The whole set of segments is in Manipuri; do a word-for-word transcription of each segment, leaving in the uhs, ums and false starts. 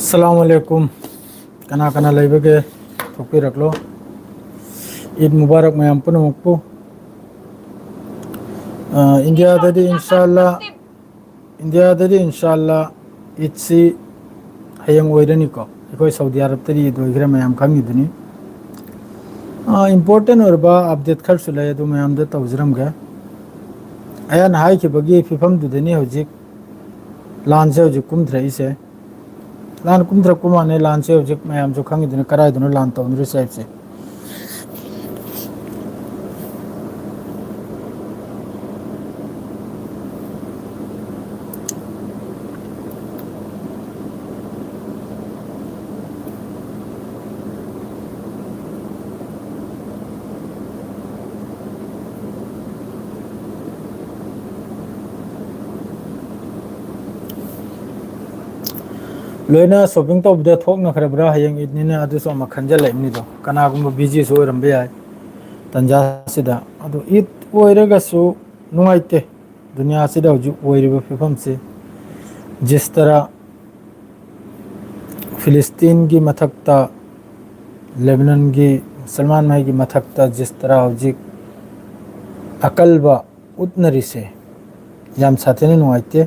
ꯑꯁꯂꯥꯃꯨ ꯑꯂꯥꯏꯀꯨꯝ꯫ ꯀꯅꯥ ꯀꯅꯥ ꯂꯩꯕꯒꯦ? ꯊꯣꯛꯄꯤꯔꯛꯂꯣ꯫ ꯏꯗ ꯃꯨꯕꯥꯔꯛ ꯃꯌꯥꯝ ꯄꯨꯝꯅꯃꯛꯄꯨ꯫ ꯑ, ꯏꯟꯗꯤꯌꯥꯗꯗꯤ ꯏꯟꯁꯥꯜꯂꯥ, ꯏꯟꯗꯤꯌꯥꯗꯗꯤ ꯏꯟꯁꯥꯜꯂꯥ ꯏꯗꯁꯤ ꯍꯌꯦꯡ ꯑꯣꯏꯔꯅꯤꯀꯣ꯫ ꯑꯩꯈꯣꯏ ꯁꯥꯎꯗꯤ ꯑꯔꯕꯇꯗꯤ ꯏꯗ ꯑꯣꯏꯈ꯭ꯔꯦ, ꯃꯌꯥꯝ ꯈꯪꯉꯤꯗꯨꯅꯤ꯫ ꯑ, ꯏꯝꯄꯣꯔꯇꯦꯟ ꯑꯣꯏꯔꯕ ꯑꯞꯗꯦꯠ ꯈꯔꯁꯨ ꯂꯩ, ꯑꯗꯨ ꯃꯌꯥꯝꯗ ꯇꯧꯖꯔꯝꯒꯦ꯫ ꯑꯩꯅ ꯍꯥꯏꯈꯤꯕꯒꯤ ꯐꯤꯕꯝꯗꯨꯗꯅꯤ ꯍꯧꯖꯤꯛ ꯂꯥꯟꯁꯦ ꯍꯧꯖꯤꯛ ꯀꯨꯝꯊꯔꯛꯏꯁꯦ꯫ ꯂꯥꯟ ꯀꯨꯝꯊꯔꯛꯄ ꯃꯥꯟꯅꯩ꯫ ꯂꯥꯟꯁꯦ ꯍꯧꯖꯤꯛ ꯃꯌꯥꯝꯁꯨ ꯈꯪꯉꯤꯗꯨꯅꯤ, ꯀꯗꯥꯏꯗꯅꯣ ꯂꯥꯟ ꯇꯧꯅꯔꯤꯁꯦ ꯍꯥꯏꯕꯁꯦ꯫ ꯂꯣꯏꯅ ꯁꯣꯞꯄꯤꯡ ꯇꯧꯕꯗ ꯊꯣꯛꯅꯈ꯭ꯔꯕ꯭ꯔꯥ? ꯍꯌꯦꯡ ꯏꯗꯅꯤꯅ ꯑꯗꯨꯁꯨ ꯑꯃ ꯈꯟꯖꯜꯂꯛꯏꯕꯅꯤꯗꯣ, ꯀꯅꯥꯒꯨꯝꯕ ꯕꯤꯖꯤꯁꯨ ꯑꯣꯏꯔꯝꯕ ꯌꯥꯏ ꯇꯟꯖꯥꯁꯤꯗ꯫ ꯑꯗꯨ ꯏꯗ ꯑꯣꯏꯔꯒꯁꯨ ꯅꯨꯡꯉꯥꯏꯇꯦ꯫ ꯗꯨꯅꯤꯌꯥꯁꯤꯗ ꯍꯧꯖꯤꯛ ꯑꯣꯏꯔꯤꯕ ꯐꯤꯕꯝꯁꯤ, ꯖꯤꯁ ꯇꯔꯥ ꯐꯤꯂꯤꯁꯇꯤꯟꯒꯤ ꯃꯊꯛꯇ, ꯂꯦꯕꯅꯟꯒꯤ ꯃꯨꯁꯜꯃꯥꯟ ꯃꯩꯒꯤ ꯃꯊꯛꯇ ꯖꯤꯁ ꯇꯔꯥ ꯍꯧꯖꯤꯛ ꯑꯀꯜꯕ ꯎꯠꯅꯔꯤꯁꯦ ꯌꯥꯝ ꯁꯥꯊꯤꯅ ꯅꯨꯡꯉꯥꯏꯇꯦ꯫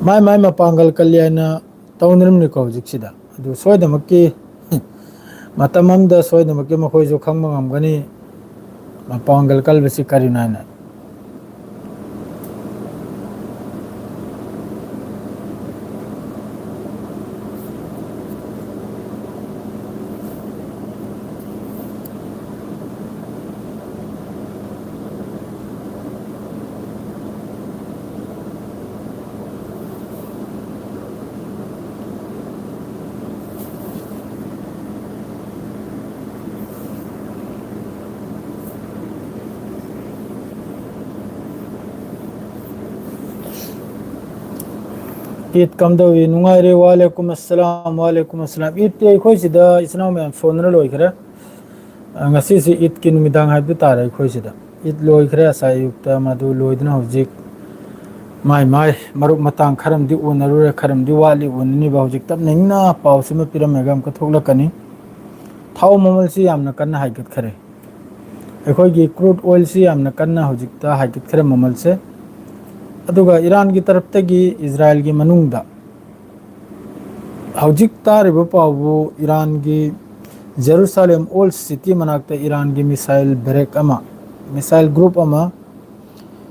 ꯃꯥꯏ ꯃꯥꯏ ꯃꯄꯥꯡꯒꯜ ꯀꯜꯂꯤ ꯍꯥꯏꯅ ꯇꯧꯅꯔꯝꯅꯤꯀꯣ ꯍꯧꯖꯤꯛꯁꯤꯗ꯫ ꯑꯗꯨ ꯁꯣꯏꯗꯅꯃꯛꯀꯤ ꯃꯇꯝ ꯑꯃꯗ ꯁꯣꯏꯗꯅꯃꯛꯀꯤ ꯃꯈꯣꯏꯁꯨ ꯈꯪꯕ ꯉꯝꯒꯅꯤ ꯃꯄꯥꯡꯒꯜ ꯀꯜꯕꯁꯤ ꯀꯔꯤꯅꯣ ꯍꯥꯏꯅ꯫ ꯏꯠ ꯀꯝꯗꯧꯏ? ꯅꯨꯡꯉꯥꯏꯔꯦ꯫ ꯋꯥꯂꯦꯀꯨꯝ ꯑꯁꯂꯥꯝ, ꯋꯥꯂꯦꯀꯨꯝ ꯑꯁꯂꯥꯝ꯫ ꯏꯠꯇꯤ ꯑꯩꯈꯣꯏ ꯁꯤꯗ ꯏꯆꯤꯟ ꯏꯅꯥꯎ ꯃꯌꯥꯝ ꯁꯣꯟꯗꯅ ꯂꯣꯏꯈ꯭ꯔꯦ꯫ ꯑ, ꯉꯁꯤꯁꯤ ꯏꯠꯀꯤ ꯅꯨꯃꯤꯗꯥꯡ ꯍꯥꯏꯕꯗꯨ ꯇꯥꯔꯦ꯫ ꯑꯩꯈꯣꯏ ꯁꯤꯗ ꯏꯠ ꯂꯣꯏꯈ꯭ꯔꯦ꯫ ꯉꯁꯥꯏ ꯑꯌꯨꯛꯇ ꯃꯗꯨ ꯂꯣꯏꯗꯨꯅ ꯍꯧꯖꯤꯛ ꯃꯥꯏ ꯃꯥꯏ ꯃꯔꯨꯞ ꯃꯇꯥꯡ ꯈꯔꯝꯗꯤ ꯎꯅꯔꯨꯔꯦ, ꯈꯔꯝꯗꯤ ꯋꯥꯠꯂꯤ ꯎꯅꯅꯤꯕ꯫ ꯍꯧꯖꯤꯛ ꯇꯞꯅ ꯏꯪꯅ ꯄꯥꯎꯁꯤꯃ ꯄꯤꯔꯝꯃꯒ ꯑꯃꯨꯛꯀ ꯊꯣꯛꯂꯛꯀꯅꯤ꯫ ꯊꯥꯎ ꯃꯃꯜꯁꯤ ꯌꯥꯝꯅ ꯀꯟꯅ ꯍꯥꯏꯒꯠꯈꯔꯦ꯫ ꯑꯩꯈꯣꯏꯒꯤ crude oilꯁꯤ ꯌꯥꯝꯅ ꯀꯟꯅ ꯍꯧꯖꯤꯛꯇ ꯍꯥꯏꯒꯠꯈ꯭ꯔꯦ ꯃꯃꯜꯁꯦ꯫ ꯑꯗꯨꯒ ꯏꯔꯥꯟꯒꯤ ꯇꯔꯞꯇꯒꯤ ꯏꯖꯔꯥꯏꯜꯒꯤ ꯃꯅꯨꯡꯗ ꯍꯧꯖꯤꯛ ꯇꯥꯔꯤꯕ ꯄꯥꯎꯕꯨ ꯏꯔꯥꯟꯒꯤ ꯖꯦꯔꯨꯁꯥꯂꯦꯝ Old City ꯃꯅꯥꯛꯇ ꯏꯔꯥꯟꯒꯤ missile barrack ꯑꯃ, missile group ꯑꯃ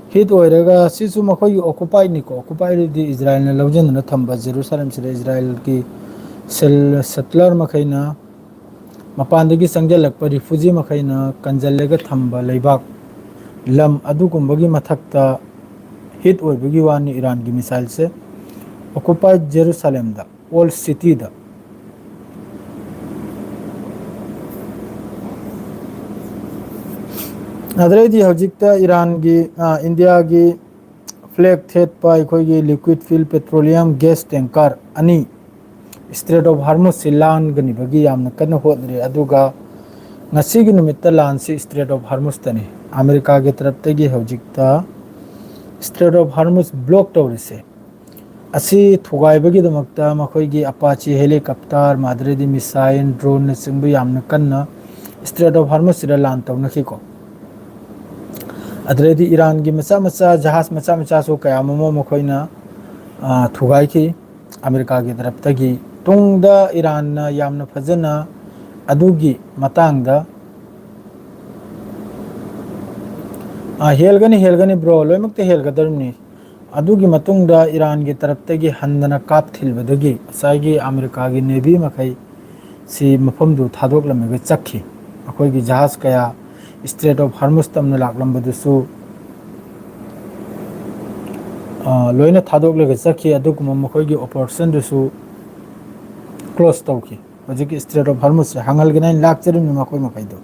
hit ꯑꯣꯏꯔꯒ, ꯁꯤꯁꯨ ꯃꯈꯣꯏꯒꯤ occupiedꯅꯤꯀꯣ, occupiedꯗꯤ ꯏꯖꯔꯥꯏꯜꯅ ꯂꯧꯁꯤꯟꯗꯨꯅ ꯊꯝꯕ ꯖꯦꯔꯨꯁꯥꯂꯦꯝꯁꯤꯗ ꯏꯖꯔꯥꯏꯜꯒꯤ ꯁꯦꯜ-, settler ꯃꯈꯩꯅ ꯃꯄꯥꯟꯗꯒꯤ ꯆꯪꯁꯤꯜꯂꯛꯄ refugee ꯃꯈꯩꯅ ꯀꯟꯁꯤꯜꯂꯒ ꯊꯝꯕ ꯂꯩꯕꯥꯛ, ꯂꯝ ꯑꯗꯨꯒꯨꯝꯕꯒꯤ ꯃꯊꯛꯇ hit ꯑꯣꯏꯕꯒꯤ ꯋꯥꯅꯤ ꯏꯔꯥꯟꯒꯤ missileꯁꯦ꯫ Occupied ꯖꯦꯔꯨꯁꯥꯂꯦꯝꯗ, Old Cityꯗ꯫ ꯑꯗꯩꯗꯤ ꯍꯧꯖꯤꯛꯇ ꯏꯔꯥꯟꯒꯤ, ꯑ, ꯏꯟꯗꯤꯌꯥꯒꯤ flag ꯊꯦꯠꯄ ꯑꯩꯈꯣꯏꯒꯤ liquid fuel petroleum gas tanker ꯑꯅꯤ Strait of Hormuzꯁꯤ ꯂꯥꯟꯒꯅꯤꯕꯒꯤ ꯌꯥꯝꯅ ꯀꯟꯅ ꯍꯣꯠꯅꯔꯤ꯫ ꯑꯗꯨꯒ ꯉꯁꯤꯒꯤ ꯅꯨꯃꯤꯠꯇ ꯂꯥꯟꯁꯤ Strait of Hormuzꯇꯅꯤ꯫ ꯑꯃꯦꯔꯤꯀꯥꯒꯤ ꯇꯔꯞꯇꯒꯤ ꯍꯧꯖꯤꯛꯇ Strait of Hormuz block ꯇꯧꯔꯤꯁꯦ꯫ ꯑꯁꯤ ꯊꯨꯒꯥꯏꯕꯒꯤꯗꯃꯛꯇ ꯃꯈꯣꯏꯒꯤ Apache helicopter, ꯃꯗꯨꯗꯩꯗꯤ missile, droneꯅꯆꯤꯡꯕ ꯌꯥꯝꯅ ꯀꯟꯅ Strait of Hormuzꯁꯤꯗ ꯂꯥꯟ ꯇꯧꯅꯈꯤꯀꯣ꯫ ꯑꯗꯨꯗꯩꯗꯤ ꯏꯔꯥꯟꯒꯤ ꯃꯆꯥ ꯃꯆꯥ, ꯖꯍꯥꯖ ꯃꯆꯥ ꯃꯆꯥꯁꯨ ꯀꯌꯥ ꯑꯃ ꯃꯈꯣꯏꯅ, ꯑ, ꯊꯨꯒꯥꯏꯈꯤ꯫ ꯑꯃꯦꯔꯤꯀꯥꯒꯤ ꯇꯔꯞꯇꯒꯤ ꯇꯨꯡꯗ ꯏꯔꯥꯟꯅ ꯌꯥꯝꯅ ꯐꯖꯅ ꯑꯗꯨꯒꯤ ꯃꯇꯥꯡꯗ, ꯑ, ꯍꯦꯜꯒꯅꯤ, ꯍꯦꯜꯒꯅꯤ bro, ꯂꯣꯏꯅꯃꯛꯇ ꯍꯦꯜꯒꯗꯧꯔꯤꯕꯅꯤ꯫ ꯑꯗꯨꯒꯤ ꯃꯇꯨꯡꯗ ꯏꯔꯥꯟꯒꯤ ꯇꯔꯞꯇꯒꯤ ꯍꯟꯗꯅ ꯀꯥꯞꯊꯤꯜꯕꯗꯒꯤ ꯉꯁꯥꯏꯒꯤ ꯑꯃꯦꯔꯤꯀꯥꯒꯤ Navy ꯃꯈꯩ ꯁꯤ ꯃꯐꯝꯗꯨ ꯊꯥꯗꯣꯛꯂꯝꯂꯒ ꯆꯠꯈꯤ꯫ ꯑꯩꯈꯣꯏꯒꯤ ꯖꯍꯥꯖ ꯀꯌꯥ Strait of Hormuz ꯇꯝꯅ ꯂꯥꯛꯂꯝꯕꯗꯨꯁꯨ, ꯑ, ꯂꯣꯏꯅ ꯊꯥꯗꯣꯛꯂꯒ ꯆꯠꯈꯤ꯫ ꯑꯗꯨꯒꯨꯝꯕ ꯃꯈꯣꯏꯒꯤ operationꯗꯨꯁꯨ close ꯇꯧꯈꯤ꯫ ꯍꯧꯖꯤꯛꯀꯤ Strait of Hormuzꯁꯦ ꯍꯥꯡꯍꯜꯒꯅꯤ ꯍꯥꯏꯅ ꯂꯥꯛꯆꯔꯤꯕꯅꯤ ꯃꯈꯣꯏ ꯃꯈꯩꯗꯣ꯫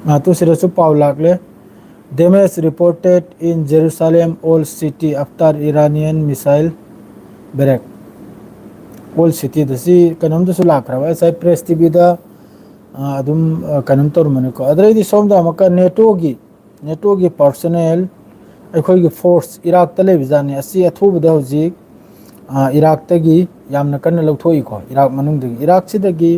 ꯉꯥꯇꯨ ꯁꯤꯗꯁꯨ ꯄꯥꯎ ꯂꯥꯛꯂꯦ꯫ Damage reported in Jerusalem Old City after Iranian missile barrage, all ꯁꯤꯇꯤꯗ꯫ ꯁꯤ ꯀꯩꯅꯣꯝꯗꯁꯨ ꯂꯥꯛꯈ꯭ꯔꯕ, ꯉꯁꯥꯏ ꯄ꯭ꯔꯦꯁ ꯇꯤꯚꯤꯗ ꯑꯗꯨꯝ ꯑ, ꯀꯩꯅꯣꯝ ꯇꯧꯔꯝꯕꯅꯤꯀꯣ꯫ ꯑꯗꯩꯗꯤ ꯁꯣꯝꯗ ꯑꯃꯨꯛꯀ ꯅꯦꯇꯣꯒꯤ, ꯅꯦꯇꯣꯒꯤ ꯄꯥꯔꯁꯣꯅꯦꯜ, ꯑꯩꯈꯣꯏꯒꯤ ꯐꯣꯔꯁ ꯏꯔꯥꯛꯇ ꯂꯩꯕꯖꯥꯠꯅꯤ꯫ ꯑꯁꯤ ꯑꯊꯨꯕꯗ ꯍꯧꯖꯤꯛ ꯑ, ꯏꯔꯥꯛꯇꯒꯤ ꯌꯥꯝꯅ ꯀꯟꯅ ꯂꯧꯊꯣꯛꯏꯀꯣ, ꯏꯔꯥꯛ ꯃꯅꯨꯡꯗꯒꯤ꯫ ꯏꯔꯥꯛꯁꯤꯗꯒꯤ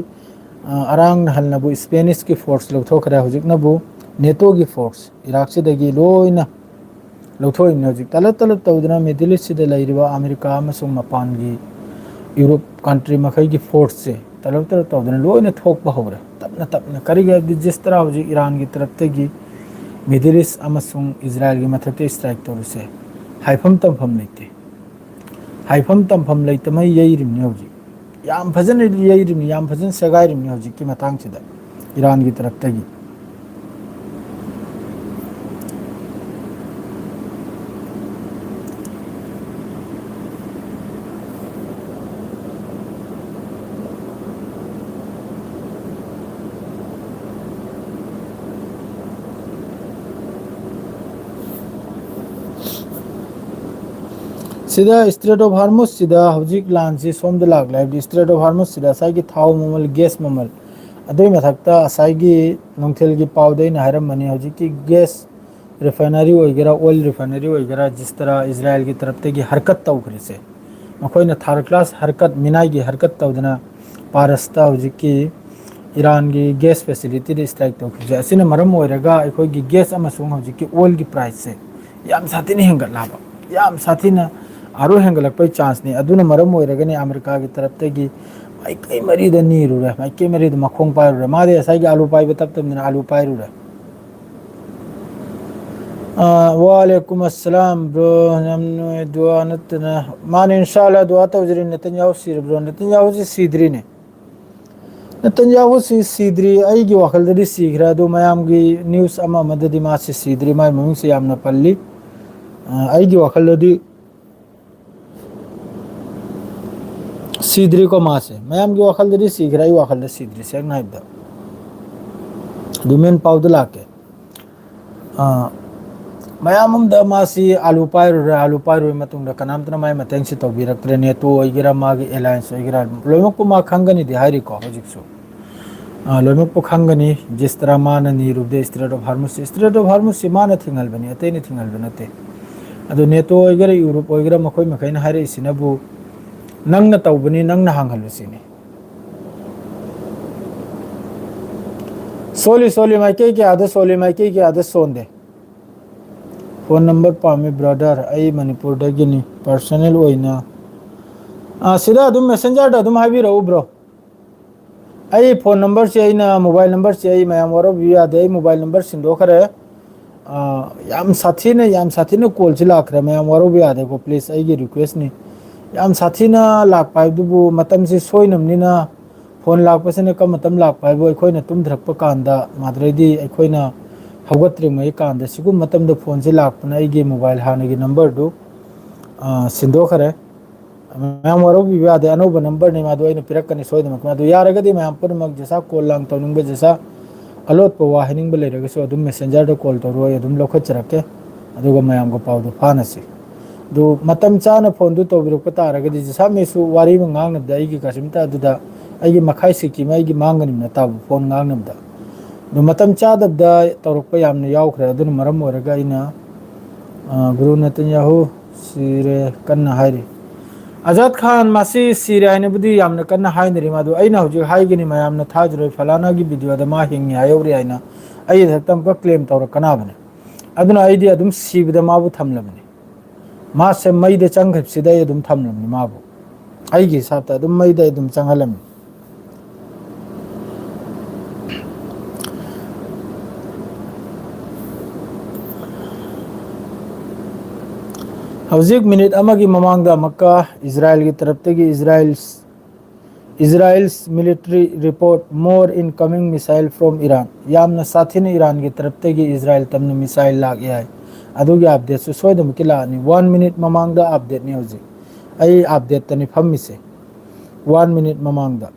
ꯑ, ꯑꯔꯥꯡ ꯅꯍꯥꯟꯅꯕꯨ ꯏꯁꯄꯦꯅꯤꯁꯀꯤ ꯐꯣꯔꯁ ꯂꯧꯊꯣꯛꯈ꯭ꯔꯦ, ꯍꯧꯖꯤꯛꯅꯕꯨ ꯅꯦꯇꯣꯒꯤ ꯐꯣꯔꯁ ꯏꯔꯥꯛꯁꯤꯗꯒꯤ ꯂꯣꯏꯅ ꯂꯧꯊꯣꯛꯏꯕꯅꯤ꯫ ꯍꯧꯖꯤꯛ ꯇꯂꯞ ꯇꯂꯞ ꯇꯧꯗꯅ ꯃꯤꯗꯜ ꯏꯁꯁꯤꯗ ꯂꯩꯔꯤꯕ ꯑꯃꯦꯔꯤꯀꯥ ꯑꯃꯁꯨꯡ ꯃꯄꯥꯟꯒꯤ ꯌꯨꯔꯣꯞ ꯀꯟꯇ꯭ꯔꯤ ꯃꯈꯩꯒꯤ ꯐꯣꯔꯁꯁꯦ ꯇꯂꯞ ꯇꯂꯞ ꯇꯧꯗꯅ ꯂꯣꯏꯅ ꯊꯣꯛꯄ ꯍꯧꯔꯦ, ꯇꯞꯅ ꯇꯞꯅ꯫ ꯀꯔꯤꯒꯤ ꯍꯥꯏꯕꯗꯤ ꯖꯤꯁ ꯇꯔꯥ ꯍꯧꯖꯤꯛ ꯏꯔꯥꯟꯒꯤ ꯇꯔꯞꯇꯒꯤ ꯃꯤꯗꯜ ꯏꯁ ꯑꯃꯁꯨꯡ ꯏꯖꯔꯥꯏꯜꯒꯤ ꯃꯊꯛꯇ ꯏꯁꯇ꯭ꯔꯥꯏꯛ ꯇꯧꯔꯤꯁꯦ ꯍꯥꯏꯐꯝ ꯇꯝꯐꯝ ꯂꯩꯇꯦ꯫ ꯍꯥꯏꯐꯝ ꯇꯝꯐꯝ ꯂꯩꯇꯃꯩ ꯌꯩꯔꯤꯕꯅꯤ ꯍꯧꯖꯤꯛ꯫ ꯌꯥꯝ ꯐꯖꯅ ꯌꯩꯔꯤꯕꯅꯤ, ꯌꯥꯝ ꯐꯖꯅ ꯁꯦꯒꯥꯏꯔꯤꯕꯅꯤ ꯍꯧꯖꯤꯛꯀꯤ ꯃꯇꯥꯡꯁꯤꯗ ꯏꯔꯥꯟꯒꯤ ꯇꯔꯞꯇꯒꯤ꯫ ꯁꯤꯗ ꯏꯁꯇ꯭ꯔꯦꯠ ꯑꯣꯐ ꯍꯥꯔꯃꯨꯁꯁꯤꯗ ꯍꯧꯖꯤꯛ ꯂꯥꯟꯁꯤ ꯁꯣꯝꯗ ꯂꯥꯛꯂꯦ, ꯍꯥꯏꯕꯗꯤ ꯏꯁꯇ꯭ꯔꯦꯠ ꯑꯣꯐ ꯍꯥꯔꯃꯨꯁꯁꯤꯗ ꯉꯁꯥꯏꯒꯤ ꯊꯥꯎ ꯃꯃꯜ, ꯒ꯭ꯌꯥꯁ ꯃꯃꯜ, ꯑꯗꯨꯏ ꯃꯊꯛꯇ ꯉꯁꯥꯏꯒꯤ ꯅꯨꯡꯊꯤꯜꯒꯤ ꯄꯥꯎꯗ ꯑꯩꯅ ꯍꯥꯏꯔꯝꯕꯅꯤ, ꯍꯧꯖꯤꯛꯀꯤ ꯒ꯭ꯌꯥꯁ ꯔꯤꯐꯥꯏꯅꯔꯤ ꯑꯣꯏꯒꯦꯔꯥ, ꯑꯣꯏꯜ ꯔꯤꯐꯥꯏꯅꯔꯤ ꯑꯣꯏꯒꯦꯔꯥ, ꯖꯤꯁ ꯇꯔꯥ ꯏꯖꯔꯥꯏꯜꯒꯤ ꯇꯔꯞꯇꯒꯤ ꯍꯔꯀꯠ ꯇꯧꯈ꯭ꯔꯤꯁꯦ, ꯃꯈꯣꯏꯅ ꯊꯥꯔꯠ ꯀ꯭ꯂꯥꯁ ꯍꯔꯀꯠ, ꯃꯤꯅꯥꯏꯒꯤ ꯍꯔꯀꯠ ꯇꯧꯗꯅ ꯄꯥꯔꯁꯇ ꯍꯧꯖꯤꯛꯀꯤ ꯏꯔꯥꯟꯒꯤ ꯒ꯭ꯌꯥꯁ ꯐꯦꯁꯤꯂꯤꯇꯤꯗ ꯏꯁꯇ꯭ꯔꯥꯏꯛ ꯇꯧꯈꯤꯕꯁꯦ, ꯑꯁꯤꯅ ꯃꯔꯝ ꯑꯣꯏꯔꯒ ꯑꯩꯈꯣꯏꯒꯤ ꯒ꯭ꯌꯥꯁ ꯑꯃꯁꯨꯡ ꯍꯧꯖꯤꯛꯀꯤ ꯑꯣꯏꯜꯒꯤ ꯄ꯭ꯔꯥꯏꯁꯁꯦ ꯌꯥꯝ ꯁꯥꯊꯤꯅ ꯍꯦꯟꯒꯠꯂꯛꯑꯕ, ꯌꯥꯝ ꯁꯥꯊꯤꯅ ꯑꯔꯣꯏ ꯍꯦꯟꯒꯠꯂꯛꯄꯒꯤ ꯆꯥꯟꯁꯅꯤ꯫ ꯑꯗꯨꯅ ꯃꯔꯝ ꯑꯣꯏꯔꯒꯅꯤ ꯑꯃꯦꯔꯤꯀꯥꯒꯤ ꯇꯔꯞꯇꯒꯤ ꯃꯥꯏꯀꯩ ꯃꯔꯤꯗ ꯅꯤꯔꯨꯔꯦ, ꯃꯥꯏꯀꯩ ꯃꯔꯤꯗ ꯃꯈꯣꯡ ꯄꯥꯏꯔꯨꯔꯦ꯫ ꯃꯥꯗꯤ ꯉꯁꯥꯏꯒꯤ ꯑꯥꯂꯨ ꯄꯥꯏꯕ ꯇꯞ ꯇꯞꯅ ꯑꯥꯂꯨ ꯄꯥꯏꯔꯨꯔꯦ꯫ ꯑ, ꯋꯥꯂꯦꯀꯨꯝ ꯑꯁꯂꯥꯝ, ꯕ꯭ꯔꯣ꯫ ꯌꯥꯝ ꯅꯨꯡꯉꯥꯏ꯫ ꯗꯨꯋꯥ ꯅꯠꯇꯅ, ꯃꯥꯅꯦ, ꯏꯟꯁꯥꯜꯂꯥ, ꯗꯨꯋꯥ ꯇꯧꯖꯔꯤ꯫ ꯅꯦꯇꯟꯌꯥꯍꯨ ꯁꯤꯔꯕ꯭ꯔꯣ? ꯅꯦꯇꯟꯌꯥꯍꯨꯁꯤ ꯁꯤꯗ꯭ꯔꯤꯅꯦ꯫ ꯅꯦꯇꯟꯌꯥꯍꯨꯁꯤ ꯁꯤꯗ꯭ꯔꯤ꯫ ꯑꯩꯒꯤ ꯋꯥꯈꯜꯗꯗꯤ ꯁꯤꯈ꯭ꯔꯦ, ꯑꯗꯨ ꯃꯌꯥꯝꯒꯤ ꯅ꯭ꯌꯨꯁ ꯑꯃ ꯑꯃꯗꯗꯤ ꯃꯥꯁꯤ ꯁꯤꯗ꯭ꯔꯤ, ꯃꯥꯏ ꯃꯃꯤꯡꯁꯦ ꯌꯥꯝꯅ ꯄꯜꯂꯤ꯫ ꯑ, ꯑꯩꯒꯤ ꯋꯥꯈꯜꯗꯗꯤ ꯁꯤꯗ꯭ꯔꯤꯀꯣ ꯃꯥꯁꯦ꯫ ꯃꯌꯥꯝꯒꯤ ꯋꯥꯈꯜꯗꯗꯤ ꯁꯤꯈ꯭ꯔꯦ, ꯑꯩ ꯋꯥꯈꯜꯗ ꯁꯤꯗ꯭ꯔꯤ, ꯁꯦꯡꯅ ꯍꯥꯏꯕꯗ꯫ ꯑꯗꯨ ꯃꯦꯟ ꯄꯥꯎꯗ ꯂꯥꯛꯀꯦ꯫ ꯑ, ꯃꯌꯥꯝ ꯑꯃꯗ ꯃꯥꯁꯤ ꯑꯥꯂꯨ ꯄꯥꯏꯔꯨꯔꯦ, ꯑꯥꯂꯨ ꯄꯥꯏꯔꯨꯔꯕ ꯃꯇꯨꯡꯗ ꯀꯅꯥꯝꯇꯅ ꯃꯥꯏ ꯃꯇꯦꯡꯁꯤ ꯇꯧꯕꯤꯔꯛꯇ꯭ꯔꯦ, ꯅꯦꯇꯣ ꯑꯣꯏꯒꯦꯔꯥ, ꯃꯥꯒꯤ alliance ꯑꯣꯏꯒꯦꯔꯥ, ꯂꯣꯏꯅꯃꯛꯄꯨ ꯃꯥ ꯈꯪꯒꯅꯤꯗꯤ ꯍꯥꯏꯔꯤꯀꯣ ꯍꯧꯖꯤꯛꯁꯨ꯫ ꯑ, ꯂꯣꯏꯅꯃꯛꯄꯨ ꯈꯪꯒꯅꯤ꯫ ꯖꯤꯁ ꯇꯔꯥ ꯃꯥꯅ ꯅꯤꯔꯨꯕꯗ Strait of Hormuz, Strait of Hormuz ꯁꯤ ꯃꯥꯅ ꯊꯤꯡꯍꯟꯕꯅꯤ, ꯑꯇꯩꯅ ꯊꯤꯡꯍꯟꯕ ꯅꯠꯇꯦ꯫ ꯑꯗꯨ ꯅꯦꯇꯣ ꯑꯣꯏꯒꯦꯔꯥ, ꯌꯨꯔꯣꯞ ꯑꯣꯏꯒꯦꯔꯥ, ꯃꯈꯣꯏ ꯃꯈꯩꯅ ꯍꯥꯏꯔꯛꯏꯁꯤꯅꯕꯨ ꯅꯪꯅ ꯇꯧꯕꯅꯤ, ꯅꯪꯅ ꯍꯥꯡꯍꯜꯂꯨ ꯁꯤꯅꯤ꯫ ꯁꯣꯜꯂꯤ, ꯁꯣꯜꯂꯤ, ꯃꯥꯏꯀꯩ ꯀꯌꯥꯗ ꯁꯣꯜꯂꯤ, ꯃꯥꯏꯀꯩ ꯀꯌꯥꯗ ꯁꯣꯟꯗꯦ꯫ ꯐꯣꯟ ꯅꯝꯕꯔ ꯄꯥꯝꯃꯤ brother, ꯑꯩ ꯃꯅꯤꯄꯨꯔꯗꯒꯤꯅꯤ꯫ Personal ꯑꯣꯏꯅ, ꯑꯥ, ꯁꯤꯗ ꯑꯗꯨꯝ messenger ꯗ ꯑꯗꯨꯝ ꯍꯥꯏꯕꯤꯔꯛꯎ bro꯫ ꯑꯩ ꯐꯣꯟ ꯅꯝꯕꯔꯁꯦ, ꯑꯩꯅ ꯃꯣꯕꯥꯏꯜ ꯅꯝꯕꯔꯁꯦ ꯑꯩ ꯃꯌꯥꯝ ꯋꯥꯔꯧꯕꯤꯕ ꯌꯥꯗꯦ, ꯑꯩ ꯃꯣꯕꯥꯏꯜ ꯅꯝꯕꯔ ꯁꯤꯟꯗꯣꯛꯈ꯭ꯔꯦ꯫ ꯑꯥ, ꯌꯥꯝ ꯁꯥꯊꯤꯅ, ꯌꯥꯝ ꯁꯥꯊꯤꯅ ꯀꯣꯜꯁꯤ ꯂꯥꯛꯈ꯭ꯔꯦ, ꯃꯌꯥꯝ ꯋꯥꯔꯧꯕ ꯌꯥꯗꯦꯀꯣ, please, ꯑꯩꯒꯤ request ꯅꯤ꯫ ꯌꯥꯝ ꯁꯥꯊꯤꯅ ꯂꯥꯛꯄ ꯍꯥꯏꯕꯗꯨꯕꯨ ꯃꯇꯝꯁꯤ ꯁꯣꯏꯅꯕꯅꯤꯅ, ꯐꯣꯟ ꯂꯥꯛꯄꯁꯤꯅ ꯀꯔꯝꯕ ꯃꯇꯝ ꯂꯥꯛꯄ ꯍꯥꯏꯕꯨ ꯑꯩꯈꯣꯏꯅ ꯇꯨꯝꯊꯔꯛꯄ ꯀꯥꯟꯗ, ꯃꯗꯨꯗꯩꯗꯤ ꯑꯩꯈꯣꯏꯅ ꯍꯧꯒꯠꯇ꯭ꯔꯤꯉꯩ ꯀꯥꯟꯗ ꯁꯤꯒꯨꯝꯕ ꯃꯇꯝꯗ ꯐꯣꯟꯁꯤ ꯂꯥꯛꯄꯅ ꯑꯩꯒꯤ ꯃꯣꯕꯥꯏꯜ ꯍꯥꯟꯅꯒꯤ ꯅꯝꯕꯔꯗꯨ, ꯑꯥ, ꯁꯤꯟꯗꯣꯛꯈ꯭ꯔꯦ꯫ ꯃꯌꯥꯝ ꯋꯥꯔꯧꯕꯤꯕ ꯌꯥꯗꯦ, ꯑꯅꯧꯕ ꯅꯝꯕꯔꯅꯤ ꯃꯥꯗꯨ ꯑꯩꯅ ꯄꯤꯔꯛꯀꯅꯤ ꯁꯣꯏꯗꯅꯃꯛꯀꯤ꯫ ꯑꯗꯨ ꯌꯥꯔꯒꯗꯤ ꯃꯌꯥꯝ ꯄꯨꯝꯅꯃꯛ ꯖꯁꯥ ꯀꯣꯜ ꯂꯥꯡ ꯇꯧꯅꯤꯡꯕ, ꯖꯁꯥ ꯑꯂꯣꯠꯄ ꯋꯥ ꯍꯥꯏꯅꯤꯡꯕ ꯂꯩꯔꯒꯁꯨ ꯑꯗꯨꯝ messenger ꯗ ꯀꯣꯜ ꯇꯧꯔꯣ, ꯑꯩ ꯑꯗꯨꯝ ꯂꯧꯈꯠꯆꯔꯛꯀꯦ꯫ ꯑꯗꯨꯒ ꯃꯌꯥꯝꯒ ꯄꯥꯎꯗꯨ ꯐꯥꯅꯁꯤ꯫ ꯑꯗꯨ ꯃꯇꯝ ꯆꯥꯅ ꯐꯣꯟꯗꯨ ꯇꯧꯕꯤꯔꯛꯄ ꯇꯥꯔꯒꯗꯤ, ꯖꯁꯥꯃꯦꯁꯨ ꯋꯥꯔꯤ ꯑꯃ ꯉꯥꯡꯅꯕꯗ ꯑꯩꯒꯤ ꯀꯔꯤꯝꯇ ꯑꯗꯨꯗ ꯑꯩꯒꯤ ꯃꯈꯥꯏ ꯁꯤꯀꯤ ꯑꯃ ꯑꯩꯒꯤ ꯃꯥꯡꯒꯅꯤꯅ ꯇꯥꯕ ꯐꯣꯟ ꯉꯥꯡꯅꯕꯗ꯫ ꯑꯗꯨ ꯃꯇꯝ ꯆꯥꯗꯕꯗ ꯇꯧꯔꯛꯄ ꯌꯥꯝꯅ ꯌꯥꯎꯈ꯭ꯔꯦ꯫ ꯑꯗꯨꯅ ꯃꯔꯝ ꯑꯣꯏꯔꯒ ꯑꯩꯅ, ꯑ, ꯒꯨꯔꯨ ꯅꯦꯇꯟꯌꯥꯍꯨ ꯁꯤꯔꯦ ꯀꯟꯅ ꯍꯥꯏꯔꯤ꯫ ꯑꯖꯥꯗ ꯈꯥꯟ ꯃꯁꯤ ꯁꯤꯔꯦ ꯍꯥꯏꯅꯕꯨꯗꯤ ꯌꯥꯝꯅ ꯀꯟꯅ ꯍꯥꯏꯅꯔꯤ꯫ ꯃꯗꯨ ꯑꯩꯅ ꯍꯧꯖꯤꯛ ꯍꯥꯏꯒꯅꯤ, ꯃꯌꯥꯝꯅ ꯊꯥꯖꯔꯣꯏ, ꯐꯂꯥꯅꯥꯒꯤ video ꯗ ꯃꯥ ꯍꯤꯡꯉꯤ ꯍꯥꯏꯍꯧꯔꯤ ꯍꯥꯏꯅ ꯑꯩ ꯏꯊꯛꯇ ꯑꯃꯨꯛꯀ claim ꯇꯧꯔꯛꯀꯅꯕꯅꯦ꯫ ꯑꯗꯨꯅ ꯑꯩꯗꯤ ꯑꯗꯨꯝ ꯁꯤꯕꯗ ꯃꯥꯕꯨ ꯊꯝꯂꯕꯅꯤ꯫ ꯃꯥꯁꯦ ꯃꯩꯗ ꯆꯪꯈꯤꯕꯁꯤꯗ ꯑꯩ ꯑꯗꯨꯝ ꯊꯝꯂꯕꯅꯤ ꯃꯥꯕꯨ꯫ ꯑꯩꯒꯤ ꯍꯤꯁꯥꯞꯇ ꯑꯗꯨꯝ ꯃꯩꯗ ꯑꯩ ꯑꯗꯨꯝ ꯆꯪꯍꯜꯂꯝꯃꯤ꯫ ꯍꯧꯖꯤꯛ ꯃꯤꯅꯤꯠ ꯑꯃꯒꯤ ꯃꯃꯥꯡꯗ ꯑꯃꯨꯛꯀ ꯏꯖꯔꯥꯏꯜꯒꯤ ꯇꯔꯞꯇꯒꯤ ꯏꯖꯔꯥꯏꯜ Israel's military report more incoming missile from Iran. ꯌꯥꯝꯅ ꯁꯥꯊꯤꯅ ꯏꯔꯥꯟꯒꯤ ꯇꯔꯞꯇꯒꯤ ꯏꯖꯔꯥꯏꯜ ꯇꯝꯅ missile ꯂꯥꯛꯑꯦ ꯍꯥꯏ꯫ ꯑꯗꯨꯒꯤ update ꯁꯨ ꯁꯣꯏꯗꯅꯃꯛꯀꯤ ꯂꯥꯛꯑꯅꯤ꯫ One minute ꯃꯃꯥꯡꯗ update ꯅꯤ ꯍꯧꯖꯤꯛ꯫ ꯑꯩ update ꯇꯅꯤ ꯐꯝꯃꯤꯁꯦ꯫ One minute ꯃꯃꯥꯡꯗ꯫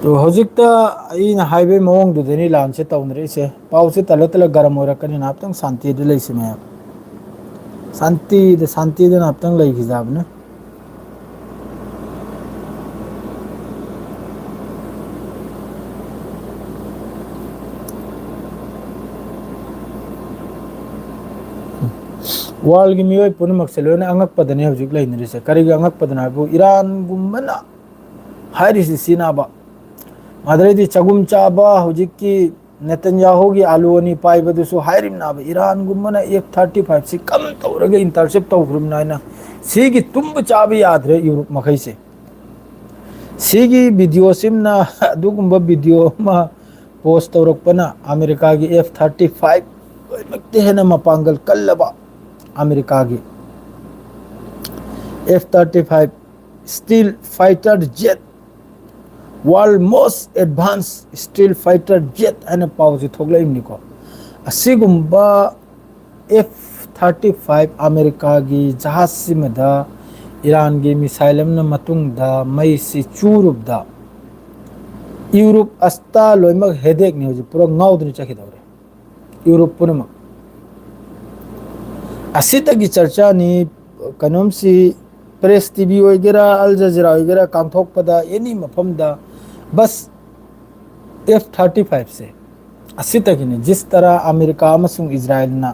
ꯑꯗꯣ ꯍꯧꯖꯤꯛꯇ ꯑꯩꯅ ꯍꯥꯏꯕꯒꯤ ꯃꯑꯣꯡꯗꯨꯗꯅꯤ ꯂꯥꯟꯁꯦ ꯇꯧꯅꯔꯛꯏꯁꯦ꯫ ꯄꯥꯎꯁꯦ ꯇꯜꯂ ꯇꯜꯂ ꯒꯔꯝ ꯑꯣꯏꯔꯛꯀꯅꯤ꯫ ꯉꯥꯏꯍꯥꯛꯇꯪ ꯁꯥꯟꯇꯤꯗ ꯂꯩꯁꯤ ꯃꯌꯥꯝ꯫ ꯁꯥꯟꯇꯤꯗ, ꯁꯥꯟꯇꯤꯗ ꯉꯥꯏꯍꯥꯛꯇꯪ ꯂꯩꯈꯤꯖꯕꯅꯦ꯫ ꯋꯥꯔꯜꯒꯤ ꯃꯤꯑꯣꯏ ꯄꯨꯝꯅꯃꯛꯁꯦ ꯂꯣꯏꯅ ꯑꯉꯛꯄꯗꯅꯦ ꯍꯧꯖꯤꯛ ꯂꯩꯅꯔꯤꯁꯦ꯫ ꯀꯔꯤꯒꯤ ꯑꯉꯛꯄꯗꯅꯣ ꯍꯥꯏꯕꯨ, ꯏꯔꯥꯟꯒꯨꯝꯕꯅ ꯍꯥꯏꯔꯤꯁꯤ ꯁꯤꯅꯥꯕ꯫ ꯑꯗꯩꯗꯤ ꯆꯒꯨꯝ ꯆꯥꯕ ꯍꯧꯖꯤꯛꯀꯤ ꯅꯦꯇꯟꯌꯥꯍꯨꯒꯤ ꯑꯥꯂꯨ ꯑꯅꯤ ꯄꯥꯏꯕꯗꯨꯁꯨ ꯍꯥꯏꯔꯤꯕꯅꯥꯕ, ꯏꯔꯥꯟꯒꯨꯝꯕꯅ ꯑꯦꯐ ꯊꯥꯔꯇꯤ ꯐꯥꯏꯚꯁꯤ ꯀꯝ ꯇꯧꯔꯒ ꯏꯟꯇꯔꯁꯦꯞ ꯇꯧꯈ꯭ꯔꯕꯅ ꯍꯥꯏꯅ꯫ ꯁꯤꯒꯤ ꯇꯨꯝꯕ ꯆꯥꯕ ꯌꯥꯗ꯭ꯔꯦ ꯌꯨꯔꯣꯞ ꯃꯈꯩꯁꯦ꯫ ꯁꯤꯒꯤ ꯚꯤꯗꯤꯑꯣꯁꯤꯃꯅ, ꯑꯗꯨꯒꯨꯝꯕ ꯚꯤꯗꯤꯑꯣ ꯑꯃ ꯄꯣꯁ ꯇꯧꯔꯛꯄꯅ, ꯑꯃꯦꯔꯤꯀꯥꯒꯤ ꯑꯦꯐ ꯊꯥꯔꯇꯤ ꯐꯥꯏꯚ ꯂꯣꯏꯅꯃꯛꯇ ꯍꯦꯟꯅ ꯃꯄꯥꯡꯒꯜ ꯀꯜꯂꯕ ꯑꯃꯦꯔꯤꯀꯥꯒꯤ F thirty five stealth fighter jet, world most advanced stealth fighter jet ꯍꯥꯏꯅ ꯄꯥꯎꯁꯦ ꯊꯣꯛꯂꯛꯏꯕꯅꯤꯀꯣ꯫ ꯑꯁꯤꯒꯨꯝꯕ ꯑꯦꯐ ꯊꯥꯔꯇꯤ ꯐꯥꯏꯚ ꯑꯃꯦꯔꯤꯀꯥꯒꯤ ꯖꯍꯥꯖꯁꯤꯃꯗ ꯏꯔꯥꯟꯒꯤ ꯃꯤꯁꯥꯏꯜ ꯑꯃꯅ ꯃꯇꯨꯡꯗ ꯃꯩꯁꯤ ꯆꯨꯔꯨꯕꯗ, ꯌꯨꯔꯣꯞ ꯑꯁꯇꯥ ꯂꯣꯏꯅꯃꯛ ꯍꯦꯗꯦꯛꯅꯤ ꯍꯧꯖꯤꯛ, ꯄꯨꯔꯥ ꯉꯥꯎꯗꯨꯅ ꯆꯠꯈꯤꯗꯧꯔꯦ ꯌꯨꯔꯣꯞ ꯄꯨꯝꯅꯃꯛ꯫ ꯑꯁꯤꯇꯒꯤ ꯆꯔꯆꯥꯅꯤ꯫ ꯀꯩꯅꯣꯝꯁꯤ, ꯄ꯭ꯔꯦꯁ ꯇꯤ ꯚꯤ ꯑꯣꯏꯒꯦꯔꯥ, ꯑꯜ ꯖꯖꯤꯔꯥ ꯑꯣꯏꯒꯦꯔꯥ, ꯀꯥꯡꯊꯣꯛꯄꯗ, ꯑꯦꯅꯤ ꯃꯐꯝꯗ, ꯕꯁ ꯑꯦꯐ ꯊꯥꯔꯇꯤ ꯐꯥꯏꯚꯁꯦ ꯑꯁꯤꯇꯒꯤꯅꯤ꯫ ꯖꯤꯁ ꯇꯔꯥ ꯑꯃꯦꯔꯤꯀꯥ ꯑꯃꯁꯨꯡ ꯏꯖꯔꯥꯏꯜꯅ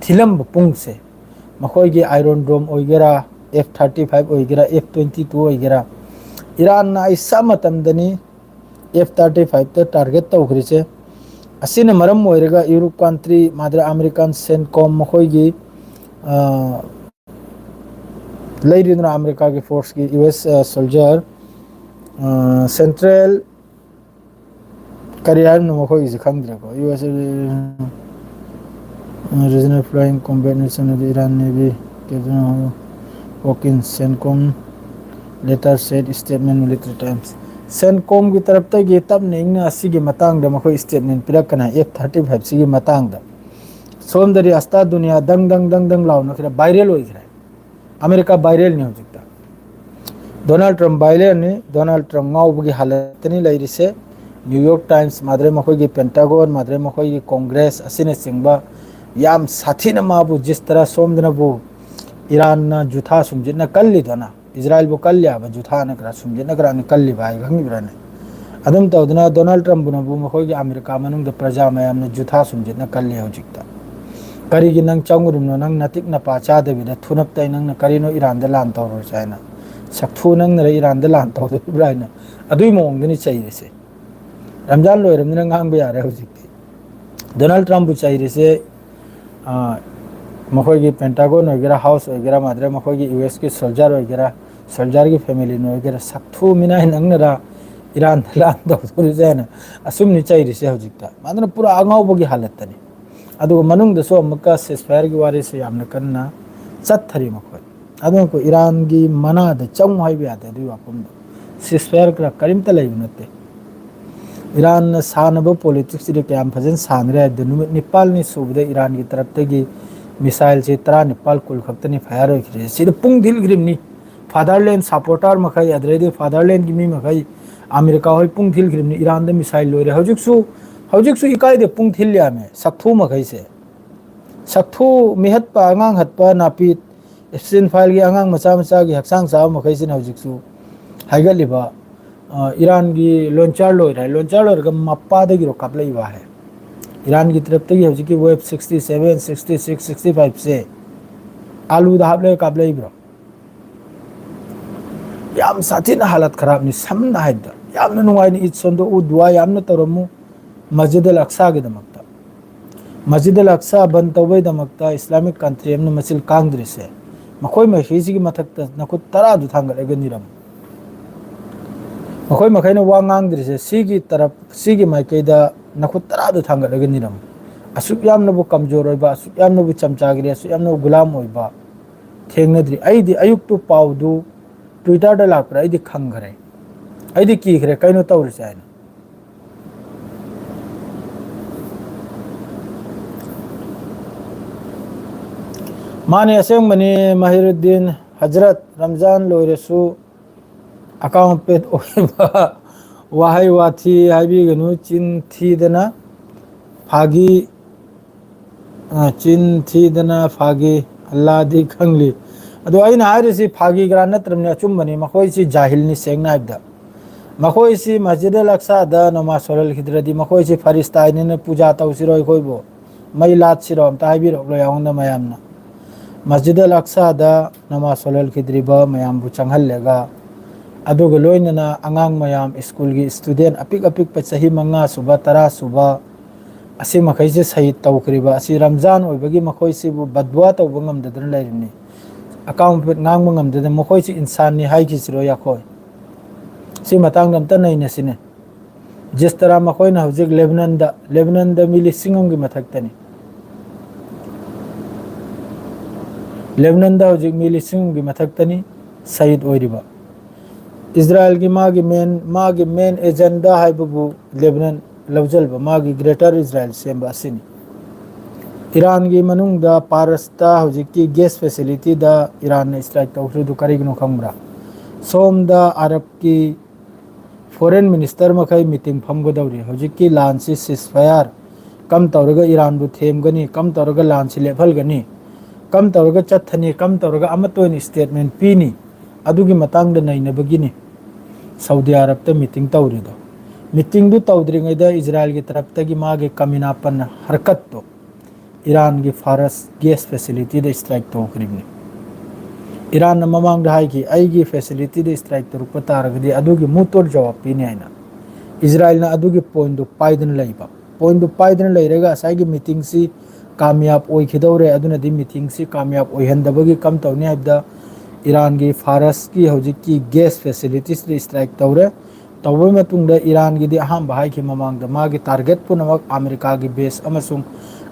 ꯊꯤꯜꯂꯝꯕ ꯄꯨꯡꯁꯦ, ꯃꯈꯣꯏꯒꯤ ꯑꯥꯏꯔꯣꯟ ꯗ꯭ꯔꯣꯝ ꯑꯣꯏꯒꯦꯔꯥ, ꯑꯦꯐ ꯊꯥꯔꯇꯤ ꯐꯥꯏꯚ ꯑꯣꯏꯒꯦꯔꯥ, ꯑꯦꯐ ꯇ꯭ꯋꯦꯟꯇꯤ ꯇꯨ ꯑꯣꯏꯒꯦꯔꯥ, ꯏꯔꯥꯟꯅ ꯑꯩꯁꯥ ꯃꯇꯝꯗꯅꯤ ꯑꯦꯐ ꯊꯥꯔꯇꯤ ꯐꯥꯏꯚꯇ ꯇꯥꯔꯒꯦꯠ ꯇꯧꯈ꯭ꯔꯤꯁꯦ꯫ ꯑꯁꯤꯅ ꯃꯔꯝ ꯑꯣꯏꯔꯒ ꯌꯨꯔꯣꯞ ꯀꯟꯇ꯭ꯔꯤ, ꯃꯥꯗꯔ ꯑꯃꯦꯔꯤꯀꯥꯟ ꯁꯦꯟꯀꯣꯝ, ꯃꯈꯣꯏꯒꯤ, ꯑ, ꯂꯩꯔꯤꯗꯅ ꯑꯃꯦꯔꯤꯀꯥꯒꯤ ꯐꯣꯔꯁꯀꯤ ꯌꯨ ꯑꯦꯁ, ꯑ, ꯁꯣꯜꯖꯔ, ꯑ, ꯁꯦꯟꯇ꯭ꯔꯦꯜ ꯀꯔꯤ ꯍꯥꯏꯕꯅꯣ ꯃꯈꯣꯏꯒꯤꯁꯦ ꯈꯪꯗ꯭ꯔꯦꯀꯣ꯫ U S A, regional flying combat nation ꯑꯗꯨ ꯏꯔꯥꯟ ꯅꯦꯚꯤ, ꯋꯥꯀꯤꯟ CENTCOM, letter said statement military times꯫ ꯁꯦꯟꯀꯣꯝꯒꯤ ꯇꯔꯞꯇꯒꯤ ꯇꯞꯅ ꯏꯪꯅ ꯑꯁꯤꯒꯤ ꯃꯇꯥꯡꯗ ꯃꯈꯣꯏ ꯁ꯭ꯇꯦꯠꯃꯦꯟ ꯄꯤꯔꯛꯀꯅꯤ, ꯑꯦꯐ ꯊꯥꯔꯇꯤ ꯐꯥꯏꯚꯁꯤꯒꯤ ꯃꯇꯥꯡꯗ꯫ ꯁꯣꯝꯗꯗꯤ ꯑꯁꯇꯥ ꯗꯨꯅꯤꯌꯥ ꯗꯪ ꯗꯪ ꯗꯪ ꯗꯪ ꯂꯥꯎꯅꯈ꯭ꯔꯦ, ꯚꯥꯏꯔꯦꯜ ꯑꯣꯏꯈ꯭ꯔꯦ꯫ ꯑꯃꯦꯔꯤꯀꯥ ꯚꯥꯏꯔꯦꯜꯅꯤ ꯍꯧꯖꯤꯛꯇ꯫ ꯗꯣꯅꯥꯜꯗ ꯇ꯭ꯔꯝꯞ ꯚꯥꯏꯂꯦꯟꯅꯤ꯫ ꯗꯣꯅꯥꯜꯗ ꯇ꯭ꯔꯝꯞ ꯉꯥꯎꯕꯒꯤ ꯍꯥꯂꯠꯇꯅꯤ ꯂꯩꯔꯤꯁꯦ꯫ ꯅ꯭ꯌꯨ ꯌꯣꯔꯛ ꯇꯥꯏꯝꯁ ꯃꯥꯗ꯭ꯔꯦ, ꯃꯈꯣꯏꯒꯤ ꯄꯦꯟꯇꯥꯒꯣꯟ ꯃꯥꯗ꯭ꯔꯦ, ꯃꯈꯣꯏꯒꯤ ꯀꯣꯡꯒ꯭ꯔꯦꯁ ꯑꯁꯤꯅꯆꯤꯡꯕ ꯌꯥꯝ ꯁꯥꯊꯤꯅ ꯃꯥꯕꯨ ꯖꯤꯁ ꯇꯔꯥ ꯁꯣꯝꯗꯅꯕꯨ ꯏꯔꯥꯟꯅ ꯖꯨꯊꯥ ꯁꯨꯝꯖꯤꯠꯅ ꯀꯜꯂꯤꯗꯅ, ꯏꯖꯔꯥꯏꯜꯕꯨ ꯀꯜꯂꯤ ꯍꯥꯏꯕ ꯖꯨꯊꯥꯅ ꯈꯔ ꯁꯨꯝꯖꯤꯠꯅ ꯈꯔꯅ ꯀꯜꯂꯤꯕ ꯍꯥꯏ ꯈꯪꯉꯤꯕ꯭ꯔꯥꯅꯦ? ꯑꯗꯨꯝ ꯇꯧꯗꯅ ꯗꯣꯅꯥꯜꯗ ꯇ꯭ꯔꯝꯞꯅꯕꯨ ꯃꯈꯣꯏꯒꯤ ꯑꯃꯦꯔꯤꯀꯥ ꯃꯅꯨꯡꯗ ꯄ꯭ꯔꯖꯥ ꯃꯌꯥꯝꯅ ꯖꯨꯊꯥ ꯁꯨꯝꯖꯤꯠꯅ ꯀꯜꯂꯤ ꯍꯧꯖꯤꯛꯇ꯫ ꯀꯔꯤꯒꯤ ꯅꯪ ꯆꯪꯉꯨꯔꯤꯕꯅꯣ? ꯅꯪ ꯅꯇꯤꯛ ꯅꯄꯥ ꯆꯥꯗꯕꯤꯗ ꯊꯨꯅꯞꯇ ꯅꯪꯅ ꯀꯔꯤꯅꯣ ꯏꯔꯥꯟꯗ ꯂꯥꯟ ꯇꯧꯔꯨꯔꯁꯦ ꯍꯥꯏꯅ? ꯁꯛꯊꯨ ꯅꯪꯅꯔ ꯏꯔꯥꯟꯗ ꯂꯥꯟ ꯇꯧꯗꯣꯔꯤꯕ꯭ꯔꯥ ꯍꯥꯏꯅ ꯑꯗꯨꯒꯤ ꯃꯑꯣꯡꯗꯅꯤ ꯆꯩꯔꯤꯁꯦ꯫ ꯔꯝꯖꯥꯟ ꯂꯣꯏꯔꯕꯅꯤꯅ ꯉꯥꯡꯕ ꯌꯥꯔꯦ ꯍꯧꯖꯤꯛꯇꯤ꯫ ꯗꯣꯅꯥꯜꯗ ꯇ꯭ꯔꯝꯞꯄꯨ ꯆꯩꯔꯤꯁꯦ, ꯑ, ꯃꯈꯣꯏꯒꯤ ꯄꯦꯟꯇꯥꯒꯣꯟ ꯑꯣꯏꯒꯦꯔꯥ, ꯍꯥꯎꯁ ꯑꯣꯏꯒꯦꯔꯥ, ꯃꯥꯗ꯭ꯔꯦ ꯃꯈꯣꯏꯒꯤ ꯌꯨ ꯑꯦꯁꯀꯤ ꯁꯣꯜꯖꯔ ꯑꯣꯏꯒꯦꯔꯥ, ꯁꯣꯜꯖꯔꯒꯤ ꯐꯦꯃꯤꯂꯤꯅ ꯑꯣꯏꯒꯦꯔꯥ, ꯁꯛꯊꯨ ꯃꯤꯅꯥꯏ ꯅꯪꯅꯔ ꯏꯔꯥꯟꯗ ꯂꯥꯟ ꯇꯧꯗꯣꯔꯤꯁꯦ ꯍꯥꯏꯅ ꯑꯁꯨꯝꯅꯤ ꯆꯩꯔꯤꯁꯦ ꯍꯧꯖꯤꯛꯇ꯫ ꯃꯥꯗꯨꯅ ꯄꯨꯔꯥ ꯑꯉꯥꯎꯕꯒꯤ ꯍꯥꯂꯠꯇꯅꯤ꯫ ꯑꯗꯨꯒ ꯃꯅꯨꯡꯗꯁꯨ ꯑꯃꯨꯛꯀ ceasefire ꯒꯤ ꯋꯥꯔꯤꯁꯦ ꯌꯥꯝꯅ ꯀꯟꯅ ꯆꯠꯊꯔꯤ ꯃꯈꯣꯏ꯫ ꯑꯗꯨꯅ ꯑꯩꯈꯣꯏ ꯏꯔꯥꯟꯒꯤ ꯃꯅꯥꯗ ꯆꯪꯉꯨ ꯍꯥꯏꯕ ꯌꯥꯗꯦ ꯑꯗꯨꯒꯤ ꯋꯥꯐꯝꯗꯣ꯫ Ceasefire ꯀꯔ-, ꯀꯔꯤꯝꯇ ꯂꯩꯕ ꯅꯠꯇꯦ꯫ ꯏꯔꯥꯟꯅ ꯁꯥꯟꯅꯕ politics ꯁꯤꯗ ꯀꯌꯥꯝ ꯐꯖꯅ ꯁꯥꯟꯅꯔꯦ ꯍꯥꯏꯕꯗ ꯅꯨꯃꯤꯠ ꯅꯤꯄꯥꯜꯅꯤ ꯁꯨꯕꯗ ꯏꯔꯥꯟꯒꯤ ꯇꯔꯞꯇꯒꯤ missile ꯁꯦ ꯇꯔꯥꯅꯤꯄꯥꯜ ꯀꯨꯟ ꯈꯛꯇꯅꯤ fire ꯑꯣꯏꯈ꯭ꯔꯤꯁꯦ꯫ ꯁꯤꯗ ꯄꯨꯡ ꯊꯤꯜꯈ꯭ꯔꯤꯕꯅꯤ꯫ Fatherland supporter ꯃꯈꯩ, ꯑꯗꯨꯗꯩꯗꯤ fatherland ꯒꯤ ꯃꯤ ꯃꯈꯩ, ꯑꯃꯦꯔꯤꯀꯥ ꯍꯣꯏ ꯄꯨꯡ ꯊꯤꯜꯈ꯭ꯔꯤꯕꯅꯤ꯫ ꯏꯔꯥꯟꯗ missile ꯂꯣꯏꯔꯦ꯫ ꯍꯧꯖꯤꯛꯁꯨ, ꯍꯧꯖꯤꯛꯁꯨ ꯏꯀꯥꯏꯗ ꯄꯨꯡ ꯊꯤꯜ ꯌꯥꯝꯃꯦ ꯁꯛꯊꯨ ꯃꯈꯩꯁꯦ꯫ ꯁꯛꯊꯨ ꯃꯤꯍꯠꯄ, ꯑꯉꯥꯡ ꯍꯠꯄ, ꯅꯥꯄꯤ Epstein file ꯒꯤ ꯑꯉꯥꯡ ꯃꯆꯥ ꯃꯆꯥꯒꯤ ꯍꯛꯆꯥꯡ ꯆꯥꯕ ꯃꯈꯩꯁꯤꯅ ꯍꯧꯖꯤꯛꯁꯨ ꯍꯥꯏꯒꯠꯂꯤꯕ, ꯑ, ꯏꯔꯥꯟꯒꯤ launcher ꯂꯣꯏꯔꯦ꯫ Launcher ꯂꯣꯏꯔꯒ ꯃꯄꯥꯗꯒꯤꯔꯣ ꯀꯥꯞꯂꯛꯏꯕ ꯍꯥꯏ꯫ ꯏꯔꯥꯟꯒꯤ ꯇꯔꯞꯇꯒꯤ ꯍꯧꯖꯤꯛꯀꯤ wave sixty seven, sixty six, sixty five ꯁꯦ ꯑꯥꯂꯨꯗ ꯍꯥꯞꯂꯒ ꯀꯥꯞꯂꯛꯏꯕ꯭ꯔꯣ? ꯌꯥꯝ ꯁꯥꯊꯤꯅ ꯍꯥꯂꯠ ꯈꯔꯥꯞꯅꯤ꯫ ꯁꯝꯅ ꯍꯥꯏꯕꯗ ꯌꯥꯝꯅ ꯅꯨꯡꯉꯥꯏꯅ ꯏꯠ ꯁꯣꯟꯗꯣꯛꯎ, ꯗꯨꯋꯥ ꯌꯥꯝꯅ ꯇꯧꯔꯝꯃꯨ ꯃꯁꯖꯤꯗ ꯑꯜ ꯑꯛꯁꯥꯒꯤꯗꯃꯛꯇ꯫ ꯃꯁꯖꯤꯗ ꯑꯜ ꯑꯛꯁꯥ ꯕꯟ ꯇꯧꯕꯩꯗꯃꯛꯇ Islamic country ꯑꯃꯅ ꯃꯆꯤꯜ ꯀꯥꯡꯗ꯭ꯔꯤꯁꯦ, ꯃꯈꯣꯏ ꯃꯈꯩꯁꯤꯒꯤ ꯃꯊꯛꯇ ꯅꯈꯨꯠ ꯇꯔꯥꯗꯨ ꯊꯥꯡꯒꯠꯂꯒ ꯅꯤꯔꯝꯃꯨ꯫ ꯃꯈꯣꯏ ꯃꯈꯩꯅ ꯋꯥ ꯉꯥꯡꯗ꯭ꯔꯤꯁꯦ ꯁꯤꯒꯤ ꯇꯔꯞ, ꯁꯤꯒꯤ ꯃꯥꯏꯀꯩꯗ ꯅꯈꯨꯠ ꯇꯔꯥꯗꯨ ꯊꯥꯡꯒꯠꯂꯒ ꯅꯤꯔꯝꯃꯨ꯫ ꯑꯁꯨꯛ ꯌꯥꯝꯅꯕꯨ ꯀꯝꯖꯣꯔ ꯑꯣꯏꯕ, ꯑꯁꯨꯛ ꯌꯥꯝꯅꯕꯨ ꯆꯝꯆꯥꯒꯤꯔꯤ, ꯑꯁꯨꯛ ꯌꯥꯝꯅꯕꯨ ꯒꯨꯂꯥꯝ ꯑꯣꯏꯕ ꯊꯦꯡꯅꯗ꯭ꯔꯤ꯫ ꯑꯩꯗꯤ ꯑꯌꯨꯛꯇꯨ ꯄꯥꯎꯗꯨ Twitter ꯗ ꯂꯥꯛꯄ꯭ꯔꯥ, ꯑꯩꯗꯤ ꯈꯪꯈ꯭ꯔꯦ꯫ ꯑꯩꯗꯤ ꯀꯤꯈ꯭ꯔꯦ, ꯀꯩꯅꯣ ꯇꯧꯔꯤꯁꯦ ꯍꯥꯏꯅ꯫ ꯃꯥꯅꯦ, ꯑꯁꯦꯡꯕꯅꯤ ꯃꯍꯤꯔꯨꯗꯤꯟ ꯍꯖꯔꯠ, ꯔꯝꯖꯥꯟ ꯂꯣꯏꯔꯁꯨ ꯑꯀꯥꯎ ꯑꯄꯦꯠ ꯑꯣꯏꯕ ꯋꯥꯍꯩ ꯋꯥꯊꯤ ꯍꯥꯏꯕꯤꯒꯅꯨ꯫ ꯆꯤꯟ ꯊꯤꯗꯅ ꯐꯥꯒꯤ, ꯑ, ꯆꯤꯟ ꯊꯤꯗꯅ ꯐꯥꯒꯤ, ꯑꯜꯂꯥꯗꯤ ꯈꯪꯂꯤ꯫ ꯑꯗꯣ ꯑꯩꯅ ꯍꯥꯏꯔꯤꯁꯤ ꯐꯥꯒꯤ ꯒꯔꯥ ꯅꯠꯇ꯭ꯔꯕꯅꯤ, ꯑꯆꯨꯝꯕꯅꯤ꯫ ꯃꯈꯣꯏꯁꯤ ꯖꯥꯍꯤꯜꯅꯤ, ꯁꯦꯡꯅ ꯍꯥꯏꯕꯗ꯫ ꯃꯈꯣꯏꯁꯤ ꯃꯁꯖꯤꯗ ꯑꯜ ꯑꯛꯁꯥꯗ ꯅꯃꯥꯖ ꯁꯣꯜꯍꯜꯈꯤꯗ꯭ꯔꯗꯤ ꯃꯈꯣꯏꯁꯤ ꯐꯔꯤꯁꯇꯥꯏꯅꯤꯅ ꯄꯨꯖꯥ ꯇꯧꯁꯤꯔꯣ ꯑꯩꯈꯣꯏꯕꯨ? ꯃꯩ ꯂꯥꯠꯁꯤꯔꯣ? ꯑꯝꯇ ꯍꯥꯏꯕꯤꯔꯛꯂꯣ ꯑꯩꯉꯣꯟꯗ ꯃꯌꯥꯝꯅ꯫ ꯃꯁꯖꯤꯗ ꯑꯜ ꯑꯛꯁꯥꯗ ꯅꯃꯥꯖ ꯁꯣꯜꯍꯜꯈꯤꯗ꯭ꯔꯤꯕ ꯃꯌꯥꯝꯕꯨ ꯆꯪꯍꯜꯂꯒ, ꯑꯗꯨꯒ ꯂꯣꯏꯅꯅ ꯑꯉꯥꯡ ꯃꯌꯥꯝ, ꯁ꯭ꯀꯨꯜꯒꯤ ꯁ꯭ꯇꯨꯗꯦꯟ ꯑꯄꯤꯛ ꯑꯄꯤꯛꯄ ꯆꯍꯤ ꯃꯉꯥ ꯁꯨꯕ, ꯇꯔꯥ ꯁꯨꯕ, ꯑꯁꯤ ꯃꯈꯩꯁꯦ ꯁꯍꯤꯗ ꯇꯧꯈ꯭ꯔꯤꯕ ꯑꯁꯤ ꯔꯝꯖꯥꯟ ꯑꯣꯏꯕꯒꯤ ꯃꯈꯣꯏꯁꯤꯕꯨ ꯕꯗꯋꯥ ꯇꯧꯕ ꯉꯝꯗꯗꯅ ꯂꯩꯔꯤꯕꯅꯤ꯫ ꯑꯀꯥꯎ ꯑꯄꯦꯠ ꯉꯥꯡꯕ ꯉꯝꯗꯗꯅ ꯃꯈꯣꯏꯁꯤ ꯏꯟꯁꯥꯟꯅꯤ ꯍꯥꯏꯈꯤꯁꯤꯔꯣ ꯑꯩꯈꯣꯏ? ꯁꯤ ꯃꯇꯥꯡꯗ ꯑꯝꯇ ꯅꯩꯅꯁꯤꯅꯦ꯫ ꯖꯤꯁ ꯇꯔꯥ ꯃꯈꯣꯏꯅ ꯍꯧꯖꯤꯛ ꯂꯦꯕꯅꯟꯗ, ꯂꯦꯕꯅꯟꯗ ꯃꯤ ꯂꯤꯁꯤꯡ ꯑꯃꯒꯤ ꯃꯊꯛꯇꯅꯤ꯫ ꯂꯦꯕꯅꯟꯗ ꯍꯧꯖꯤꯛ ꯃꯤ ꯂꯤꯁꯤꯡ ꯑꯃꯒꯤ ꯃꯊꯛꯇꯅꯤ ꯁꯍꯤꯗ ꯑꯣꯏꯔꯤꯕ꯫ ꯏꯖꯔꯥꯏꯜꯒꯤ ꯃꯥꯒꯤ ꯃꯦꯟ, ꯃꯥꯒꯤ ꯃꯦꯟ ꯑꯦꯖꯦꯟꯗꯥ ꯍꯥꯏꯕꯕꯨ ꯂꯦꯕꯅꯟ ꯂꯧꯖꯜꯕ, ꯃꯥꯒꯤ ꯒ꯭ꯔꯦꯇꯔ ꯏꯖꯔꯥꯏꯜ ꯁꯦꯝꯕ ꯑꯁꯤꯅꯤ꯫ ꯏꯔꯥꯟꯒꯤ ꯃꯅꯨꯡꯗ ꯄꯥꯔꯁꯇ ꯍꯧꯖꯤꯛꯀꯤ ꯒꯦꯁ ꯐꯦꯁꯤꯂꯤꯇꯤꯗ ꯏꯔꯥꯟꯅ ꯏꯁꯇ꯭ꯔꯥꯏꯛ ꯇꯧꯈ꯭ꯔꯤꯗꯨ ꯀꯔꯤꯒꯤꯅꯣ ꯈꯪꯕ꯭ꯔꯥ? ꯁꯣꯝꯗ ꯑꯔꯕꯀꯤ ꯐꯣꯔꯦꯟ ꯃꯤꯅꯤꯁꯇꯔ ꯃꯈꯩ ꯃꯤꯇꯤꯡ ꯐꯝꯒꯗꯧꯔꯤ꯫ ꯍꯧꯖꯤꯛꯀꯤ ꯂꯥꯟꯁꯤ ꯁꯤꯁ ꯐꯌꯥꯔ ꯀꯝ ꯇꯧꯔꯒ ꯏꯔꯥꯟꯕꯨ ꯊꯦꯝꯒꯅꯤ, ꯀꯝ ꯇꯧꯔꯒ ꯂꯥꯟꯁꯤ ꯂꯦꯞꯍꯜꯒꯅꯤ, ꯀꯝ ꯇꯧꯔꯒ ꯆꯠꯊꯅꯤ, ꯀꯝ ꯇꯧꯔꯒ ꯑꯃꯠꯇ ꯑꯣꯏꯅ ꯁ꯭ꯇꯦꯠꯃꯦꯟ ꯄꯤꯅꯤ, ꯑꯗꯨꯒꯤ ꯃꯇꯥꯡꯗ ꯅꯩꯅꯕꯒꯤꯅꯤ ꯁꯧꯗꯤ ꯑꯔꯕꯇ ꯃꯤꯇꯤꯡ ꯇꯧꯔꯤꯗꯣ꯫ ꯃꯤꯇꯤꯡꯗꯨ ꯇꯧꯗ꯭ꯔꯤꯉꯩꯗ ꯏꯖꯔꯥꯏꯜꯒꯤ ꯇꯔꯞꯇꯒꯤ ꯃꯥꯒꯤ ꯀꯃꯤꯅꯥꯄꯟ ꯍꯔꯀꯠꯇꯣ ꯏꯔꯥꯟꯒꯤ ꯐꯥꯔꯁ ꯒꯦꯁ ꯐꯦꯁꯤꯂꯤꯇꯤꯗ ꯏꯁꯇ꯭ꯔꯥꯏꯛ ꯇꯧꯈ꯭ꯔꯤꯕꯅꯤ꯫ ꯏꯔꯥꯟꯅ ꯃꯃꯥꯡꯗ ꯍꯥꯏꯈꯤ, "ꯑꯩꯒꯤ ꯐꯦꯁꯤꯂꯤꯇꯤꯗ ꯏꯁꯇ꯭ꯔꯥꯏꯛ ꯇꯧꯔꯛꯄ ꯇꯥꯔꯒꯗꯤ ꯑꯗꯨꯒꯤ ꯃꯨꯠꯇꯣꯔ ꯖꯋꯥꯕ ꯄꯤꯅꯤ" ꯍꯥꯏꯅ꯫ ꯏꯖꯔꯥꯏꯜꯅ ꯑꯗꯨꯒꯤ ꯄꯣꯏꯟꯗꯨ ꯄꯥꯏꯗꯨꯅ ꯂꯩꯕ꯫ ꯄꯣꯏꯟꯗꯨ ꯄꯥꯏꯗꯨꯅ ꯂꯩꯔꯒ ꯉꯁꯥꯏꯒꯤ ꯃꯤꯇꯤꯡꯁꯤ ꯀꯥꯃꯤꯌꯥꯕ ꯑꯣꯏꯈꯤꯗꯧꯔꯦ꯫ ꯑꯗꯨꯅꯗꯤ ꯃꯤꯇꯤꯡꯁꯤ ꯀꯥꯃꯤꯌꯥꯕ ꯑꯣꯏꯍꯟꯗꯕꯒꯤ ꯀꯝ ꯇꯧꯅꯤ ꯍꯥꯏꯕꯗ ꯏꯔꯥꯟꯒꯤ ꯐꯥꯔꯁꯀꯤ ꯍꯧꯖꯤꯛꯀꯤ ꯒꯦꯁ ꯐꯦꯁꯤꯂꯤꯇꯤꯁꯤꯗ ꯏꯁꯇ꯭ꯔꯥꯏꯛ ꯇꯧꯔꯦ꯫ ꯇꯧꯕꯒꯤ ꯃꯇꯨꯡꯗ ꯏꯔꯥꯟꯒꯤꯗꯤ ꯑꯍꯥꯟꯕ ꯍꯥꯏꯈꯤ ꯃꯃꯥꯡꯗ ꯃꯥꯒꯤ ꯇꯥꯔꯒꯦꯠ ꯄꯨꯝꯅꯃꯛ ꯑꯃꯦꯔꯤꯀꯥꯒꯤ ꯕꯦꯁ ꯑꯃꯁꯨꯡ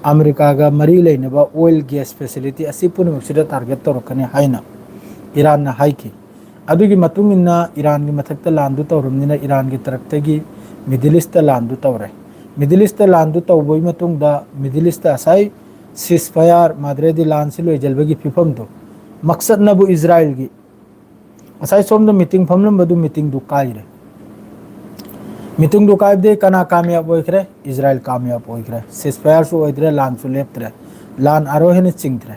ꯑꯃꯦꯔꯤꯀꯥꯒ ꯃꯔꯤ ꯂꯩꯅꯕ ꯑꯣꯏꯜ ꯒꯦꯁ ꯐꯦꯁꯤꯂꯤꯇꯤ ꯑꯁꯤ ꯄꯨꯝꯅꯃꯛꯁꯤꯗ ꯇꯥꯔꯒꯦꯠ ꯇꯧꯔꯛꯀꯅꯤ ꯍꯥꯏꯅ ꯏꯔꯥꯟꯅ ꯍꯥꯏꯈꯤ꯫ ꯑꯗꯨꯒꯤ ꯃꯇꯨꯡ ꯏꯟꯅ ꯏꯔꯥꯟꯒꯤ ꯃꯊꯛꯇ ꯂꯥꯟꯗꯨ ꯇꯧꯔꯕꯅꯤꯅ ꯏꯔꯥꯟꯒꯤ ꯇꯔꯞꯇꯒꯤ ꯃꯤꯗꯜ ꯏꯁꯇ ꯂꯥꯟꯗꯨ ꯇꯧꯔꯦ꯫ ꯃꯤꯗꯜ ꯏꯁꯇ ꯂꯥꯟꯗꯨ ꯇꯧꯕꯒꯤ ꯃꯇꯨꯡꯗ ꯃꯤꯗꯜ ꯏꯁꯇ ꯉꯁꯥꯏ ꯁꯤꯁ ꯐꯌꯥꯔ ꯃꯥꯗ꯭ꯔꯦꯗꯤ ꯂꯥꯟꯁꯤ ꯂꯣꯏꯁꯤꯟꯕꯒꯤ ꯐꯤꯕꯝꯗꯣ ꯃꯛꯁꯠꯅꯕꯨ ꯏꯖꯔꯥꯏꯜꯒꯤ ꯉꯁꯥꯏ ꯁꯣꯝꯗ ꯃꯤꯇꯤꯡ ꯐꯝꯂꯝꯕꯗꯨ ꯃꯤꯇꯤꯡꯗꯨ ꯀꯥꯏꯔꯦ꯫ ꯃꯤꯇꯤꯡꯗꯨ ꯀꯥꯏꯕꯗꯤ ꯀꯅꯥ ꯀꯥꯃꯌꯥꯕ ꯑꯣꯏꯈ꯭ꯔꯦ? ꯏꯖꯔꯥꯏꯜ ꯀꯥꯃꯌꯥꯕ ꯑꯣꯏꯈ꯭ꯔꯦ꯫ ꯁꯤꯁꯐꯥꯌꯔꯁꯨ ꯑꯣꯏꯗ꯭ꯔꯦ, ꯂꯥꯟꯁꯨ ꯂꯦꯞꯇ꯭ꯔꯦ, ꯂꯥꯟ ꯑꯥꯔꯣ ꯍꯦꯟꯅ ꯆꯤꯡꯗ꯭ꯔꯦ꯫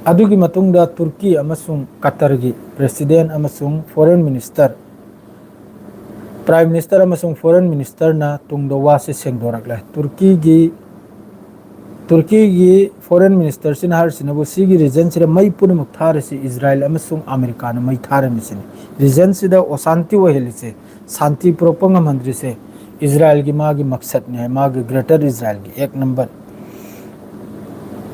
ꯑꯗꯨꯒꯤ ꯃꯇꯨꯡꯗ ꯇꯨꯔꯀꯤ ꯑꯃꯁꯨꯡ ꯀꯇꯔꯒꯤ ꯄ꯭ꯔꯦꯁꯤꯗꯦꯟ ꯑꯃꯁꯨꯡ ꯐꯣꯔꯦꯟ ꯃꯤꯅꯤꯁꯇꯔ, ꯄ꯭ꯔꯥꯏꯝ ꯃꯤꯅꯤꯁꯇꯔ ꯑꯃꯁꯨꯡ ꯐꯣꯔꯦꯟ ꯃꯤꯅꯤꯁꯇꯔꯅ ꯇꯨꯡꯗ ꯋꯥꯁꯦ ꯁꯦꯡꯗꯣꯔꯛꯂꯦ꯫ ꯇꯨꯔꯀꯤꯒꯤ ꯇꯨꯔꯀꯤꯒꯤ ꯐꯣꯔꯦꯟ ꯃꯤꯅꯤꯁꯇꯔꯁꯤꯅ ꯍꯥꯏꯔꯤꯁꯤꯅꯕꯨ ꯁꯤꯒꯤ ꯔꯤꯖꯟꯁꯤꯗ ꯃꯩ ꯄꯨꯝꯅꯃꯛ ꯊꯥꯔꯤꯁꯤ ꯏꯖꯔꯥꯏꯜ ꯑꯃꯁꯨꯡ ꯑꯃꯦꯔꯤꯀꯥꯅ ꯃꯩ ꯊꯥꯔꯝꯃꯤꯁꯤꯅꯤ꯫ ꯔꯤꯖꯟꯁꯤꯗ ꯑꯣꯁꯥꯟꯇꯤ ꯑꯣꯏꯍꯜꯂꯤꯁꯦ, ꯁꯥꯟꯇꯤ ꯄꯨꯔꯛꯄ ꯉꯝꯍꯟꯗ꯭ꯔꯤꯁꯦ ꯏꯖꯔꯥꯏꯜꯒꯤ ꯃꯥꯒꯤ ꯃꯛꯁꯠꯅꯤ ꯍꯥꯏ, ꯃꯥꯒꯤ ꯒ꯭ꯔꯦꯇꯔ ꯏꯖꯔꯥꯏꯜꯒꯤ ꯑꯦꯛ ꯅꯝꯕꯔ꯫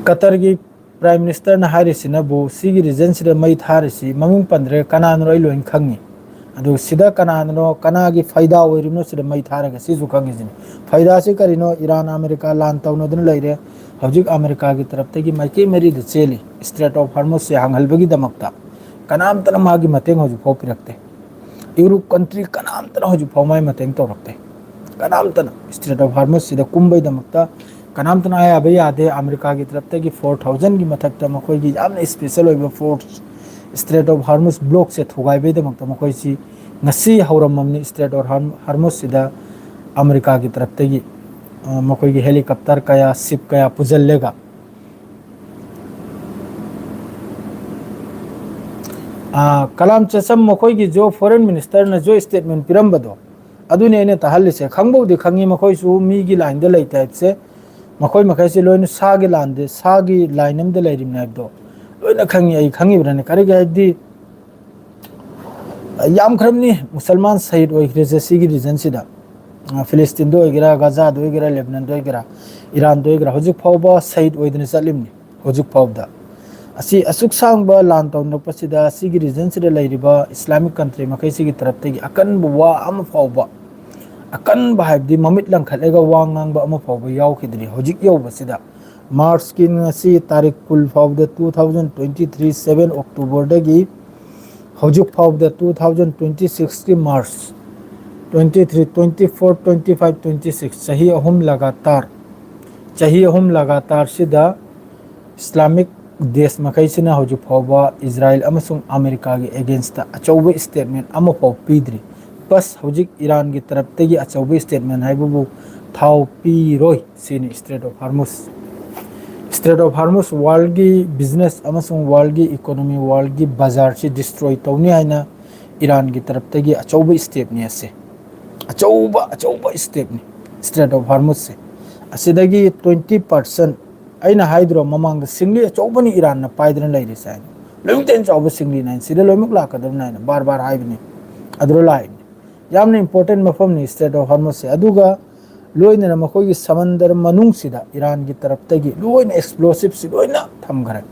ꯀꯇꯔꯒꯤ ꯄ꯭ꯔꯥꯏꯝ ꯃꯤꯅꯤꯁꯇꯔꯅ ꯍꯥꯏꯔꯤꯁꯤꯅꯕꯨ ꯁꯤꯒꯤ ꯔꯤꯖꯟꯁꯤꯗ ꯃꯩ ꯊꯥꯔꯤꯁꯤ ꯃꯃꯤꯡ ꯄꯟꯗ꯭ꯔꯦ, ꯀꯅꯥꯅꯣ ꯑꯩ ꯂꯣꯏꯅ ꯈꯪꯉꯤ꯫ ꯑꯗꯨ ꯁꯤꯗ ꯀꯅꯥꯅꯣ, ꯀꯅꯥꯒꯤ ꯐꯥꯏꯗꯥ ꯑꯣꯏꯔꯤꯕꯅꯣ ꯁꯤꯗ ꯃꯩ ꯊꯥꯔꯒ ꯁꯤꯁꯨ ꯈꯪꯉꯤꯁꯤꯅꯤ꯫ ꯐꯥꯏꯗꯥꯁꯤ ꯀꯔꯤꯅꯣ? ꯏꯔꯥꯟ ꯑꯃꯦꯔꯤꯀꯥ ꯂꯥꯟ ꯇꯧꯅꯗꯨꯅ ꯂꯩꯔꯦ꯫ ꯍꯧꯖꯤꯛ ꯑꯃꯦꯔꯤꯀꯥꯒꯤ ꯇꯔꯞꯇꯒꯤ ꯃꯥꯏꯀꯩ ꯃꯔꯤꯗ ꯆꯦꯜꯂꯤ ꯏꯁꯇ꯭ꯔꯦꯠ ꯑꯣꯐ ꯍꯥꯔꯃꯨꯁꯁꯦ ꯍꯥꯡꯍꯜꯕꯒꯤꯗꯃꯛꯇ꯫ ꯀꯅꯥꯝꯇꯅ ꯃꯥꯒꯤ ꯃꯇꯦꯡ ꯍꯧꯖꯤꯛꯐꯥꯎ ꯄꯤꯔꯛꯇꯦ꯫ ꯌꯨꯔꯣꯞ ꯀꯟꯇ꯭ꯔꯤ ꯀꯅꯥꯝꯇꯅ ꯍꯧꯖꯤꯛꯐꯥꯎ ꯃꯥꯒꯤ ꯃꯇꯦꯡ ꯇꯧꯔꯛꯇꯦ꯫ ꯀꯅꯥꯝꯇꯅ ꯏꯁꯇ꯭ꯔꯦꯠ ꯑꯣꯐ ꯍꯥꯔꯃꯨꯁꯁꯤꯗ ꯀꯨꯝꯕꯩꯗꯃꯛꯇ ꯀꯅꯥꯝꯇꯅ ꯑꯌꯥꯕ ꯌꯥꯗꯦ꯫ ꯑꯃꯦꯔꯤꯀꯥꯒꯤ ꯇꯔꯞꯇꯒꯤ ꯐꯣꯔ ꯊꯥꯎꯖꯟꯒꯤ ꯃꯊꯛꯇ ꯃꯈꯣꯏꯒꯤ ꯌꯥꯝꯅ ꯏꯁꯄꯦꯁꯦꯜ ꯑꯣꯏꯕ ꯐꯣꯔꯁ ꯏꯁꯇ꯭ꯔꯦꯠ ꯑꯣꯐ ꯍꯥꯔꯃꯨꯁ ꯕ꯭ꯂꯣꯛꯁꯦ ꯊꯨꯒꯥꯏꯕꯩꯗꯃꯛꯇ ꯃꯈꯣꯏꯁꯤ ꯉꯁꯤ ꯍꯧꯔꯝꯃꯕꯅꯤ꯫ ꯏꯁꯇ꯭ꯔꯦꯠ ꯑꯣꯐ ꯍꯥꯔꯃꯨꯁꯁꯤꯗ ꯑꯃꯦꯔꯤꯀꯥꯒꯤ ꯇꯔꯞꯇꯒꯤ ꯑ, ꯃꯈꯣꯏꯒꯤ ꯍꯦꯂꯤꯀꯣꯞꯇꯔ ꯀꯌꯥ, ꯁꯤꯞ ꯀꯌꯥ ꯄꯨꯁꯤꯜꯂꯒ ꯑ, ꯀꯂꯥꯝ ꯆꯦꯆꯝ ꯃꯈꯣꯏꯒꯤ ꯖꯣ ꯐꯣꯔꯦꯟ ꯃꯤꯅꯤꯁꯇꯔꯅ ꯖꯣ ꯁ꯭ꯇꯦꯠꯃꯦꯟ ꯄꯤꯔꯝꯕꯗꯣ ꯑꯗꯨꯅꯤ ꯑꯩꯅ ꯇꯥꯍꯜꯂꯤꯁꯦ꯫ ꯈꯪꯕꯕꯨꯗꯤ ꯈꯪꯉꯤ ꯃꯈꯣꯏꯁꯨ ꯃꯤꯒꯤ ꯂꯥꯏꯟꯗ ꯂꯩꯇꯦ ꯍꯥꯏꯕꯁꯦ꯫ ꯃꯈꯣꯏ ꯃꯈꯩꯁꯦ ꯂꯣꯏꯅ ꯁꯥꯒꯤ ꯂꯥꯟꯗ, ꯁꯥꯒꯤ ꯂꯥꯏꯟ ꯑꯃꯗ ꯂꯩꯔꯤꯕꯅꯤ ꯍꯥꯏꯕꯗꯣ ꯂꯣꯏꯅ ꯈꯪꯉꯤ꯫ ꯑꯩ ꯈꯪꯉꯤꯕ꯭ꯔꯥꯅꯦ? ꯀꯔꯤꯒꯤ ꯍꯥꯏꯕꯗꯤ ꯌꯥꯝꯈ꯭ꯔꯕꯅꯤ ꯃꯨꯁꯜꯃꯥꯟ ꯁꯍꯤꯗ ꯑꯣꯏꯈ꯭ꯔꯤꯁꯦ ꯁꯤꯒꯤ ꯔꯤꯖꯟꯁꯤꯗ꯫ ꯑ, ꯐꯤꯂꯤꯁꯇꯤꯟꯗ ꯑꯣꯏꯒꯦꯔꯥ, ꯒꯖꯥꯗ ꯑꯣꯏꯒꯦꯔꯥ, ꯂꯦꯕꯅꯟꯗ ꯑꯣꯏꯒꯦꯔꯥ, ꯏꯔꯥꯟꯗ ꯑꯣꯏꯒꯦꯔꯥ, ꯍꯧꯖꯤꯛ ꯐꯥꯎꯕ ꯁꯍꯤꯗ ꯑꯣꯏꯗꯅ ꯆꯠꯂꯤꯕꯅꯤ꯫ ꯍꯧꯖꯤꯛ ꯐꯥꯎꯕꯗ ꯑꯁꯤ ꯑꯁꯨꯛ ꯁꯥꯡꯕ ꯂꯥꯟ ꯇꯧꯅꯔꯛꯄꯁꯤꯗ ꯁꯤꯒꯤ ꯔꯤꯖꯟꯁꯤꯗ ꯂꯩꯔꯤꯕ ꯏꯁꯂꯥꯃꯤꯛ ꯀꯟꯇ꯭ꯔꯤ ꯃꯈꯩꯁꯤꯒꯤ ꯇꯔꯞꯇꯒꯤ ꯑꯀꯟꯕ ꯋꯥ ꯑꯃ ꯐꯥꯎꯕ, ꯑꯀꯟꯕ ꯍꯥꯏꯕꯗꯤ ꯃꯃꯤꯠ ꯂꯪꯈꯠꯂꯒ ꯋꯥ ꯉꯥꯡꯕ ꯑꯃ ꯐꯥꯎꯕ ꯌꯥꯎꯈꯤꯗ꯭ꯔꯤ꯫ ꯍꯧꯖꯤꯛ ꯌꯧꯕꯁꯤꯗ ꯃꯥꯔꯆꯀꯤ ꯉꯁꯤ ꯇꯥꯔꯤꯛ ꯀꯨꯟ ꯐꯥꯎꯕꯗ, two thousand twenty three seven ꯑꯣꯛꯇꯣꯕꯔꯗꯒꯤ ꯍꯧꯖꯤꯛ ꯐꯥꯎꯕꯗ ꯇꯨ ꯊꯥꯎꯖꯟ ꯇ꯭ꯋꯦꯟꯇꯤ ꯁꯤꯛꯁꯀꯤ March twenty three, twenty four, twenty five, twenty six, ꯆꯍꯤ ꯑꯍꯨꯝ ꯂꯒꯥꯇꯥꯔ, ꯆꯍꯤ ꯑꯍꯨꯝ ꯂꯒꯥꯇꯥꯔꯁꯤꯗ ꯏꯁꯂꯥꯃꯤꯛ ꯗꯦꯁ ꯃꯈꯩꯁꯤꯅ ꯍꯧꯖꯤꯛ ꯐꯥꯎꯕ ꯏꯖꯔꯥꯏꯜ ꯑꯃꯁꯨꯡ ꯑꯃꯦꯔꯤꯀꯥꯒꯤ ꯑꯦꯒꯦꯟꯁꯇ ꯑꯆꯧꯕ ꯁ꯭ꯇꯦꯠꯃꯦꯟ ꯑꯃꯐꯥꯎ ꯄꯤꯗ꯭ꯔꯤ꯫ ꯕꯁ ꯍꯧꯖꯤꯛ ꯏꯔꯥꯟꯒꯤ ꯇꯔꯞꯇꯒꯤ ꯑꯆꯧꯕ ꯁ꯭ꯇꯦꯠꯃꯦꯟ ꯍꯥꯏꯕꯕꯨ ꯊꯥꯎ ꯄꯤꯔꯣꯏ ꯁꯤꯅꯤ꯫ Strait of Hormuz, strait of Hormuz ꯋꯥꯔꯜꯒꯤ ꯕꯤꯖꯤꯅꯦꯁ ꯑꯃꯁꯨꯡ ꯋꯥꯔꯜꯒꯤ ꯏꯀꯣꯅꯣꯃꯤ, ꯋꯥꯔꯜꯒꯤ ꯕꯖꯥꯔꯁꯤ ꯗꯤꯁꯇ꯭ꯔꯣꯏ ꯇꯧꯅꯤ ꯍꯥꯏꯅ ꯏꯔꯥꯟꯒꯤ ꯇꯔꯞꯇꯒꯤ ꯑꯆꯧꯕ ꯁ꯭ꯇꯦꯞꯅꯤ ꯑꯁꯦ꯫ ꯑꯆꯧꯕ ꯑꯆꯧꯕ ꯁ꯭ꯇꯦꯞꯅꯤ ꯏꯁꯇ꯭ꯔꯦꯠ ꯑꯣꯐ ꯍꯥꯔꯃꯨꯁꯁꯦ꯫ ꯑꯁꯤꯗꯒꯤ ꯇ꯭ꯋꯦꯟꯇꯤ ꯄꯥꯔꯁꯦꯟ, ꯑꯩꯅ ꯍꯥꯏꯗ꯭ꯔꯣ ꯃꯃꯥꯡꯗ, ꯁꯤꯡꯂꯤ ꯑꯆꯧꯕꯅꯤ ꯏꯔꯥꯟꯅ ꯄꯥꯏꯗꯅ ꯂꯩꯔꯤꯁꯦ ꯍꯥꯏꯅ꯫ ꯂꯣꯏꯃꯛꯇꯩ ꯆꯥꯎꯕ ꯁꯤꯡꯂꯤꯅ ꯍꯥꯏꯅ ꯁꯤꯗ ꯂꯣꯏꯅꯃꯛ ꯂꯥꯛꯀꯗꯕꯅꯤ ꯍꯥꯏꯅ ꯕꯥꯔ ꯕꯥꯔ ꯍꯥꯏꯕꯅꯤ꯫ ꯑꯗꯨꯗ ꯂꯥꯛꯏꯅꯤ꯫ ꯌꯥꯝꯅ ꯏꯝꯄꯣꯔꯇꯦꯟ ꯃꯐꯝꯅꯤ ꯏꯁꯇ꯭ꯔꯦꯠ ꯑꯣꯐ ꯍꯥꯔꯃꯨꯁꯁꯦ꯫ ꯑꯗꯨꯒ ꯂꯣꯏꯅꯅ ꯃꯈꯣꯏꯒꯤ ꯁꯃꯟꯗꯔ ꯃꯅꯨꯡꯁꯤꯗ ꯏꯔꯥꯟꯒꯤ ꯇꯔꯞꯇꯒꯤ ꯂꯣꯏꯅ ꯑꯦꯛꯁꯄ꯭ꯂꯣꯁꯤꯞꯁꯤ ꯂꯣꯏꯅ ꯊꯝꯈ꯭ꯔꯦ꯫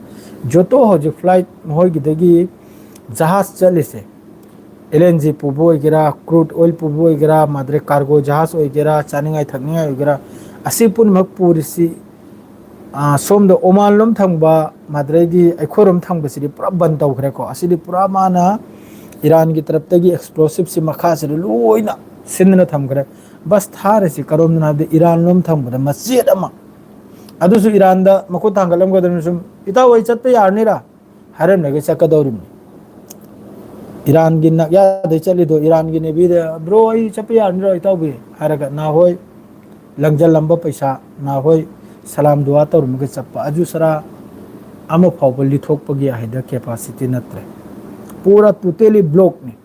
ꯖꯣꯇꯣ ꯍꯧꯖꯤꯛ ꯐ꯭ꯂꯥꯏꯠ ꯃꯈꯣꯏꯒꯤꯗꯒꯤ ꯖꯍꯥꯖ ꯆꯠꯂꯤꯁꯦ, ꯑꯦꯜ ꯑꯦꯟ ꯖꯤ ꯄꯨꯕ ꯑꯣꯏꯒꯦꯔꯥ, ꯀ꯭ꯔꯨꯗ ꯑꯣꯏꯜ ꯄꯨꯕ ꯑꯣꯏꯒꯦꯔꯥ, ꯃꯗ꯭ꯔꯦ ꯀꯥꯔꯒꯣ ꯖꯍꯥꯖ ꯑꯣꯏꯒꯦꯔꯥ, ꯆꯥꯅꯤꯡꯉꯥꯏ ꯊꯛꯅꯤꯡꯉꯥꯏ ꯑꯣꯏꯒꯦꯔꯥ, ꯑꯁꯤ ꯄꯨꯝꯅꯃꯛ ꯄꯨꯔꯤꯁꯤ, ꯑꯥ, ꯁꯣꯝꯗ ꯑꯣꯃꯥꯟ ꯂꯣꯝ ꯊꯪꯕ, ꯃꯗ꯭ꯔꯦꯒꯤ ꯑꯩꯈꯣꯏꯔꯣꯝ ꯊꯪꯕꯁꯤꯗꯤ ꯄꯨꯔꯥ ꯕꯟ ꯇꯧꯈ꯭ꯔꯦꯀꯣ꯫ ꯑꯁꯤꯗꯤ ꯄꯨꯔꯥ ꯃꯥꯅ ꯏꯔꯥꯟꯒꯤ ꯇꯔꯞꯇꯒꯤ ꯑꯦꯛꯁꯄ꯭ꯂꯣꯁꯤꯞꯁꯤ ꯃꯈꯥꯁꯤꯗ ꯂꯣꯏꯅ ꯁꯤꯟꯗꯨꯅ ꯊꯝꯈ꯭ꯔꯦ꯫ ꯕꯁ ꯊꯥꯔꯤꯁꯤ ꯀꯔꯣꯝꯗꯅꯣ ꯍꯥꯏꯕꯗ ꯏꯔꯥꯟ ꯂꯣꯝ ꯊꯪꯕꯗ ꯃꯆꯦꯠ ꯑꯃ, ꯑꯗꯨꯁꯨ ꯏꯔꯥꯟꯗ ꯃꯈꯨꯠ ꯊꯥꯡꯒꯠꯂꯝꯒꯗꯕꯅꯤ꯫ ꯁꯨꯝ, "ꯏꯇꯥꯎ, ꯑꯩ ꯆꯠꯄ ꯌꯥꯔꯅꯤꯔꯥ?" ꯍꯥꯏꯔꯝꯂꯒ ꯆꯠꯀꯗꯧꯔꯤꯕꯅꯤ꯫ ꯏꯔꯥꯟꯒꯤ ꯅꯥꯛꯌꯥꯗꯩ ꯆꯠꯂꯤꯗꯣ, ꯏꯔꯥꯟꯒꯤ ꯅꯦꯚꯤꯗ, "ꯕ꯭ꯔꯣ, ꯑꯩ ꯆꯠꯄ ꯌꯥꯔꯅꯤꯔꯣ ꯏꯇꯥꯎꯕꯤ?" ꯍꯥꯏꯔꯒ ꯅꯍꯥꯟꯋꯥꯏ ꯂꯪꯖꯜꯂꯝꯕ ꯄꯩꯁꯥ, ꯅꯍꯥꯟꯋꯥꯏ ꯁꯂꯥꯝ ꯗꯨꯋꯥ ꯇꯧꯔꯝꯃꯒ ꯆꯠꯄ, ꯑꯗꯨ ꯁꯔꯥ ꯑꯃ ꯐꯥꯎꯕ ꯂꯤꯊꯣꯛꯄꯒꯤ ꯍꯥꯏꯗ ꯀꯦꯄꯥꯁꯤꯇꯤ ꯅꯠꯇ꯭ꯔꯦ꯫ ꯄꯨꯔꯥ ꯇꯣꯇꯦꯂꯤ ꯕ꯭ꯂꯣꯛꯅꯤ꯫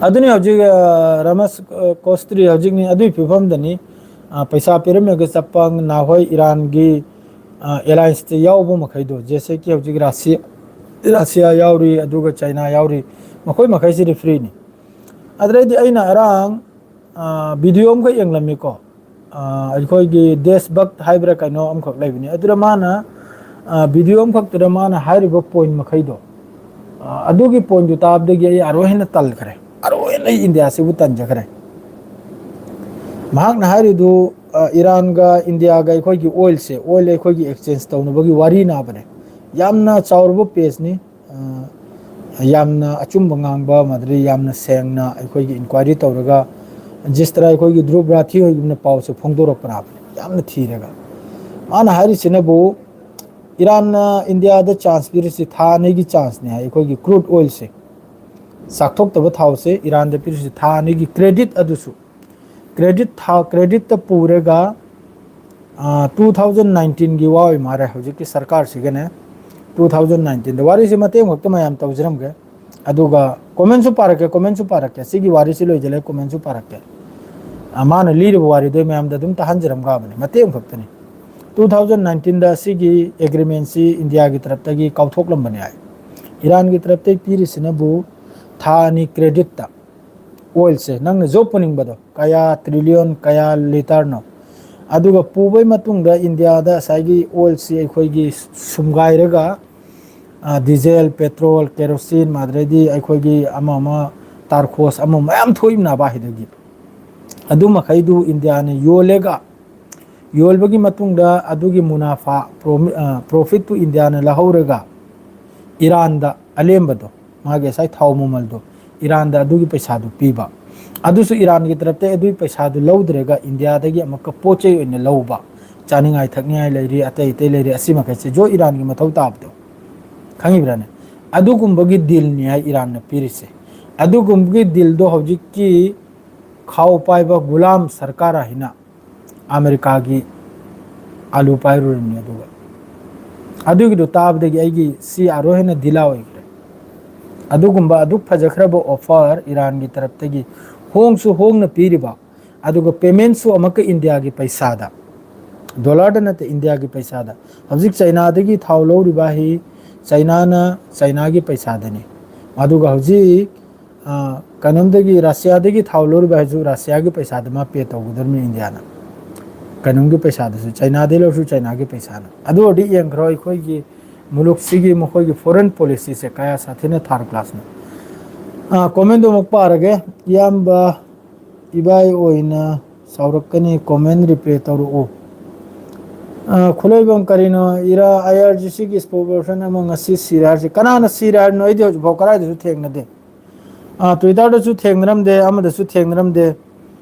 ꯑꯗꯨꯅꯤ ꯍꯧꯖꯤꯛ, ꯑ, ꯔꯥꯃꯁ, ꯑ, ꯀꯣꯁꯇ꯭ꯔꯤ ꯍꯧꯖꯤꯛꯅꯤ ꯑꯗꯨꯒꯤ ꯐꯤꯕꯝꯗꯅꯤ꯫ ꯑ, ꯄꯩꯁꯥ ꯄꯤꯔꯝꯃꯒ ꯆꯠꯄ ꯅꯍꯥꯟꯋꯥꯏ ꯏꯔꯥꯟꯒꯤ, ꯑ, ꯑꯦꯂꯥꯏꯟꯁꯇ ꯌꯥꯎꯕ ꯃꯈꯩꯗꯣ, ꯖꯦꯁꯦ ꯀꯤ ꯍꯧꯖꯤꯛ ꯔꯥꯁꯤꯌꯥ, ꯔꯥꯁꯤꯌꯥ ꯌꯥꯎꯔꯤ, ꯑꯗꯨꯒ ꯆꯥꯏꯅꯥ ꯌꯥꯎꯔꯤ, ꯃꯈꯣꯏ ꯃꯈꯩꯁꯤꯗꯤ ꯐ꯭ꯔꯤꯅꯤ꯫ ꯑꯗꯨꯗꯩꯗꯤ ꯑꯩꯅ ꯑꯔꯥꯡ, ꯑ, ꯚꯤꯗꯤꯑꯣ ꯑꯃꯈꯛ ꯌꯦꯡꯂꯝꯃꯤꯀꯣ꯫ ꯑ, ꯑꯩꯈꯣꯏꯒꯤ ꯗꯦꯁ ꯚꯛ ꯍꯥꯏꯕ꯭ꯔꯥ ꯀꯩꯅꯣ ꯑꯃꯈꯛ ꯂꯩꯕꯅꯤ꯫ ꯑꯗꯨꯗ ꯃꯥꯅ, ꯑ, ꯚꯤꯗꯤꯑꯣ ꯑꯃꯈꯛꯇꯨꯗ ꯃꯥꯅ ꯍꯥꯏꯔꯤꯕ ꯄꯣꯏꯟ ꯃꯈꯩꯗꯣ, ꯑ, ꯑꯗꯨꯒꯤ ꯄꯣꯏꯟꯗꯨ ꯇꯥꯕꯗꯒꯤ ꯑꯩ ꯑꯔꯣꯏ ꯍꯦꯟꯅ ꯇꯜꯈ꯭ꯔꯦ꯫ ꯑꯔꯣꯏ ꯍꯦꯟꯅ ꯑꯩ ꯏꯟꯗꯤꯌꯥꯁꯤꯕꯨ ꯇꯟꯖꯈ꯭ꯔꯦ꯫ ꯃꯍꯥꯛꯅ ꯍꯥꯏꯔꯤꯗꯨ, ꯑ, ꯏꯔꯥꯟꯒ ꯏꯟꯗꯤꯌꯥꯒ ꯑꯩꯈꯣꯏꯒꯤ ꯑꯣꯏꯜꯁꯦ, ꯑꯣꯏꯜ ꯑꯩꯈꯣꯏꯒꯤ ꯑꯦꯛꯁꯆꯦꯟꯖ ꯇꯧꯅꯕꯒꯤ ꯋꯥꯔꯤ ꯅꯥꯕꯅꯦ꯫ ꯌꯥꯝꯅ ꯆꯥꯎꯔꯕ ꯄꯦꯖꯅꯤ꯫ ꯑ, ꯌꯥꯝꯅ ꯑꯆꯨꯝꯕ ꯉꯥꯡꯕ, ꯃꯗꯨꯗꯤ ꯌꯥꯝꯅ ꯁꯦꯡꯅ ꯑꯩꯈꯣꯏꯒꯤ ꯏꯟꯀ꯭ꯋꯥꯏꯔꯤ ꯇꯧꯔꯒ ꯖꯤꯁ ꯇꯔꯥ ꯑꯩꯈꯣꯏꯒꯤ ꯙ꯭ꯔꯨꯕ ꯔꯥꯊꯤ ꯍꯣꯏꯒꯨꯝꯅ ꯄꯥꯎꯁꯦ ꯐꯣꯡꯗꯣꯔꯛꯄ꯭ꯔꯥꯕꯅꯤ, ꯌꯥꯝꯅ ꯊꯤꯔꯒ꯫ ꯃꯥꯅ ꯍꯥꯏꯔꯤꯁꯤꯅꯕꯨ ꯏꯔꯥꯟꯅ ꯏꯟꯗꯤꯌꯥꯗ ꯆꯥꯟꯁ ꯄꯤꯔꯤꯁꯤ ꯊꯥ ꯑꯅꯤꯒꯤ ꯆꯥꯟꯁꯅꯤ ꯍꯥꯏ꯫ ꯑꯩꯈꯣꯏꯒꯤ ꯀ꯭ꯔꯨꯗ ꯑꯣꯏꯜꯁꯦ, ꯆꯥꯛꯊꯣꯛꯇꯕ ꯊꯥꯎꯁꯦ ꯏꯔꯥꯟꯗ ꯄꯤꯔꯤꯁꯤ ꯊꯥ ꯑꯅꯤꯒꯤ ꯀ꯭ꯔꯦꯗꯤꯠ, ꯑꯗꯨꯁꯨ ꯀ꯭ꯔꯦꯗꯤꯠ ꯊꯥ, ꯀ꯭ꯔꯦꯗꯤꯠꯇ ꯄꯨꯔꯒ ꯇꯨ ꯊꯥꯎꯖꯟ ꯅꯥꯏꯟꯇꯤꯟꯒꯤ ꯋꯥ ꯑꯣꯏ ꯃꯥꯜꯂꯦ ꯍꯧꯖꯤꯛꯀꯤ ꯁꯔꯀꯥꯔꯁꯤꯒꯅꯦ꯫ ꯇꯨ ꯊꯥꯎꯖꯟ ꯅꯥꯏꯟꯇꯤꯟꯗ ꯋꯥꯔꯤꯁꯤ ꯃꯇꯦꯛ ꯑꯃꯈꯛꯇ ꯃꯌꯥꯝ ꯇꯧꯖꯔꯝꯒꯦ, ꯑꯗꯨꯒ ꯀꯣꯃꯦꯟꯁꯨ ꯄꯥꯔꯛꯀꯦ, ꯀꯣꯃꯦꯟꯁꯨ ꯄꯥꯔꯛꯀꯦ꯫ ꯁꯤꯒꯤ ꯋꯥꯔꯤꯁꯤ ꯂꯣꯏꯁꯤꯜꯂꯦ, ꯀꯣꯃꯦꯟꯁꯨ ꯄꯥꯔꯛꯀꯦ꯫ ꯑ, ꯃꯥꯅ ꯂꯤꯔꯤꯕ ꯋꯥꯔꯤꯗꯣ ꯑꯩ ꯃꯌꯥꯝꯗ ꯑꯗꯨꯝ ꯇꯥꯍꯟꯖꯔꯝꯒꯕꯅꯤ, ꯃꯇꯦꯛ ꯑꯃꯈꯛꯇꯅꯤ꯫ ꯇꯨ ꯊꯥꯎꯖꯟ ꯅꯥꯏꯟꯇꯤꯟꯗ ꯑꯁꯤꯒꯤ ꯑꯦꯒ꯭ꯔꯤꯃꯦꯟꯁꯤ ꯏꯟꯗꯤꯌꯥꯒꯤ ꯇꯔꯞꯇꯒꯤ ꯀꯥꯎꯊꯣꯛꯂꯝꯕꯅꯤ ꯍꯥꯏ꯫ ꯏꯔꯥꯟꯒꯤ ꯇꯔꯞꯇꯒꯤ ꯄꯤꯔꯤꯁꯤꯅꯕꯨ ꯊꯥ ꯑꯅꯤ ꯀ꯭ꯔꯦꯗꯤꯠꯇ ꯑꯣꯏꯜꯁꯦ, ꯅꯪꯅ ꯖꯣꯕ ꯄꯨꯅꯤꯡꯕꯗꯣ, ꯀꯌꯥ ꯇ꯭ꯔꯤꯂꯤꯌꯟ, ꯀꯌꯥ ꯂꯤꯇꯔꯅꯣ, ꯑꯗꯨꯒ ꯄꯨꯕꯩ ꯃꯇꯨꯡꯗ ꯏꯟꯗꯤꯌꯥꯗ ꯉꯁꯥꯏꯒꯤ ꯑꯣꯏꯜꯁꯤ ꯑꯩꯈꯣꯏꯒꯤ ꯁꯨꯝꯒꯥꯏꯔꯒ, ꯑ, ꯗꯤꯖꯦꯜ, ꯄꯦꯇ꯭ꯔꯣꯜ, ꯀꯦꯔꯣꯁꯤꯟ, ꯑꯗꯩꯗꯤ ꯑꯩꯈꯣꯏꯒꯤ ꯑꯃ ꯑꯃ ꯇꯥꯔꯈꯣꯁ ꯑꯃ ꯃꯌꯥꯝ ꯊꯣꯛꯏꯕꯅ ꯚꯥꯏ ꯍꯤꯗꯒꯤ꯫ ꯑꯗꯨ ꯃꯈꯩꯗꯨ ꯏꯟꯗꯤꯌꯥꯅ ꯌꯣꯜꯂꯦꯒ, ꯌꯣꯜꯕꯒꯤ ꯃꯇꯨꯡꯗ ꯑꯗꯨꯒꯤ ꯃꯨꯅꯥꯐꯥ, ꯄ꯭ꯔꯣꯃꯤ-, ꯑ, ꯄ꯭ꯔꯣꯐꯤꯠꯇꯨ ꯏꯟꯗꯤꯌꯥꯅ ꯂꯧꯍꯧꯔꯒ ꯏꯔꯥꯟꯗ ꯑꯂꯦꯝꯕꯗꯣ, ꯃꯥꯒꯤ ꯉꯁꯥꯏ ꯊꯥꯎ ꯃꯃꯜꯗꯣ, ꯏꯔꯥꯟꯗ ꯑꯗꯨꯒꯤ ꯄꯩꯁꯥꯗꯨ ꯄꯤꯕ꯫ ꯑꯗꯨꯁꯨ ꯏꯔꯥꯟꯒꯤ ꯇꯔꯞꯇ ꯑꯗꯨꯒꯤ ꯄꯩꯁꯥꯗꯨ ꯂꯧꯗ꯭ꯔꯒ ꯏꯟꯗꯤꯌꯥꯗꯒꯤ ꯑꯃꯨꯛꯀ ꯄꯣꯠ ꯆꯩ ꯑꯣꯏꯅ ꯂꯧꯕ꯫ ꯆꯥꯅꯤꯡꯉꯥꯏ ꯊꯛꯅꯤꯡꯉꯥꯏ ꯂꯩꯔꯤ, ꯑꯇꯩ ꯑꯇꯩ ꯂꯩꯔꯤ, ꯑꯁꯤ ꯃꯈꯩꯁꯦ ꯖꯣ ꯏꯔꯥꯟꯒꯤ ꯃꯊꯧ ꯇꯥꯕꯗꯣ꯫ ꯈꯪꯉꯤꯕ꯭ꯔꯥꯅꯦ? ꯑꯗꯨꯒꯨꯝꯕꯒꯤ ꯗꯤꯜꯅꯤ ꯍꯥꯏ ꯏꯔꯥꯟꯅ ꯄꯤꯔꯤꯁꯦ꯫ ꯑꯗꯨꯒꯨꯝꯕꯒꯤ ꯗꯤꯜꯗꯣ ꯍꯧꯖꯤꯛꯀꯤ ꯈꯥꯎ ꯄꯥꯏꯕ ꯒꯨꯂꯥꯝ ꯁꯔꯀꯥꯔ ꯍꯥꯏꯅ ꯑꯃꯦꯔꯤꯀꯥꯒꯤ ꯑꯥꯂꯨ ꯄꯥꯏꯔꯨꯔꯤꯕꯅꯤ꯫ ꯑꯗꯨꯒ ꯑꯗꯨꯒꯤꯗꯣ ꯇꯥꯕꯗꯒꯤ ꯑꯩꯒꯤ ꯁꯤ ꯑꯥꯔꯣ ꯍꯦꯟꯅ ꯗꯤꯂꯥ ꯑꯣꯏꯈ꯭ꯔꯦ꯫ ꯑꯗꯨꯒꯨꯝꯕ ꯑꯗꯨꯛ ꯐꯖꯈ꯭ꯔꯕ ꯑꯣꯐꯔ ꯏꯔꯥꯟꯒꯤ ꯇꯔꯞꯇꯒꯤ ꯍꯣꯡꯁꯨ ꯍꯣꯡꯅ ꯄꯤꯔꯤꯕ, ꯑꯗꯨꯒ ꯄꯦꯃꯦꯟꯁꯨ ꯑꯃꯨꯛꯀ ꯏꯟꯗꯤꯌꯥꯒꯤ ꯄꯩꯁꯥꯗ, ꯗꯣꯂꯔꯗ ꯅꯠꯇꯦ, ꯏꯟꯗꯤꯌꯥꯒꯤ ꯄꯩꯁꯥꯗ꯫ ꯍꯧꯖꯤꯛ ꯆꯩꯅꯥꯗꯒꯤ ꯊꯥꯎ ꯂꯧꯔꯤꯕ ꯍꯤ ꯆꯩꯅꯥꯅ, ꯆꯩꯅꯥꯒꯤ ꯄꯩꯁꯥꯗꯅꯤ꯫ ꯑꯗꯨꯒ ꯍꯧꯖꯤꯛ, ꯑ, ꯀꯩꯅꯣꯝꯗꯒꯤ, ꯔꯁꯤꯌꯥꯗꯒꯤ ꯊꯥꯎ ꯂꯧꯔꯤꯕ ꯍꯥꯏꯁꯨ ꯔꯁꯤꯌꯥꯒꯤ ꯄꯩꯁꯥꯗ ꯃꯥ ꯄꯦ ꯇꯧꯒꯗꯕꯅꯤ ꯏꯟꯗꯤꯌꯥꯅ꯫ ꯀꯩꯅꯣꯝꯒꯤ ꯄꯩꯁꯥꯗꯁꯨ, ꯆꯩꯅꯥꯗꯒꯤ ꯂꯧꯔꯁꯨ ꯆꯩꯅꯥꯒꯤ ꯄꯩꯁꯥꯅ꯫ ꯑꯗꯨ ꯑꯣꯏꯔꯗꯤ ꯌꯦꯡꯈ꯭ꯔꯣ, ꯑꯩꯈꯣꯏꯒꯤ ꯃꯨꯂꯨꯛꯁꯤꯒꯤ ꯃꯈꯣꯏꯒꯤ ꯐꯣꯔꯦꯟ ꯄꯣꯂꯤꯁꯤꯁꯦ ꯀꯌꯥ ꯁꯥꯊꯤꯅ ꯊꯥꯔ ꯀ꯭ꯂꯥꯁꯅꯣ꯫ ꯑ, ꯀꯣꯃꯦꯟꯗꯣ ꯑꯃꯨꯛ ꯄꯥꯔꯒꯦ꯫ ꯏꯌꯥꯝꯕ ꯏꯕꯥꯏ ꯑꯣꯏꯅ ꯆꯥꯎꯔꯛꯀꯅꯤ, ꯀꯣꯃꯦꯟ ꯔꯤꯄ꯭ꯂꯥꯏ ꯇꯧꯔꯛꯎ꯫ ꯑ, ꯈꯨꯠꯂꯣꯏꯕꯝ, ꯀꯔꯤꯅꯣ ꯏꯔꯥ, ꯑꯥꯏ ꯑꯥꯔ ꯖꯤ ꯁꯤꯒꯤ ꯁ꯭ꯄꯣꯛꯁ ꯄꯔꯁꯟ ꯑꯃ ꯉꯁꯤ ꯁꯤꯔꯦ ꯍꯥꯏꯔꯤꯁꯤ? ꯀꯅꯥꯅ ꯁꯤꯔꯦ ꯍꯥꯏꯔꯤꯅꯣ? ꯑꯩꯗꯤ ꯍꯧꯖꯤꯛꯐꯥꯎ ꯀꯗꯥꯏꯗꯁꯨ ꯊꯦꯡꯅꯗꯦ꯫ ꯑ, ꯇ꯭ꯋꯤꯇꯔꯗꯁꯨ ꯊꯦꯡꯅꯔꯝꯗꯦ, ꯑꯃꯗꯁꯨ ꯊꯦꯡꯅꯔꯝꯗꯦ꯫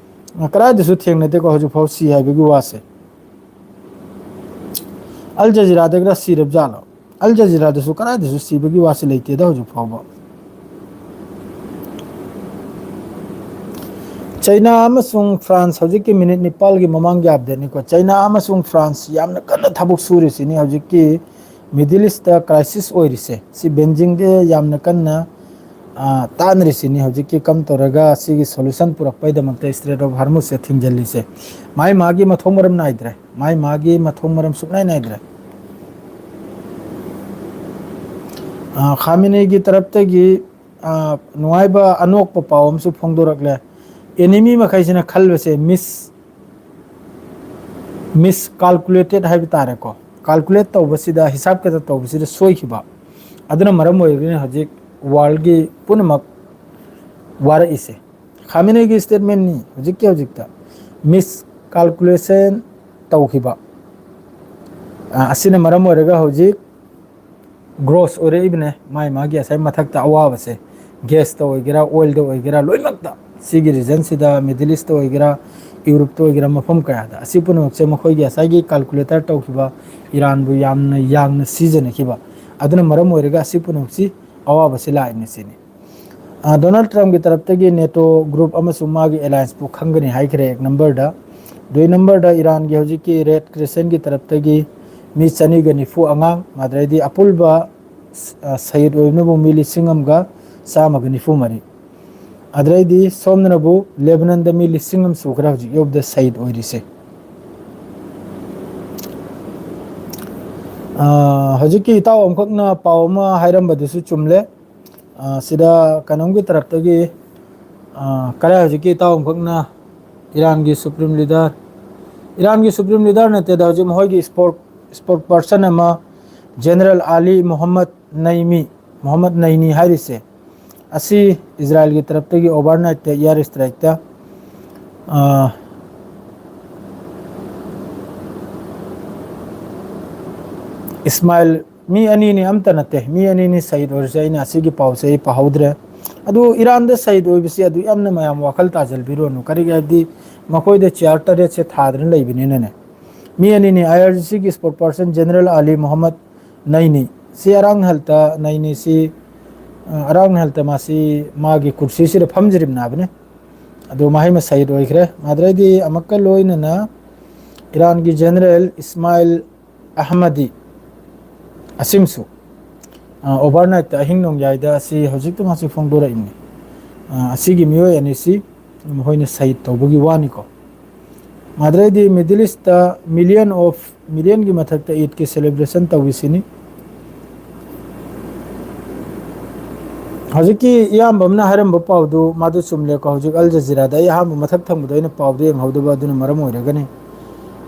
ꯀꯗꯥꯏꯗꯁꯨ ꯊꯦꯡꯅꯗꯦꯀꯣ ꯍꯧꯖꯤꯛꯐꯥꯎ ꯁꯤ ꯍꯥꯏꯕꯒꯤ ꯋꯥꯁꯦ꯫ ꯑꯜ ꯖꯖꯤꯔꯥꯗꯒ ꯁꯤꯔꯕ ꯖꯥꯠꯂꯣ? ꯑꯜ ꯖꯖꯤꯔꯥꯗꯁꯨ ꯀꯗꯥꯏꯗꯁꯨ ꯁꯤꯕꯒꯤ ꯋꯥꯁꯤ ꯂꯩꯇꯦꯗ ꯍꯧꯖꯤꯛ ꯐꯥꯎꯕ꯫ ꯆꯩꯅꯥ ꯑꯃꯁꯨꯡ ꯐ꯭ꯔꯥꯟꯁ, ꯍꯧꯖꯤꯛꯀꯤ ꯃꯤꯅꯤꯠ ꯅꯤꯄꯥꯜꯒꯤ ꯃꯃꯥꯡꯒꯤ ꯑꯞꯗꯦꯠꯅꯤꯀꯣ꯫ ꯆꯩꯅꯥ ꯑꯃꯁꯨꯡ ꯐ꯭ꯔꯥꯟꯁ ꯌꯥꯝꯅ ꯀꯟꯅ ꯊꯕꯛ ꯁꯨꯔꯤꯁꯤꯅꯤ ꯍꯧꯖꯤꯛꯀꯤ ꯃꯤꯗꯜ ꯏꯁꯇ ꯀ꯭ꯔꯥꯏꯁꯤꯁ ꯑꯣꯏꯔꯤꯁꯦ꯫ ꯁꯤ ꯕꯦꯟꯖꯤꯡꯗ ꯌꯥꯝꯅ ꯀꯟꯅ, ꯑ, ꯇꯥꯟꯅꯔꯤꯁꯤꯅꯤ ꯍꯧꯖꯤꯛꯀꯤ ꯀꯝ ꯇꯧꯔꯒ ꯁꯤꯒꯤ ꯁꯣꯂꯨꯁꯟ ꯄꯨꯔꯛꯄꯩꯗꯃꯛꯇ ꯏꯁꯇ꯭ꯔꯦꯠ ꯑꯣꯐ ꯍꯥꯔꯃꯨꯁꯁꯦ ꯊꯤꯡꯖꯤꯜꯂꯤꯁꯦ꯫ ꯃꯥꯏ ꯃꯥꯒꯤ ꯃꯊꯣꯡ ꯃꯔꯝ ꯅꯥꯏꯗ꯭ꯔꯦ꯫ ꯃꯥꯏ ꯃꯥꯒꯤ ꯃꯊꯣꯡ ꯃꯔꯝ ꯁꯨꯛꯅꯥꯏ ꯅꯥꯏꯗ꯭ꯔꯦ꯫ ꯑ, ꯈꯥꯃꯤꯅꯤꯒꯤ ꯇꯔꯞꯇꯒꯤ, ꯑ, ꯅꯨꯡꯉꯥꯏꯕ ꯑꯅꯣꯛꯄ ꯄꯥꯎ ꯑꯃꯁꯨ ꯐꯣꯡꯗꯣꯔꯛꯂꯦ꯫ ꯑꯦꯅꯤꯃꯤ ꯃꯈꯩꯁꯤꯅ ꯈꯜꯕꯁꯦ ꯃꯤꯁ ꯃꯤꯁꯀꯥꯜꯀꯨꯂꯦꯇꯦꯠ ꯍꯥꯏꯕ ꯇꯥꯔꯦꯀꯣ꯫ ꯀꯥꯜꯀꯨꯂꯦꯠ ꯇꯧꯕꯁꯤꯗ, ꯍꯤꯁꯥꯞ ꯈꯤꯇ ꯇꯧꯕꯁꯤꯗ ꯁꯣꯏꯈꯤꯕ꯫ ꯑꯗꯨꯅ ꯃꯔꯝ ꯑꯣꯏꯔꯒꯅꯤ ꯍꯧꯖꯤꯛ ꯋꯥꯔꯜꯒꯤ ꯄꯨꯝꯅꯃꯛ ꯋꯥꯔꯛꯏꯁꯦ꯫ ꯈꯥꯃꯤꯅꯤꯒꯤ ꯁ꯭ꯇꯦꯠꯃꯦꯟꯅꯤ ꯍꯧꯖꯤꯛꯀꯤ ꯍꯧꯖꯤꯛꯇ꯫ ꯃꯤꯁꯀꯥꯜꯀꯨꯂꯦꯁꯟ ꯇꯧꯈꯤꯕ꯫ ꯑ, ꯑꯁꯤꯅ ꯃꯔꯝ ꯑꯣꯏꯔꯒ ꯍꯧꯖꯤꯛ ꯒ꯭ꯔꯣꯁ ꯑꯣꯏꯔꯛꯏꯕꯅꯦ꯫ ꯃꯥꯏ ꯃꯥꯒꯤ ꯉꯁꯥꯏ ꯃꯊꯛꯇ ꯑꯋꯥꯕꯁꯦ, ꯒ꯭ꯌꯥꯁꯇ ꯑꯣꯏꯒꯦꯔꯥ, ꯑꯣꯏꯜꯗ ꯑꯣꯏꯒꯦꯔꯥ, ꯂꯣꯏꯅꯃꯛꯇ, ꯁꯤꯒꯤ ꯔꯤꯖꯟꯁꯤꯗ, ꯃꯤꯗꯜ ꯏꯁꯇ ꯑꯣꯏꯒꯦꯔꯥ, ꯌꯨꯔꯣꯞꯇ ꯑꯣꯏꯒꯦꯔꯥ, ꯃꯐꯝ ꯀꯌꯥꯗ ꯑꯁꯤ ꯄꯨꯝꯅꯃꯛꯁꯦ ꯃꯈꯣꯏꯒꯤ ꯉꯁꯥꯏꯒꯤ ꯀꯥꯜꯀꯨꯂꯦꯇꯔ ꯇꯧꯈꯤꯕ ꯏꯔꯥꯟꯕꯨ ꯌꯥꯝꯅ ꯌꯥꯡꯅ ꯁꯤꯖꯤꯟꯅꯈꯤꯕ ꯑꯗꯨꯅ ꯃꯔꯝ ꯑꯣꯏꯔꯒ ꯑꯁꯤ ꯄꯨꯝꯅꯃꯛꯁꯤ ꯑꯋꯥꯕꯁꯤ ꯂꯥꯛꯏꯅꯦ ꯁꯤꯅꯤ꯫ ꯑ, ꯗꯣꯅꯥꯜꯗ ꯇ꯭ꯔꯝꯞꯀꯤ ꯇꯔꯞꯇꯒꯤ ꯅꯦꯇꯣ ꯒ꯭ꯔꯨꯞ ꯑꯃꯁꯨꯡ ꯃꯥꯒꯤ ꯑꯦꯂꯥꯌꯟꯁꯄꯨ ꯈꯪꯒꯅꯤ ꯍꯥꯏꯈ꯭ꯔꯦ ꯑꯦꯛ ꯅꯝꯕꯔꯗ꯫ ꯗꯨꯏ ꯅꯝꯕꯔꯗ ꯏꯔꯥꯟꯒꯤ ꯍꯧꯖꯤꯛꯀꯤ ꯔꯦꯗ ꯀ꯭ꯔꯤꯁꯦꯟꯒꯤ ꯇꯔꯞꯇꯒꯤ ꯃꯤ ꯆꯅꯤꯒ ꯅꯤꯐꯨ ꯑꯉꯥꯡ, ꯑꯗꯩꯗꯤ ꯑꯄꯨꯟꯕ, ꯑ, ꯁꯍꯤꯗ ꯑꯣꯏꯅꯕ ꯃꯤ ꯂꯤꯁꯤꯡ ꯑꯃꯒ ꯆꯥꯝꯃꯒ ꯅꯤꯐꯨ ꯃꯔꯤ꯫ ꯑꯗꯩꯗꯤ ꯁꯣꯝꯗꯅꯕꯨ ꯂꯦꯕꯅꯟꯗ ꯃꯤ ꯂꯤꯁꯤꯡ ꯑꯃ ꯁꯨꯈ꯭ꯔꯦ ꯍꯧꯖꯤꯛ ꯌꯧꯕꯗ ꯁꯍꯤꯗ ꯑꯣꯏꯔꯤꯁꯦ꯫ ꯑ, ꯍꯧꯖꯤꯛꯀꯤ ꯏꯇꯥꯎ ꯑꯃꯈꯛꯅ ꯄꯥꯎ ꯑꯃ ꯍꯥꯏꯔꯝꯕꯗꯨꯁꯨ ꯆꯨꯝꯂꯦ꯫ ꯑ, ꯁꯤꯗ ꯀꯩꯅꯣꯝꯒꯤ ꯇꯔꯞꯇꯒꯤ, ꯑ, ꯀꯔꯥꯏ ꯍꯧꯖꯤꯛꯀꯤ ꯏꯇꯥꯎ ꯑꯃꯈꯛꯅ ꯏꯔꯥꯟꯒꯤ ꯁꯨꯄ꯭ꯔꯤꯝ ꯂꯤꯗꯔ, ꯏꯔꯥꯟꯒꯤ ꯁꯨꯄ꯭ꯔꯤꯝ ꯂꯤꯗꯔ ꯅꯠꯇꯦꯗ, ꯍꯧꯖꯤꯛ ꯃꯈꯣꯏꯒꯤ ꯏꯁꯄꯣꯔꯠ, ꯏꯁꯄꯣꯔꯠ ꯄꯔꯁꯟ ꯑꯃ ꯖꯦꯅꯔꯦꯜ ꯑꯥꯂꯤ ꯃꯣꯍꯝꯃꯗ ꯅꯩꯃꯤ, ꯃꯣꯍꯝꯃꯗ ꯅꯩꯅꯤ ꯍꯥꯏꯔꯤꯁꯦ, ꯑꯁꯤ ꯏꯖꯔꯥꯏꯜꯒꯤ ꯇꯔꯞꯇꯒꯤ ꯑꯣꯚꯔꯅꯥꯏꯠꯇ ꯏꯌꯥꯔ ꯏꯁꯇ꯭ꯔꯥꯏꯛꯇ, ꯑ, ꯏꯁꯃꯥꯏꯜ, ꯃꯤ ꯑꯅꯤꯅꯤ, ꯑꯝꯇ ꯅꯠꯇꯦ, ꯃꯤ ꯑꯅꯤꯅꯤ ꯁꯍꯤꯗ ꯑꯣꯏꯔꯤꯁꯦ꯫ ꯑꯩꯅ ꯑꯁꯤꯒꯤ ꯄꯥꯎꯁꯦ ꯑꯩ ꯄꯥꯍꯧꯗ꯭ꯔꯦ꯫ ꯑꯗꯨ ꯏꯔꯥꯟꯗ ꯁꯍꯤꯗ ꯑꯣꯏꯕꯁꯤ ꯑꯗꯨ ꯌꯥꯝꯅ ꯃꯌꯥꯝ ꯋꯥꯈꯜ ꯇꯥꯖꯜꯕꯤꯔꯨꯔꯅꯨ꯫ ꯀꯔꯤꯒꯤ ꯍꯥꯏꯕꯗꯤ ꯃꯈꯣꯏꯗ ꯆꯤꯌꯥꯔ ꯇꯔꯦꯠꯁꯦ ꯊꯥꯗꯅ ꯂꯩꯕꯅꯤꯅꯅꯦ, ꯃꯤ ꯑꯅꯤꯅꯤ, ꯑꯥꯏ ꯑꯥꯔ ꯖꯤ ꯁꯤꯒꯤ ꯁ꯭ꯄꯣꯔꯠ ꯄꯥꯔꯁꯟ ꯖꯦꯅꯔꯦꯜ ꯑꯂꯤ ꯃꯣꯍꯝꯃꯗ ꯅꯩꯅꯤ꯫ ꯁꯤ ꯑꯔꯥꯡ ꯍꯦꯜꯠꯇ ꯅꯩꯅꯤ, ꯁꯤ, ꯑ, ꯑꯔꯥꯡ ꯍꯦꯜꯠꯇ ꯃꯥꯁꯤ ꯃꯥꯒꯤ ꯀꯨꯔꯁꯤꯁꯤꯗ ꯐꯝꯖꯔꯤꯕꯅꯦ ꯍꯥꯏꯕꯅꯤ꯫ ꯑꯗꯨ ꯃꯍꯩꯃ ꯁꯍꯤꯗ ꯑꯣꯏꯈ꯭ꯔꯦ꯫ ꯃꯗꯨꯗꯩꯗꯤ ꯑꯃꯨꯛꯀ ꯂꯣꯏꯅꯅ ꯏꯔꯥꯟꯒꯤ ꯖꯦꯅꯔꯦꯜ ꯏꯁꯃꯥꯏꯜ ꯑꯍꯃꯗꯤ ꯑꯁꯤꯝꯁꯨ, ꯑ, ꯑꯣꯚꯔꯅꯥꯏꯠꯇ, ꯑꯍꯤꯡ ꯅꯣꯡꯌꯥꯏꯗ ꯑꯁꯤ ꯍꯧꯖꯤꯛꯇ ꯃꯥꯁꯤ ꯐꯣꯡꯗꯣꯔꯛꯏꯕꯅꯤ꯫ ꯑ, ꯑꯁꯤꯒꯤ ꯃꯤꯑꯣꯏ ꯑꯅꯤꯁꯤ ꯃꯈꯣꯏꯅ ꯁꯍꯤꯗ ꯇꯧꯕꯒꯤ ꯋꯥꯅꯤꯀꯣ꯫ ꯃꯗꯨꯗꯩꯗꯤ ꯃꯤꯗꯜ ꯏꯁꯇ ꯃꯤꯂꯤꯌꯟ ꯑꯣꯐ ꯃꯤꯂꯤꯌꯟꯒꯤ ꯃꯊꯛꯇ ꯏꯗꯀꯤ ꯁꯦꯂꯦꯕ꯭ꯔꯦꯁꯟ ꯇꯧꯔꯤꯁꯤꯅꯤ꯫ ꯍꯧꯖꯤꯛꯀꯤ ꯏꯌꯥꯝꯕ ꯑꯃꯅ ꯍꯥꯏꯔꯝꯕ ꯄꯥꯎꯗꯨ ꯃꯗꯨ ꯆꯨꯝꯂꯦꯀꯣ꯫ ꯍꯧꯖꯤꯛ ꯑꯜ ꯖꯖꯤꯔꯥꯗ ꯑꯩ ꯑꯍꯥꯟꯕ ꯃꯊꯛ ꯊꯪꯕꯗ ꯑꯩꯅ ꯄꯥꯎꯗꯨ ꯌꯦꯡꯍꯧꯗꯕ, ꯑꯗꯨꯅ ꯃꯔꯝ ꯑꯣꯏꯔꯒꯅꯤ꯫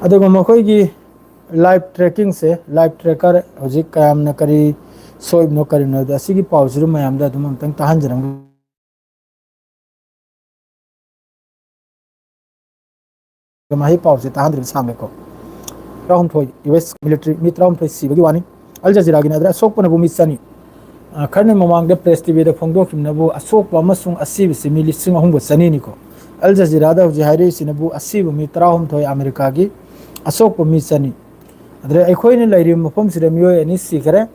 ꯑꯗꯨꯒ ꯃꯈꯣꯏꯒꯤ ꯂꯥꯏꯚ ꯇ꯭ꯔꯦꯀꯤꯡꯁꯦ, ꯂꯥꯏꯚ ꯇ꯭ꯔꯦꯀꯔ ꯍꯧꯖꯤꯛ ꯀꯌꯥꯝꯅ ꯀꯔꯤ ꯁꯣꯛꯏꯕꯅꯣ ꯀꯔꯤꯅꯣ ꯍꯥꯏꯕꯗꯣ, ꯑꯁꯤꯒꯤ ꯄꯥꯎꯁꯤꯗ ꯃꯌꯥꯝꯗ ꯑꯗꯨꯝ ꯑꯃꯨꯛꯇꯪ ꯇꯥꯍꯟꯖꯔꯝꯒꯦ꯫ ꯃꯍꯩ ꯄꯥꯎꯁꯦ ꯇꯥꯍꯟꯗ꯭ꯔꯤꯕ ꯁꯥꯡꯂꯦꯀꯣ꯫ ꯇꯔꯥꯍꯨꯝꯊꯣꯏ, ꯌꯨ ꯑꯦꯁ ꯃꯤꯂꯤꯇꯔꯤ ꯃꯤ ꯇꯔꯥꯍꯨꯝꯊꯣꯏ ꯁꯤꯕꯒꯤ ꯋꯥꯅꯤ꯫ ꯑꯜ ꯖꯖꯤꯔꯥꯒꯤꯅ ꯑꯗꯨꯗ ꯑꯁꯣꯛꯄꯅꯕꯨ ꯃꯤ ꯆꯅꯤ꯫ ꯑ, ꯈꯔꯅ ꯃꯃꯥꯡꯗ ꯄ꯭ꯔꯦꯁ ꯇꯤꯚꯤꯗ ꯐꯣꯡꯗꯣꯛꯈꯤꯕꯅꯕꯨ ꯑꯁꯣꯛꯄ ꯑꯃꯁꯨꯡ ꯑꯁꯤꯕꯁꯤ ꯃꯤ ꯂꯤꯁꯤꯡ ꯑꯍꯨꯝꯒ ꯆꯅꯤꯅꯤꯀꯣ꯫ ꯑꯜ ꯖꯖꯤꯔꯥꯗ ꯍꯧꯖꯤꯛ ꯍꯥꯏꯔꯛꯏꯁꯤꯅꯕꯨ ꯑꯁꯤꯕ ꯃꯤ ꯇꯔꯥꯍꯨꯝꯊꯣꯏ ꯑꯃꯦꯔꯤꯀꯥꯒꯤ, ꯑꯁꯣꯛꯄ ꯃꯤ ꯆꯅꯤ꯫ ꯑꯗꯨꯗ ꯑꯩꯈꯣꯏꯅ ꯂꯩꯔꯤꯕ ꯃꯐꯝꯁꯤꯗ ꯃꯤꯑꯣꯏ ꯑꯅꯤ ꯁꯤꯈꯔꯦ,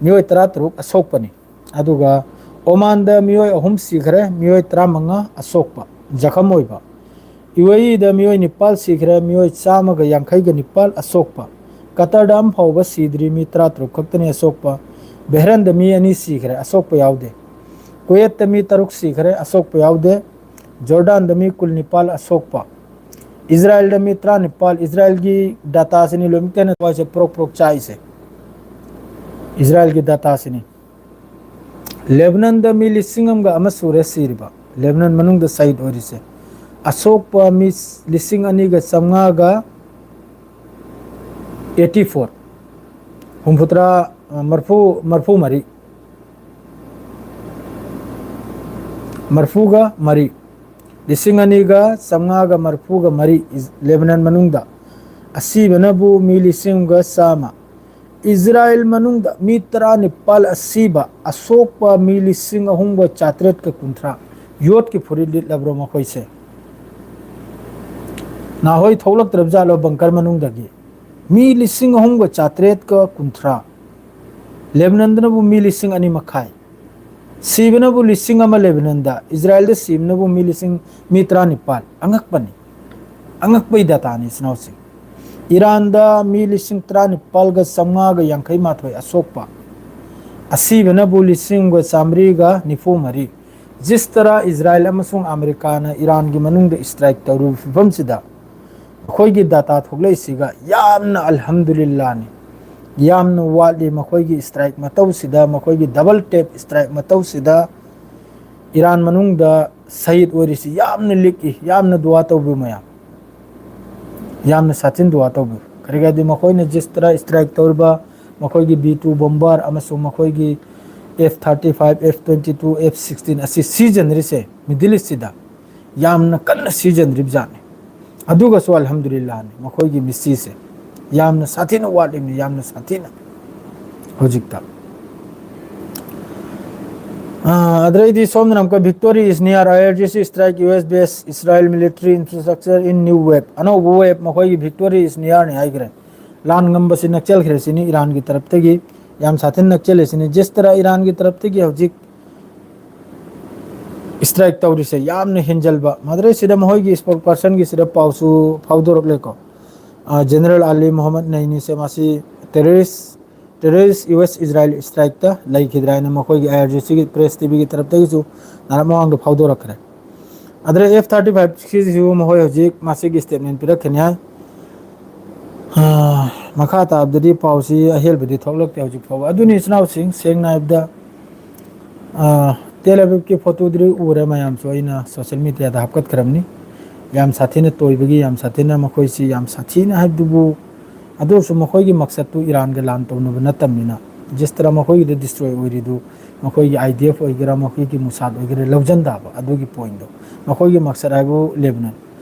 ꯃꯤꯑꯣꯏ ꯇꯔꯥꯇꯔꯨꯛ ꯑꯁꯣꯛꯄꯅꯤ꯫ ꯑꯗꯨꯒ ꯑꯣꯃꯥꯟꯗ ꯃꯤꯑꯣꯏ ꯑꯍꯨꯝ ꯁꯤꯈꯔꯦ, ꯃꯤꯑꯣꯏ ꯇꯔꯥꯃꯉꯥ ꯑꯁꯣꯛꯄ, ꯖꯈꯝ ꯑꯣꯏꯕ꯫ ꯌꯨ ꯑꯦ ꯏꯗ ꯃꯤꯑꯣꯏ ꯅꯤꯄꯥꯜ ꯁꯤꯈ꯭ꯔꯦ, ꯃꯤꯑꯣꯏ ꯆꯥꯝꯃꯒ ꯌꯥꯡꯈꯩꯒ ꯅꯤꯄꯥꯜ ꯑꯁꯣꯛꯄ꯫ ꯀꯇꯔꯗ ꯑꯃ ꯐꯥꯎꯕ ꯁꯤꯗ꯭ꯔꯤ, ꯃꯤ ꯇꯔꯥꯇꯔꯨꯛ ꯈꯛꯇꯅꯤ ꯑꯁꯣꯛꯄ꯫ ꯕꯦꯍ꯭ꯔꯟꯗ ꯃꯤ ꯑꯅꯤ ꯁꯤꯈ꯭ꯔꯦ, ꯑꯁꯣꯛꯄ ꯌꯥꯎꯗꯦ꯫ ꯀꯨꯋꯦꯠꯇ ꯃꯤ ꯇꯔꯨꯛ ꯁꯤꯈ꯭ꯔꯦ, ꯑꯁꯣꯛꯄ ꯌꯥꯎꯗꯦ꯫ ꯖꯣꯔꯗꯥꯟꯗ ꯃꯤ ꯀꯨꯟꯅꯤꯄꯥꯜ ꯑꯁꯣꯛꯄ꯫ ꯏꯖꯔꯥꯏꯜꯗ ꯃꯤ ꯇꯔꯥꯅꯤꯄꯥꯜ, ꯏꯖꯔꯥꯏꯜꯒꯤ ꯗꯥꯇꯥꯁꯤꯅꯤ ꯂꯣꯏꯅꯃꯛꯇ ꯍꯦꯟꯅ ꯊꯋꯥꯏꯁꯦ ꯄ꯭ꯔꯣꯛ ꯄ꯭ꯔꯣꯛ ꯆꯥꯛꯏꯁꯦ꯫ ꯏꯖꯔꯥꯏꯜꯒꯤ ꯗꯥꯇꯥꯁꯤꯅꯤ꯫ ꯂꯦꯕꯅꯟꯗ ꯃꯤ ꯂꯤꯁꯤꯡ ꯑꯃꯒ ꯑꯃ ꯁꯨꯔꯦ ꯁꯤꯔꯤꯕ, ꯂꯦꯕꯅꯟ ꯃꯅꯨꯡꯗ ꯁꯍꯤꯗ ꯑꯣꯏꯔꯤꯁꯦ꯫ ꯑꯁꯣꯛꯄ ꯃꯤ ꯂꯤꯁꯤꯡ ꯑꯅꯤꯒ ꯆꯥꯝꯃꯉꯥꯒ eighty four, ꯍꯨꯝꯐꯨꯇꯔꯥ, ꯑ, ꯃꯔꯐꯨ, ꯃꯔꯐꯨ ꯃꯔꯤ, ꯃꯔꯐꯨꯒ ꯃꯔꯤ, ꯂꯤꯁꯤꯡ ꯑꯅꯤꯒ ꯆꯥꯝꯃꯉꯥꯒ ꯃꯔꯐꯨꯒ ꯃꯔꯤ ꯏꯖ-, ꯂꯦꯕꯅꯟ ꯃꯅꯨꯡꯗ꯫ ꯑꯁꯤꯕꯅꯕꯨ ꯃꯤ ꯂꯤꯁꯤꯡ ꯑꯃꯒ ꯆꯥꯝꯃ꯫ ꯏꯖꯔꯥꯏꯜ ꯃꯅꯨꯡꯗ ꯃꯤ ꯇꯔꯥꯅꯤꯄꯥꯜ ꯑꯁꯤꯕ, ꯑꯁꯣꯛꯄ ꯃꯤ ꯂꯤꯁꯤꯡ ꯑꯍꯨꯝꯒ ꯆꯥꯇ꯭ꯔꯦꯠꯀ ꯀꯨꯟꯊ꯭ꯔꯥ꯫ ꯌꯣꯠꯀꯤ ꯐꯨꯔꯤꯠ ꯂꯤꯠꯂꯕ꯭ꯔꯣ ꯃꯈꯣꯏꯁꯦ? ꯅꯍꯥꯟꯈꯣꯏ ꯊꯣꯛꯂꯛꯇ꯭ꯔꯕ ꯖꯥꯠꯂꯣ ꯕꯪꯀꯔ ꯃꯅꯨꯡꯗꯒꯤ? ꯃꯤ ꯂꯤꯁꯤꯡ ꯑꯍꯨꯝꯒ ꯆꯥꯇ꯭ꯔꯦꯠꯀ ꯀꯨꯟꯊ꯭ꯔꯥ, ꯂꯦꯕꯅꯟꯗꯅꯕꯨ ꯃꯤ ꯂꯤꯁꯤꯡ ꯑꯅꯤ ꯃꯈꯥꯏ, ꯁꯤꯕꯅꯕꯨ ꯂꯤꯁꯤꯡ ꯑꯃ ꯂꯦꯕꯅꯟꯗ, ꯏꯖꯔꯥꯌꯦꯜꯗ ꯁꯤꯕꯅꯕꯨ ꯃꯤ ꯂꯤꯁꯤꯡ, ꯃꯤ ꯇꯔꯥꯅꯤꯄꯥꯜ꯫ ꯑꯉꯛꯄꯅꯤ, ꯑꯉꯛꯄꯒꯤ ꯗꯇꯥꯅꯤ, ꯏꯆꯤꯟ ꯏꯅꯥꯎꯁꯤꯡ꯫ ꯏꯔꯥꯟꯗ ꯃꯤ ꯂꯤꯁꯤꯡ ꯇꯔꯥꯅꯤꯄꯥꯜꯒ ꯆꯥꯝꯃꯉꯥꯒ ꯌꯥꯡꯈꯩ ꯃꯥꯊꯣꯏ ꯑꯁꯣꯛꯄ, ꯑꯁꯤꯕꯅꯕꯨ ꯂꯤꯁꯤꯡꯒ ꯆꯥꯃꯔꯤꯒ ꯅꯤꯐꯨ ꯃꯔꯤ꯫ ꯖꯤꯁ ꯇꯔꯥ ꯏꯖꯔꯥꯌꯦꯜ ꯑꯃꯁꯨꯡ ꯑꯃꯦꯔꯤꯀꯥꯅ ꯏꯔꯥꯟꯒꯤ ꯃꯅꯨꯡꯗ ꯏꯁꯇ꯭ꯔꯥꯏꯛ ꯇꯧꯔꯤꯕ ꯐꯤꯕꯝꯁꯤꯗ, ꯑꯩꯈꯣꯏꯒꯤ ꯗꯇꯥ ꯊꯣꯛꯂꯛꯏꯁꯤꯒ ꯌꯥꯝꯅ ꯑꯜꯍꯝꯗꯨꯂꯤꯜꯂꯥꯅꯤ꯫ ꯌꯥꯝꯅ ꯋꯥꯠꯂꯤ ꯃꯈꯣꯏꯒꯤ ꯏꯁꯇ꯭ꯔꯥꯏꯛ ꯃꯇꯧꯁꯤꯗ, ꯃꯈꯣꯏꯒꯤ ꯗꯕꯜ ꯇꯦꯞ ꯏꯁꯇ꯭ꯔꯥꯏꯛ ꯃꯇꯧꯁꯤꯗ꯫ ꯏꯔꯥꯟ ꯃꯅꯨꯡꯗ ꯁꯍꯤꯗ ꯑꯣꯏꯔꯤꯁꯤ ꯌꯥꯝꯅ ꯂꯤꯛꯏ꯫ ꯌꯥꯝꯅ ꯗꯨꯋꯥ ꯇꯧꯕꯤꯌꯨ ꯃꯌꯥꯝ, ꯌꯥꯝꯅ ꯁꯥꯊꯤꯅ ꯗꯨꯋꯥ ꯇꯧꯕꯤꯌꯨ꯫ ꯀꯔꯤꯒꯤꯗꯤ ꯃꯈꯣꯏꯅ ꯖꯤꯁ ꯇꯔꯥ ꯏꯁꯇ꯭ꯔꯥꯏꯛ ꯇꯧꯔꯤꯕ, ꯃꯈꯣꯏꯒꯤ ꯕꯤ ꯇꯨ ꯕꯣꯝꯕꯔ ꯑꯃꯁꯨꯡ ꯃꯈꯣꯏꯒꯤ F thirty five, F twenty two, F sixteen ꯑꯁꯤ ꯁꯤꯖꯤꯟꯅꯔꯤꯁꯦ ꯃꯤꯗꯜ ꯏꯁꯁꯤꯗ ꯌꯥꯝꯅ ꯀꯟꯅ ꯁꯤꯖꯤꯟꯅꯔꯤꯕ ꯖꯥꯠꯅꯤ꯫ ꯑꯗꯨꯒꯁꯨ ꯑꯜꯍꯝꯗꯨꯂꯤꯜꯂꯥꯍꯅꯤ, ꯃꯈꯣꯏꯒꯤ ꯃꯤꯁꯤꯁꯦ ꯌꯥꯝꯅ ꯁꯥꯊꯤꯅ ꯋꯥꯠꯂꯤꯕꯅꯤ, ꯌꯥꯝꯅ ꯁꯥꯊꯤꯅ ꯍꯧꯖꯤꯛꯇ꯫ ꯑꯥ, ꯑꯗꯩꯗꯤ ꯁꯣꯝꯗꯅ ꯑꯃꯨꯛꯀ "Victory is near, I R G C strike U S base, Israel military infrastructure in new wave"꯫ ꯑꯅꯧꯕ ꯋꯦꯕ ꯃꯈꯣꯏꯒꯤ "Victory is near"ꯅꯤ ꯍꯥꯏꯈ꯭ꯔꯦ꯫ ꯂꯥꯟ ꯉꯝꯕꯁꯤ ꯅꯛꯁꯦꯜꯈ꯭ꯔꯦ ꯁꯤꯅꯤ ꯏꯔꯥꯟꯒꯤ ꯇꯔꯞꯇꯒꯤ꯫ ꯌꯥꯝ ꯁꯥꯊꯤꯅ ꯅꯛꯁꯦꯜꯂꯦ ꯁꯤꯅꯤ꯫ ꯖꯤꯁ ꯇꯔꯥ ꯏꯔꯥꯟꯒꯤ ꯇꯔꯞꯇꯒꯤ ꯍꯧꯖꯤꯛ ꯏꯁꯇ꯭ꯔꯥꯏꯛ ꯇꯧꯔꯤꯁꯦ ꯌꯥꯝꯅ ꯍꯦꯟꯖꯜꯕ꯫ ꯃꯗꯨꯗꯩꯁꯤꯗ ꯃꯈꯣꯏꯒꯤ ꯏꯁꯄꯣꯛ ꯄꯥꯔꯁꯟꯒꯤꯁꯤꯗ ꯄꯥꯎꯁꯨ ꯐꯥꯎꯗꯣꯔꯛꯂꯦꯀꯣ꯫ ꯑ, ꯖꯦꯅꯔꯦꯜ ꯑꯂꯤ ꯃꯣꯍꯝꯃꯗ ꯅꯩꯅꯤꯁꯦ ꯃꯁꯤ ꯇꯦꯔꯣꯔꯤꯁ, ꯇꯦꯔꯣꯔꯤꯁ ꯌꯨ ꯑꯦꯁ ꯏꯖꯔꯥꯌꯦꯜ ꯏꯁꯇ꯭ꯔꯥꯏꯛꯇ ꯂꯩꯈꯤꯗ꯭ꯔꯥ ꯍꯥꯏꯅ ꯃꯈꯣꯏꯒꯤ ꯑꯥꯏ ꯑꯥꯔ ꯖꯤ ꯁꯤꯒꯤ ꯄ꯭ꯔꯦꯁ ꯇꯤ ꯚꯤꯒꯤ ꯇꯔꯞꯇꯒꯤꯁꯨ ꯅꯍꯥꯟ ꯃꯃꯥꯡꯗ ꯐꯥꯎꯗꯣꯔꯛꯈ꯭ꯔꯦ꯫ ꯑꯗꯨꯗ ꯑꯦꯐ ꯊꯥꯔꯇꯤ ꯐꯥꯏꯚꯀꯤꯁꯤꯁꯨ ꯃꯈꯣꯏ ꯍꯧꯖꯤꯛ ꯃꯁꯤꯒꯤ ꯏꯁꯇꯦꯠꯃꯦꯟ ꯄꯤꯔꯛꯀꯅꯤ ꯍꯥꯏ꯫ ꯑ, ꯃꯈꯥ ꯇꯥꯕꯗꯗꯤ ꯄꯥꯎꯁꯤ ꯑꯍꯦꯟꯕꯗꯤ ꯊꯣꯛꯂꯛꯇꯦ ꯍꯧꯖꯤꯛ ꯐꯥꯎꯕ꯫ ꯑꯗꯨꯅꯤ ꯏꯆꯤꯟ ꯏꯅꯥꯎꯁꯤꯡ, ꯁꯦꯡꯅ ꯍꯥꯏꯕꯗ, ꯑ, ꯇꯦꯜ ꯑꯕꯤꯕꯀꯤ ꯐꯣꯇꯣꯗꯨꯗꯤ ꯎꯔꯦ ꯃꯌꯥꯝꯁꯨ, ꯑꯩꯅ ꯁꯣꯁꯦꯜ ꯃꯤꯗꯤꯌꯥꯗ ꯍꯥꯞꯀꯠꯈ꯭ꯔꯕꯅꯤ꯫ ꯌꯥꯝ ꯁꯥꯊꯤꯅ ꯇꯣꯏꯕꯒꯤ, ꯌꯥꯝ ꯁꯥꯊꯤꯅ ꯃꯈꯣꯏꯁꯤ, ꯌꯥꯝ ꯁꯥꯊꯤꯅ ꯍꯥꯏꯕꯗꯨꯕꯨ, ꯑꯗꯨ ꯑꯣꯏꯔꯁꯨ ꯃꯈꯣꯏꯒꯤ ꯃꯛꯁꯠꯇꯨ ꯏꯔꯥꯟꯒ ꯂꯥꯟ ꯇꯧꯅꯕ ꯅꯠꯇꯕꯅꯤꯅ, ꯖꯤꯁ ꯇꯔꯥ ꯃꯈꯣꯏꯒꯤꯗ ꯗꯤꯁꯇ꯭ꯔꯣꯏ ꯑꯣꯏꯔꯤꯗꯨ, ꯃꯈꯣꯏꯒꯤ ꯑꯥꯏ ꯗꯤ ꯑꯦꯐ ꯑꯣꯏꯒꯦꯔꯥ, ꯃꯈꯣꯏꯒꯤ ꯃꯨꯁꯥꯗ ꯑꯣꯏꯒꯦꯔꯥ, ꯂꯧꯁꯤꯟ ꯇꯥꯕ ꯑꯗꯨꯒꯤ ꯄꯣꯏꯟꯗꯣ꯫ ꯃꯈꯣꯏꯒꯤ ꯃꯛꯁꯠ ꯍꯥꯏꯕꯨ ꯂꯦꯕꯅꯟ,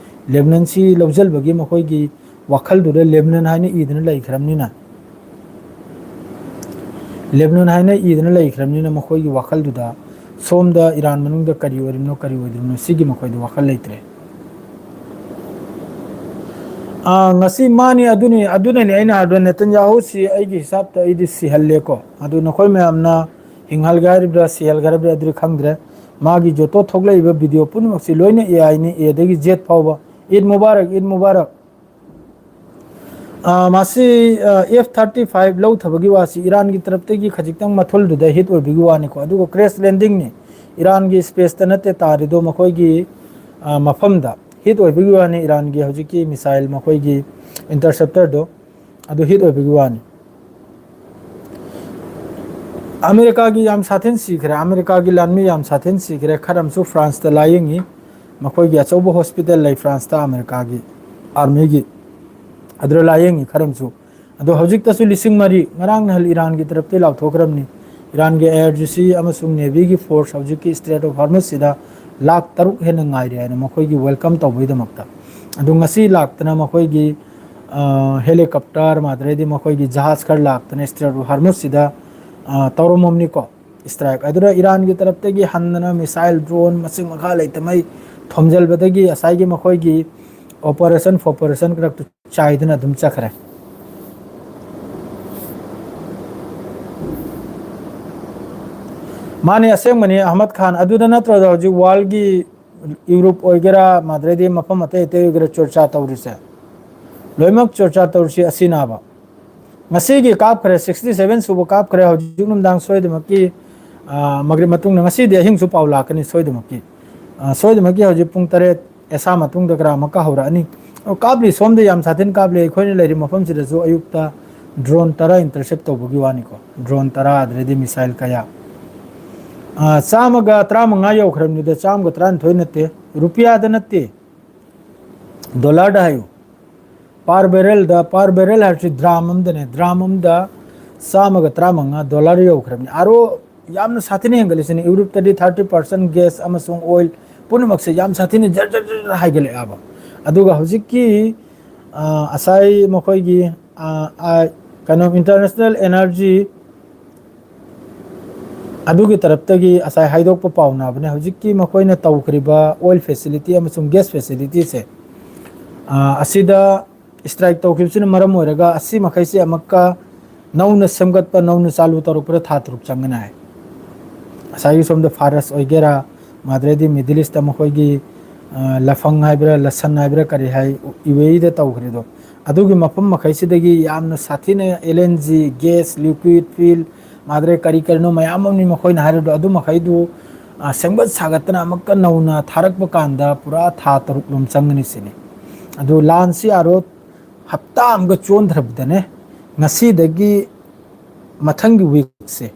ꯂꯦꯕꯅꯟꯁꯤ ꯂꯧꯁꯤꯟꯕꯒꯤ ꯃꯈꯣꯏꯒꯤ ꯋꯥꯈꯜꯗꯨꯗ ꯂꯦꯕꯅꯟ ꯍꯥꯏꯅ ꯏꯗꯨꯅ ꯂꯩꯈ꯭ꯔꯕꯅꯤꯅ, ꯂꯦꯕꯅꯟ ꯍꯥꯏꯅ ꯏꯗꯨꯅ ꯂꯩꯈ꯭ꯔꯕꯅꯤꯅ, ꯃꯈꯣꯏꯒꯤ ꯋꯥꯈꯜꯗꯨꯗ ꯁꯣꯝꯗ ꯏꯔꯥꯟ ꯃꯅꯨꯡꯗ ꯀꯔꯤ ꯑꯣꯏꯔꯤꯕꯅꯣ, ꯀꯔꯤ ꯑꯣꯏꯗ꯭ꯔꯤꯕꯅꯣ, ꯁꯤꯒꯤ ꯃꯈꯣꯏꯗ ꯋꯥꯈꯜ ꯂꯩꯇ꯭ꯔꯦ꯫ ꯑꯥ, ꯉꯁꯤ ꯃꯥꯅꯤ, ꯑꯗꯨꯅꯤ, ꯑꯗꯨꯅꯅꯤ ꯑꯩꯅ ꯍꯥꯏꯕꯗꯣ, ꯅꯦꯇꯟꯌꯥꯍꯨꯁꯤ ꯑꯩꯒꯤ ꯍꯤꯁꯥꯞꯇ ꯑꯩꯗꯤ ꯁꯤꯍꯜꯂꯦꯀꯣ꯫ ꯑꯗꯨ ꯅꯈꯣꯏ ꯃꯌꯥꯝꯅ ꯍꯤꯡꯍꯜꯒꯦ ꯍꯥꯏꯔꯤꯕ꯭ꯔꯥ, ꯁꯤꯍꯜꯒꯦ ꯍꯥꯏꯔꯤꯕ꯭ꯔꯥ, ꯑꯗꯨꯗꯤ ꯈꯪꯗ꯭ꯔꯦ꯫ ꯃꯥꯒꯤ ꯖꯣꯇꯣ ꯊꯣꯛꯂꯛꯏꯕ ꯚꯤꯗꯤꯑꯣ ꯄꯨꯝꯅꯃꯛꯁꯤ ꯂꯣꯏꯅ ꯑꯦ ꯑꯥꯏꯅꯤ, ꯑꯦꯗꯒꯤ ꯖꯦꯠ ꯐꯥꯎꯕ꯫ ꯏꯗ ꯃꯨꯕꯥꯔꯛ, ꯏꯗ ꯃꯨꯕꯥꯔꯛ꯫ ꯑꯥ, ꯃꯁꯤ, ꯑꯥ, ꯑꯦꯐ ꯊꯥꯔꯇꯤ ꯐꯥꯏꯚ ꯂꯧꯊꯕꯒꯤ ꯋꯥꯁꯤ ꯏꯔꯥꯟꯒꯤ ꯇꯔꯞꯇꯒꯤ ꯈꯖꯤꯛꯇꯪ ꯃꯊꯨꯜꯗꯨꯗ ꯍꯤꯠ ꯑꯣꯏꯕꯒꯤ ꯋꯥꯅꯤꯀꯣ꯫ ꯑꯗꯨꯒ ꯀ꯭ꯔꯦꯁ ꯂꯦꯟꯗꯤꯡꯅꯤ, ꯏꯔꯥꯟꯒꯤ ꯁ꯭ꯄꯦꯁꯇ ꯅꯠꯇꯦ ꯇꯥꯔꯤꯗꯣ, ꯃꯈꯣꯏꯒꯤ, ꯑꯥ, ꯃꯐꯝꯗ ꯍꯤꯠ ꯑꯣꯏꯕꯒꯤ ꯋꯥꯅꯤ꯫ ꯏꯔꯥꯟꯒꯤ ꯍꯧꯖꯤꯛꯀꯤ ꯃꯤꯁꯥꯏꯜ, ꯃꯈꯣꯏꯒꯤ ꯏꯟꯇꯔꯁꯦꯞꯇꯔꯗꯣ, ꯑꯗꯨ ꯍꯤꯠ ꯑꯣꯏꯕꯒꯤ ꯋꯥꯅꯤ꯫ ꯑꯃꯦꯔꯤꯀꯥꯒꯤ ꯌꯥꯝ ꯁꯥꯊꯤꯅ ꯁꯤꯈ꯭ꯔꯦ, ꯑꯃꯦꯔꯤꯀꯥꯒꯤ ꯂꯥꯟꯃꯤ ꯌꯥꯝ ꯁꯥꯊꯤꯅ ꯁꯤꯈ꯭ꯔꯦ꯫ ꯈꯔ ꯑꯃꯁꯨ ꯐ꯭ꯔꯥꯟꯁꯇ ꯂꯥꯏꯌꯦꯡꯉꯤ, ꯃꯈꯣꯏꯒꯤ ꯑꯆꯧꯕ ꯍꯣꯁꯄꯤꯇꯥꯜ ꯂꯩ ꯐ꯭ꯔꯥꯟꯁꯇ, ꯑꯃꯦꯔꯤꯀꯥꯒꯤ ꯑꯥꯔꯃꯤꯒꯤ, ꯑꯗꯨꯗ ꯂꯥꯏꯌꯦꯡꯉꯤ ꯈꯔ ꯑꯃꯁꯨ꯫ ꯑꯗꯣ ꯍꯧꯖꯤꯛꯇꯁꯨ ꯂꯤꯁꯤꯡ ꯃꯔꯤ, ꯉꯔꯥꯡ ꯅꯍꯥꯟ ꯏꯔꯥꯟꯒꯤ ꯇꯔꯞꯇꯒꯤ ꯂꯥꯎꯊꯣꯛꯈ꯭ꯔꯕꯅꯤ꯫ ꯏꯔꯥꯟꯒꯤ ꯑꯦꯌꯔ ꯖꯤ ꯁꯤ ꯑꯃꯁꯨꯡ ꯅꯦꯚꯤꯒꯤ ꯐꯣꯔꯁ ꯍꯧꯖꯤꯛꯀꯤ ꯏꯁꯇ꯭ꯔꯦꯠ ꯑꯣꯐ ꯍꯥꯔꯃꯨꯁꯁꯤꯗ ꯂꯥꯛ ꯇꯔꯨꯛ ꯍꯦꯟꯅ ꯉꯥꯏꯔꯦ ꯍꯥꯏꯅ ꯃꯈꯣꯏꯒꯤ ꯋꯦꯜꯀꯝ ꯇꯧꯕꯒꯤꯗꯃꯛꯇ꯫ ꯑꯗꯨ ꯉꯁꯤ ꯂꯥꯛꯇꯅ ꯃꯈꯣꯏꯒꯤ, ꯑ, ꯍꯦꯂꯤꯀꯣꯞꯇꯔ, ꯃꯥꯗ꯭ꯔꯩꯗꯤ ꯃꯈꯣꯏꯒꯤ ꯖꯍꯥꯖ ꯈꯔ ꯂꯥꯛꯇꯅ ꯏꯁꯇ꯭ꯔꯦꯠ ꯑꯣꯐ ꯍꯥꯔꯃꯨꯁꯁꯤꯗ, ꯑ, ꯇꯧꯔꯝꯃꯝꯅꯤꯀꯣ꯫ ꯏꯁꯇ꯭ꯔꯥꯏꯛ ꯑꯗꯨꯗ ꯏꯔꯥꯟꯒꯤ ꯇꯔꯞꯇꯒꯤ ꯍꯟꯗꯅ ꯃꯤꯁꯥꯏꯜ, ꯗ꯭ꯔꯣꯟ ꯃꯁꯤꯡ ꯃꯈꯥ ꯂꯩꯇꯃꯩ ꯊꯣꯝꯖꯤꯜꯕꯗꯒꯤ ꯉꯁꯥꯏꯒꯤ ꯃꯈꯣꯏꯒꯤ ꯑꯣꯄꯔꯦꯁꯟ ꯐꯣꯄꯔꯦꯁꯟ ꯈꯔ ꯆꯥꯏꯗꯨꯅ ꯑꯗꯨꯝ ꯆꯠꯈ꯭ꯔꯦ꯫ ꯃꯥꯅꯦ, ꯑꯁꯦꯡꯕꯅꯤ ꯑꯍꯃꯗ ꯈꯥꯟ꯫ ꯑꯗꯨꯗ ꯅꯠꯇ꯭ꯔꯣꯗ ꯍꯧꯖꯤꯛ ꯋꯥꯔꯜꯒꯤ, ꯌꯨꯔꯣꯞ ꯑꯣꯏꯒꯦꯔꯥ, ꯃꯗꯨꯗꯩꯗꯤ ꯃꯐꯝ ꯑꯇꯩ ꯑꯇꯩ ꯑꯣꯏꯒꯦꯔꯥ, ꯆꯣꯔꯆꯥ ꯇꯧꯔꯤꯁꯦ? ꯂꯣꯏꯅꯃꯛ ꯆꯣꯔꯆꯥ ꯇꯧꯔꯤꯁꯤ ꯑꯁꯤꯅꯕ꯫ ꯉꯁꯤꯒꯤ ꯀꯥꯞꯈ꯭ꯔꯦ, ꯁꯤꯛꯁꯇꯤ ꯁꯚꯦꯟ ꯁꯨꯕ ꯀꯥꯞꯈ꯭ꯔꯦ꯫ ꯍꯧꯖꯤꯛ ꯅꯨꯡꯗꯥꯡ ꯁꯣꯏꯗꯃꯛꯀꯤ, ꯑ, ꯃꯒ꯭ꯔꯤꯕ ꯃꯇꯨꯡꯗ, ꯉꯁꯤꯗꯤ ꯑꯍꯤꯡꯁꯨ ꯄꯥꯎ ꯂꯥꯛꯀꯅꯤ ꯁꯣꯏꯗꯃꯛꯀꯤ꯫ ꯑ, ꯁꯣꯏꯗꯃꯛꯀꯤ ꯍꯧꯖꯤꯛ ꯄꯨꯡ ꯇꯔꯦꯠ ꯑꯦꯁꯥ ꯃꯇꯨꯡꯗ ꯀꯔꯥ ꯑꯃꯨꯛꯀ ꯍꯧꯔꯛꯑꯅꯤ꯫ ꯑꯣ, ꯀꯥꯞꯂꯤ, ꯁꯣꯝꯗ ꯌꯥꯝ ꯁꯥꯊꯤꯅ ꯀꯥꯞꯂꯤ꯫ ꯑꯩꯈꯣꯏꯅ ꯂꯩꯔꯤꯕ ꯃꯐꯝꯁꯤꯗꯁꯨ ꯑꯌꯨꯛꯇ ꯗ꯭ꯔꯣꯟ ꯇꯔꯥ ꯏꯟꯇꯔꯁꯦꯞ ꯇꯧꯕꯒꯤ ꯋꯥꯅꯤꯀꯣ꯫ ꯗ꯭ꯔꯣꯟ ꯇꯔꯥ, ꯑꯗꯨꯗꯩꯗꯤ ꯃꯤꯁꯥꯏꯜ ꯀꯌꯥ꯫ ꯑ, ꯆꯥꯝꯃꯒ ꯇꯔꯥꯃꯉꯥ ꯌꯧꯈ꯭ꯔꯕꯅꯤꯗ, ꯆꯥꯝꯃꯒ ꯇꯔꯥꯅꯤꯊꯣꯏ ꯅꯠꯇꯦ, ꯔꯨꯄꯤꯌꯥꯗ ꯅꯠꯇꯦ, ꯗꯣꯂꯔꯗ ꯍꯥꯏꯌꯨ꯫ ꯄꯥꯔ ꯕꯦꯔꯦꯜꯗ, ꯄꯥꯔ ꯕꯦꯔꯦꯜ ꯍꯥꯏꯕꯁꯤ ꯗ꯭ꯔꯥꯝ ꯑꯃꯗꯅꯦ, ꯗ꯭ꯔꯥꯝ ꯑꯃꯗ ꯆꯥꯝꯃꯒ ꯇꯔꯥꯃꯉꯥ ꯗꯣꯂꯔ ꯌꯧꯈ꯭ꯔꯕꯅꯤ꯫ ꯑꯥꯔ ꯑꯣ ꯌꯥꯝꯅ ꯁꯥꯊꯤꯅ ꯍꯦꯟꯒꯠꯂꯤꯁꯤꯅꯤ꯫ ꯌꯨꯔꯣꯞꯇꯗꯤ ꯊꯥꯔꯇꯤ ꯄꯥꯔꯁꯦꯟ ꯒ꯭ꯌꯥꯁ ꯑꯃꯁꯨꯡ ꯑꯣꯏꯜ ꯄꯨꯝꯅꯃꯛꯁꯦ ꯌꯥꯝ ꯁꯥꯊꯤꯅ ꯖꯔ ꯖꯔ ꯖꯔ ꯍꯥꯏꯒꯠꯂꯛꯑꯦꯕ꯫ ꯑꯗꯨꯒ ꯍꯧꯖꯤꯛꯀꯤ, ꯑ, ꯉꯁꯥꯏ ꯃꯈꯣꯏꯒꯤ, ꯑ, ꯑ, ꯀꯩꯅꯣ, ꯏꯟꯇꯔꯅꯦꯁꯅꯦꯜ ꯑꯦꯅꯔꯖꯤ ꯑꯗꯨꯒꯤ ꯇꯔꯞꯇꯒꯤ ꯉꯁꯥꯏ ꯍꯥꯏꯗꯣꯛꯄ ꯄꯥꯎꯅꯕꯅꯦ꯫ ꯍꯧꯖꯤꯛꯀꯤ ꯃꯈꯣꯏꯅ ꯇꯧꯈ꯭ꯔꯤꯕ ꯑꯣꯏꯜ ꯐꯦꯁꯤꯂꯤꯇꯤ ꯑꯃꯁꯨꯡ ꯒ꯭ꯌꯥꯁ ꯐꯦꯁꯤꯂꯤꯇꯤꯁꯦ, ꯑ, ꯑꯁꯤꯗ ꯁ꯭ꯇ꯭ꯔꯥꯏꯛ ꯇꯧꯈꯤꯕꯁꯤꯅ ꯃꯔꯝ ꯑꯣꯏꯔꯒ ꯑꯁꯤ ꯃꯈꯩꯁꯦ ꯑꯃꯨꯛꯀ ꯅꯧꯅ ꯁꯦꯝꯒꯠꯄ, ꯅꯧꯅ ꯆꯥꯂꯨ ꯇꯧꯔꯛꯄꯗ ꯊꯥ ꯇꯔꯨꯛ ꯆꯪꯒꯅꯤ ꯍꯥꯏ꯫ ꯉꯁꯥꯏꯒꯤ ꯁꯣꯝꯗ ꯐꯥꯔꯁ ꯑꯣꯏꯒꯦꯔꯥ, ꯃꯗꯨꯗꯩꯗꯤ ꯃꯤꯗꯜ ꯏꯁꯇ ꯃꯈꯣꯏꯒꯤ, ꯑ, ꯂꯐꯪ ꯍꯥꯏꯕ꯭ꯔꯥ, ꯂꯁꯟ ꯍꯥꯏꯕ꯭ꯔꯥ, ꯀꯔꯤ ꯍꯥꯏ, ꯌꯨ ꯑꯦ ꯏꯗ ꯇꯧꯈ꯭ꯔꯤꯗꯣ, ꯑꯗꯨꯒꯤ ꯃꯐꯝ ꯃꯈꯩꯁꯤꯗꯒꯤ ꯌꯥꯝꯅ ꯁꯥꯊꯤꯅ L N G, gas, liquid fuel, ꯃꯥꯗ꯭ꯔꯦ ꯀꯔꯤ ꯀꯔꯤꯅꯣ ꯃꯌꯥꯝ ꯑꯃꯅꯤ ꯃꯈꯣꯏꯅ ꯍꯥꯏꯔꯤꯗꯣ, ꯑꯗꯨ ꯃꯈꯩꯗꯨ, ꯑ, ꯁꯦꯝꯒꯠ ꯁꯥꯒꯠꯇꯅ ꯑꯃꯨꯛꯀ ꯅꯧꯅ ꯊꯥꯔꯛꯄ ꯀꯥꯟꯗ ꯄꯨꯔꯥ ꯊꯥ ꯇꯔꯨꯛ ꯂꯣꯝ ꯆꯪꯒꯅꯤ ꯁꯤꯅꯤ꯫ ꯑꯗꯨ ꯂꯥꯟꯁꯤ ꯑꯥꯔꯣ ꯍꯞꯇꯥ ꯑꯃꯒ ꯆꯣꯟꯗ꯭ꯔꯕꯗꯅꯦ, ꯉꯁꯤꯗꯒꯤ ꯃꯊꯪꯒꯤ ꯋꯤꯛꯁꯦ,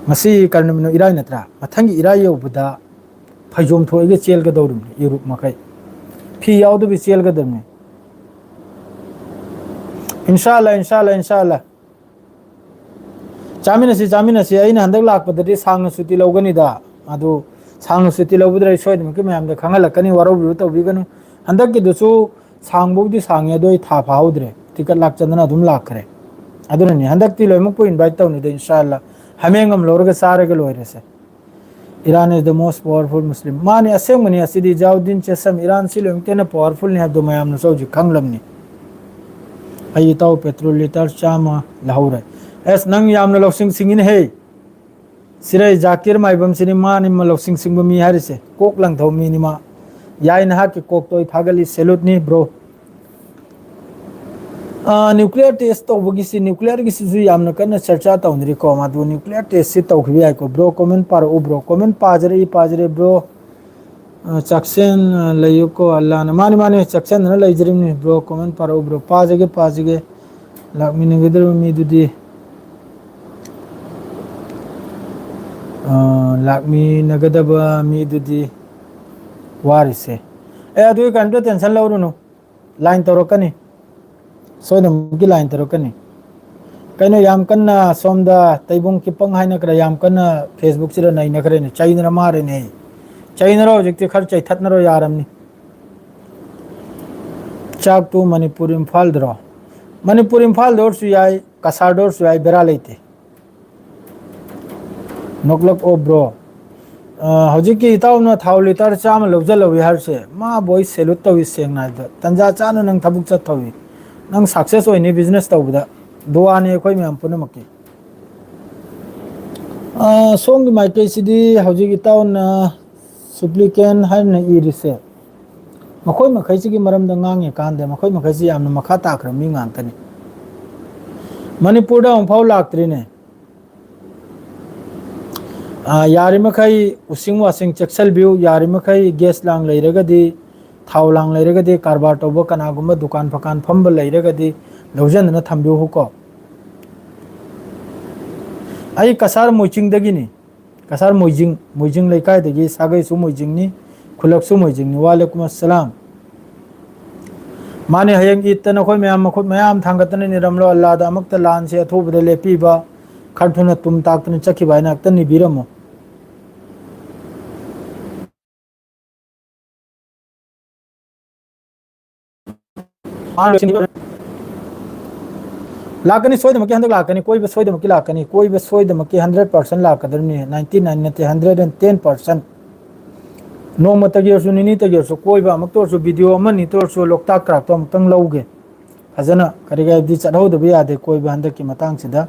ꯉꯁꯤ ꯀꯔꯤ ꯅꯨꯃꯤꯠꯅꯣ? ꯏꯔꯥꯏ ꯅꯠꯇ꯭ꯔꯥ? ꯃꯊꯪꯒꯤ ꯏꯔꯥꯏ ꯌꯧꯕꯗ ꯐꯩꯖꯣꯝ ꯊꯣꯛꯑꯒ ꯆꯦꯜꯒꯗꯧꯔꯤꯕꯅꯤ, ꯌꯨꯔꯨꯞ ꯃꯈꯩ ꯐꯤ ꯌꯥꯎꯗꯕꯤ ꯆꯦꯜꯒꯗꯕꯅꯤ꯫ ꯏꯟꯁꯥ ꯑꯜꯂꯥ, ꯏꯟꯁꯥ ꯑꯜꯂꯥ, ꯏꯟꯁꯥ ꯑꯜꯂꯥ꯫ ꯆꯥꯃꯤꯟꯅꯁꯤ, ꯆꯥꯃꯤꯟꯅꯁꯤ꯫ ꯑꯩꯅ ꯍꯟꯗꯛ ꯂꯥꯛꯄꯗꯗꯤ ꯁꯥꯡꯅ ꯁꯨꯇꯤ ꯂꯧꯒꯅꯤꯗ꯫ ꯑꯗꯨ ꯁꯥꯡꯅ ꯁꯨꯇꯤ ꯂꯧꯕꯗꯨꯗ ꯑꯩ ꯁꯣꯏꯗꯅꯃꯛꯀꯤ ꯃꯌꯥꯝꯗ ꯈꯪꯍꯜꯂꯛꯀꯅꯤ, ꯋꯥꯔꯧꯕꯤꯕ ꯇꯧꯕꯤꯒꯅꯨ꯫ ꯍꯟꯗꯛꯀꯤꯗꯨꯁꯨ ꯁꯥꯡꯕꯕꯨꯗꯤ ꯁꯥꯡꯉꯦ, ꯑꯗꯣ ꯑꯩ ꯊꯥ ꯐꯥꯍꯧꯗ꯭ꯔꯦ꯫ ꯇꯤꯀꯠ ꯂꯥꯛꯆꯗꯅ ꯑꯗꯨꯝ ꯂꯥꯛꯈ꯭ꯔꯦ꯫ ꯑꯗꯨꯅꯅꯤ ꯍꯟꯗꯛꯇꯤ ꯂꯣꯏꯅꯃꯛꯄꯨ ꯏꯟꯚꯥꯏꯠ ꯇꯧꯅꯤꯗ, ꯏꯟꯁꯥ ꯑꯜꯂꯥ꯫ ꯍꯥꯃꯦꯡ ꯑꯃ ꯂꯧꯔꯒ ꯆꯥꯔꯒ ꯂꯣꯏꯔꯦꯁꯦ꯫ Iran is the most powerful Muslim. ꯃꯥꯅꯤ, ꯑꯁꯦꯡꯕꯅꯤ꯫ ꯑꯁꯤꯗꯤ ꯖꯥꯎꯗꯤꯟ ꯆꯦꯁꯝ, ꯏꯔꯥꯟꯁꯤ ꯂꯣꯏꯅꯃꯛꯇ ꯍꯦꯟꯅ ꯄꯋꯥꯔꯐꯨꯜꯅꯤ ꯍꯥꯏꯕꯗꯨ ꯃꯌꯥꯝꯅꯁꯨ ꯍꯧꯖꯤꯛ ꯈꯪꯂꯝꯅꯤ꯫ ꯑꯩ ꯏꯇꯥꯎ ꯄꯦꯇ꯭ꯔꯣꯜ ꯂꯤꯇꯔ ꯆꯥꯝꯃ ꯂꯧꯍꯧꯔꯦ꯫ ꯑꯁ, ꯅꯪ ꯌꯥꯝꯅ ꯂꯧꯁꯤꯡ ꯁꯤꯡꯉꯤꯅꯦꯍꯦ꯫ ꯁꯤꯔꯩ ꯖꯥꯀꯤꯔ ꯃꯥꯏꯕꯝꯁꯤꯅꯤ ꯃꯥꯅꯤ ꯃ ꯂꯧꯁꯤꯡ ꯁꯤꯡꯕ ꯃꯤ ꯍꯥꯏꯔꯤꯁꯦ꯫ ꯀꯣꯛ ꯂꯪꯊꯧ ꯃꯤꯅꯤ ꯃꯥ꯫ ꯌꯥꯏ, ꯅꯍꯥꯛꯀꯤ ꯀꯣꯛꯇꯣ ꯑꯩ ꯊꯥꯒꯠꯂꯤ, ꯁꯦꯂꯨꯠꯅꯤ ꯕ꯭ꯔꯣ꯫ ꯑꯥ, ꯅ꯭ꯌꯨꯀ꯭ꯂꯤꯌꯔ ꯇꯦꯁ ꯇꯧꯕꯒꯤꯁꯤ, ꯅ꯭ꯌꯨꯀ꯭ꯂꯤꯌꯔꯒꯤꯁꯤꯁꯨ ꯌꯥꯝꯅ ꯀꯟꯅ ꯆꯔꯆꯥ ꯇꯧꯅꯔꯤꯀꯣ꯫ ꯃꯗꯨ ꯅ꯭ꯌꯨꯀ꯭ꯂꯤꯌꯔ ꯇꯦꯁꯁꯤ ꯇꯧꯈꯤꯕ ꯌꯥꯏꯀꯣ꯫ ꯕ꯭ꯔꯣ, ꯀꯣꯃꯦꯟ ꯄꯥꯔꯛꯎ ꯕ꯭ꯔꯣ꯫ ꯀꯣꯃꯦꯟ ꯄꯥꯖꯔꯛꯏ, ꯄꯥꯖꯔꯦ ꯕ꯭ꯔꯣ꯫ ꯑ, ꯆꯥꯛꯁꯦꯟ, ꯑ, ꯂꯩꯌꯨꯀꯣ, ꯑꯜꯂꯥꯅ꯫ ꯃꯥꯅꯤ, ꯃꯥꯅꯤ, ꯆꯥꯛꯁꯦꯟꯗꯅ ꯂꯩꯖꯔꯤꯕꯅꯤ꯫ ꯕ꯭ꯔꯣ, ꯀꯣꯃꯦꯟ ꯄꯥꯔꯛꯎ, ꯕ꯭ꯔꯣ꯫ ꯄꯥꯖꯒꯦ, ꯄꯥꯖꯒꯦ꯫ ꯂꯥꯛꯃꯤꯟꯅꯒꯗꯧꯔꯤꯕ ꯃꯤꯗꯨꯗꯤ, ꯑ, ꯂꯥꯛꯃꯤꯟꯅꯒꯗꯕ ꯃꯤꯗꯨꯗꯤ ꯋꯥꯔꯤꯁꯦ꯫ ꯑꯦ, ꯑꯗꯨꯒꯤ ꯀꯔꯤꯝꯇ ꯇꯦꯟꯁꯟ ꯂꯧꯔꯨꯅꯨ꯫ ꯂꯥꯏꯟ ꯇꯧꯔꯛꯀꯅꯤ꯫ ꯁꯣꯏꯗꯅꯃꯛꯀꯤ ꯂꯥꯏꯟ ꯇꯧꯔꯛꯀꯅꯤ꯫ ꯀꯩꯅꯣ, ꯌꯥꯝ ꯀꯟꯅ ꯁꯣꯝꯗ ꯇꯩꯕꯨꯡ ꯈꯤꯄꯪ ꯍꯥꯏꯅꯈ꯭ꯔꯦ, ꯌꯥꯝ ꯀꯟꯅ ꯐꯦꯁꯕꯨꯛꯁꯤꯗ ꯅꯩꯅꯈ꯭ꯔꯦꯅꯦ, ꯆꯩꯅꯔ ꯃꯥꯔꯦꯅꯦ꯫ ꯆꯩꯅꯔꯣ, ꯍꯧꯖꯤꯛꯇꯤ ꯈꯔ ꯆꯩꯊꯠꯅꯔꯣ, ꯌꯥꯔꯝꯅꯤ꯫ ꯆꯥꯛꯇꯨ ꯃꯅꯤꯄꯨꯔ ꯏꯝꯐꯥꯜꯗꯔꯣ? ꯃꯅꯤꯄꯨꯔ ꯏꯝꯐꯥꯜꯗ ꯑꯣꯏꯔꯁꯨ ꯌꯥꯏ, ꯀꯁꯥꯔꯗ ꯑꯣꯏꯔꯁꯨ ꯌꯥꯏ, ꯕꯦꯔꯥ ꯂꯩꯇꯦ꯫ ꯅꯣꯛꯂꯛꯑꯣ ꯕ꯭ꯔꯣ꯫ ꯑ, ꯍꯧꯖꯤꯛꯀꯤ ꯏꯇꯥꯎꯅ ꯊꯥꯎ ꯂꯤꯇꯔ ꯆꯥꯝꯃ ꯂꯧꯖꯜꯍꯧꯏ ꯍꯥꯏꯔꯤꯁꯦ, ꯃꯥꯕꯨ ꯑꯩ salute ꯇꯧꯏ ꯁꯦꯡꯅ ꯍꯥꯏꯕꯗ꯫ ꯇꯟꯖꯥ ꯆꯥꯅ ꯅꯪ ꯊꯕꯛ ꯆꯠꯊꯧꯏ꯫ ꯅꯪ success ꯑꯣꯏꯅꯤ business ꯇꯧꯕꯗ꯫ ꯗꯨꯋꯥꯅꯤ ꯑꯩꯈꯣꯏ ꯃꯌꯥꯝ ꯄꯨꯝꯅꯃꯛꯀꯤ꯫ ꯑ, ꯁꯣꯝꯒꯤ ꯃꯥꯏꯀꯩꯁꯤꯗꯤ ꯍꯧꯖꯤꯛ ꯏꯇꯥꯎꯅ supplicant ꯍꯥꯏꯅ ꯏꯔꯤꯁꯦ, ꯃꯈꯣꯏ ꯃꯈꯩꯁꯤꯒꯤ ꯃꯔꯝꯗ ꯉꯥꯡꯉꯤꯀꯥꯟꯗ ꯃꯈꯣꯏ ꯃꯈꯩꯁꯤ ꯌꯥꯝꯅ ꯃꯈꯥ ꯇꯥꯈ꯭ꯔꯕ ꯃꯤ ꯉꯥꯛꯇꯅꯤ꯫ ꯃꯅꯤꯄꯨꯔꯗ ꯑꯃꯨꯛꯐꯥꯎ ꯂꯥꯛꯇ꯭ꯔꯤꯅꯦ꯫ ꯑ, ꯌꯥꯔꯤꯃꯈꯩ ꯎꯁꯤꯡ ꯋꯥꯁꯤꯡ ꯆꯦꯛꯁꯤꯜꯕꯤꯌꯨ, ꯌꯥꯔꯤꯃꯈꯩ gas ꯂꯥꯡ ꯂꯩꯔꯒꯗꯤ, ꯊꯥꯎ ꯂꯥꯡ ꯂꯩꯔꯒꯗꯤ, ꯀꯔꯕꯥꯔ ꯇꯧꯕ ꯀꯅꯥꯒꯨꯝꯕ ꯗꯨꯀꯥꯟ ꯐꯀꯥꯟ ꯐꯝꯕ ꯂꯩꯔꯒꯗꯤ ꯂꯧꯁꯤꯟꯗꯅ ꯊꯝꯕꯤꯌꯨꯀꯣ꯫ ꯑꯩ ꯀꯁꯥꯔ ꯃꯣꯏꯆꯤꯡꯗꯒꯤꯅꯤ꯫ ꯀꯁꯥꯔ ꯃꯣꯏꯖꯤꯡ, ꯃꯣꯏꯖꯤꯡ ꯂꯩꯀꯥꯏꯗꯒꯤ, ꯁꯥꯒꯩꯁꯨ ꯃꯣꯏꯖꯤꯡꯅꯤ, ꯈꯨꯜꯂꯛꯁꯨ ꯃꯣꯏꯖꯤꯡꯅꯤ꯫ ꯋꯥꯂꯦꯀꯨꯝ ꯑꯁꯂꯥꯝ꯫ ꯃꯥꯅꯦ, ꯍꯌꯦꯡ ꯏꯠꯇ ꯅꯈꯣꯏ ꯃꯌꯥꯝ ꯃꯈꯨꯠ ꯃꯌꯥꯝ ꯊꯥꯡꯒꯠꯇꯅ ꯅꯤꯔꯝꯂꯣ꯫ ꯑꯜꯂꯥꯗ ꯑꯃꯛꯇ ꯂꯥꯟꯁꯦ ꯑꯊꯨꯕꯗ ꯂꯦꯞꯄꯤꯕ, ꯈꯔ ꯊꯨꯅ ꯇꯨꯝ ꯇꯥꯛꯇꯅ ꯆꯠꯈꯤꯕ ꯍꯥꯏꯅ ꯑꯝꯇ ꯅꯤꯕꯤꯔꯝꯃꯣ꯫ ꯂꯥꯛꯀꯅꯤ, ꯁꯣꯏꯗꯅꯃꯛꯀꯤ ꯍꯟꯗꯛ ꯂꯥꯛꯀꯅꯤ, ꯀꯣꯏꯕ ꯁꯣꯏꯗꯅꯃꯛꯀꯤ ꯂꯥꯛꯀꯅꯤ, ꯀꯣꯏꯕ ꯁꯣꯏꯗꯅꯃꯛꯀꯤ hundred percent ꯂꯥꯛꯀꯗꯕꯅꯤ, ninety nine ꯅꯠꯇꯦ, hundred and ten percent꯫ ꯅꯣꯡꯃꯇꯒꯤ ꯑꯣꯏꯔꯁꯨ, ꯅꯤꯅꯤꯇꯒꯤ ꯑꯣꯏꯔꯁꯨ, ꯀꯣꯏꯕ ꯑꯃꯛꯇ ꯑꯣꯏꯔꯁꯨ, video ꯑꯃꯅꯤꯇ ꯑꯣꯏꯔꯁꯨ, ꯂꯣꯛꯇꯥꯛ ꯀ꯭ꯔꯥꯛꯇꯣ ꯑꯃꯨꯛꯇꯪ ꯂꯧꯒꯦ꯫ ꯐꯖꯅ ꯀꯔꯤ ꯀꯔꯤꯗꯤ ꯆꯠꯍꯧꯗꯕ ꯌꯥꯗꯦ ꯀꯣꯏꯕ ꯍꯟꯗꯛꯀꯤ ꯃꯇꯥꯡꯁꯤꯗ꯫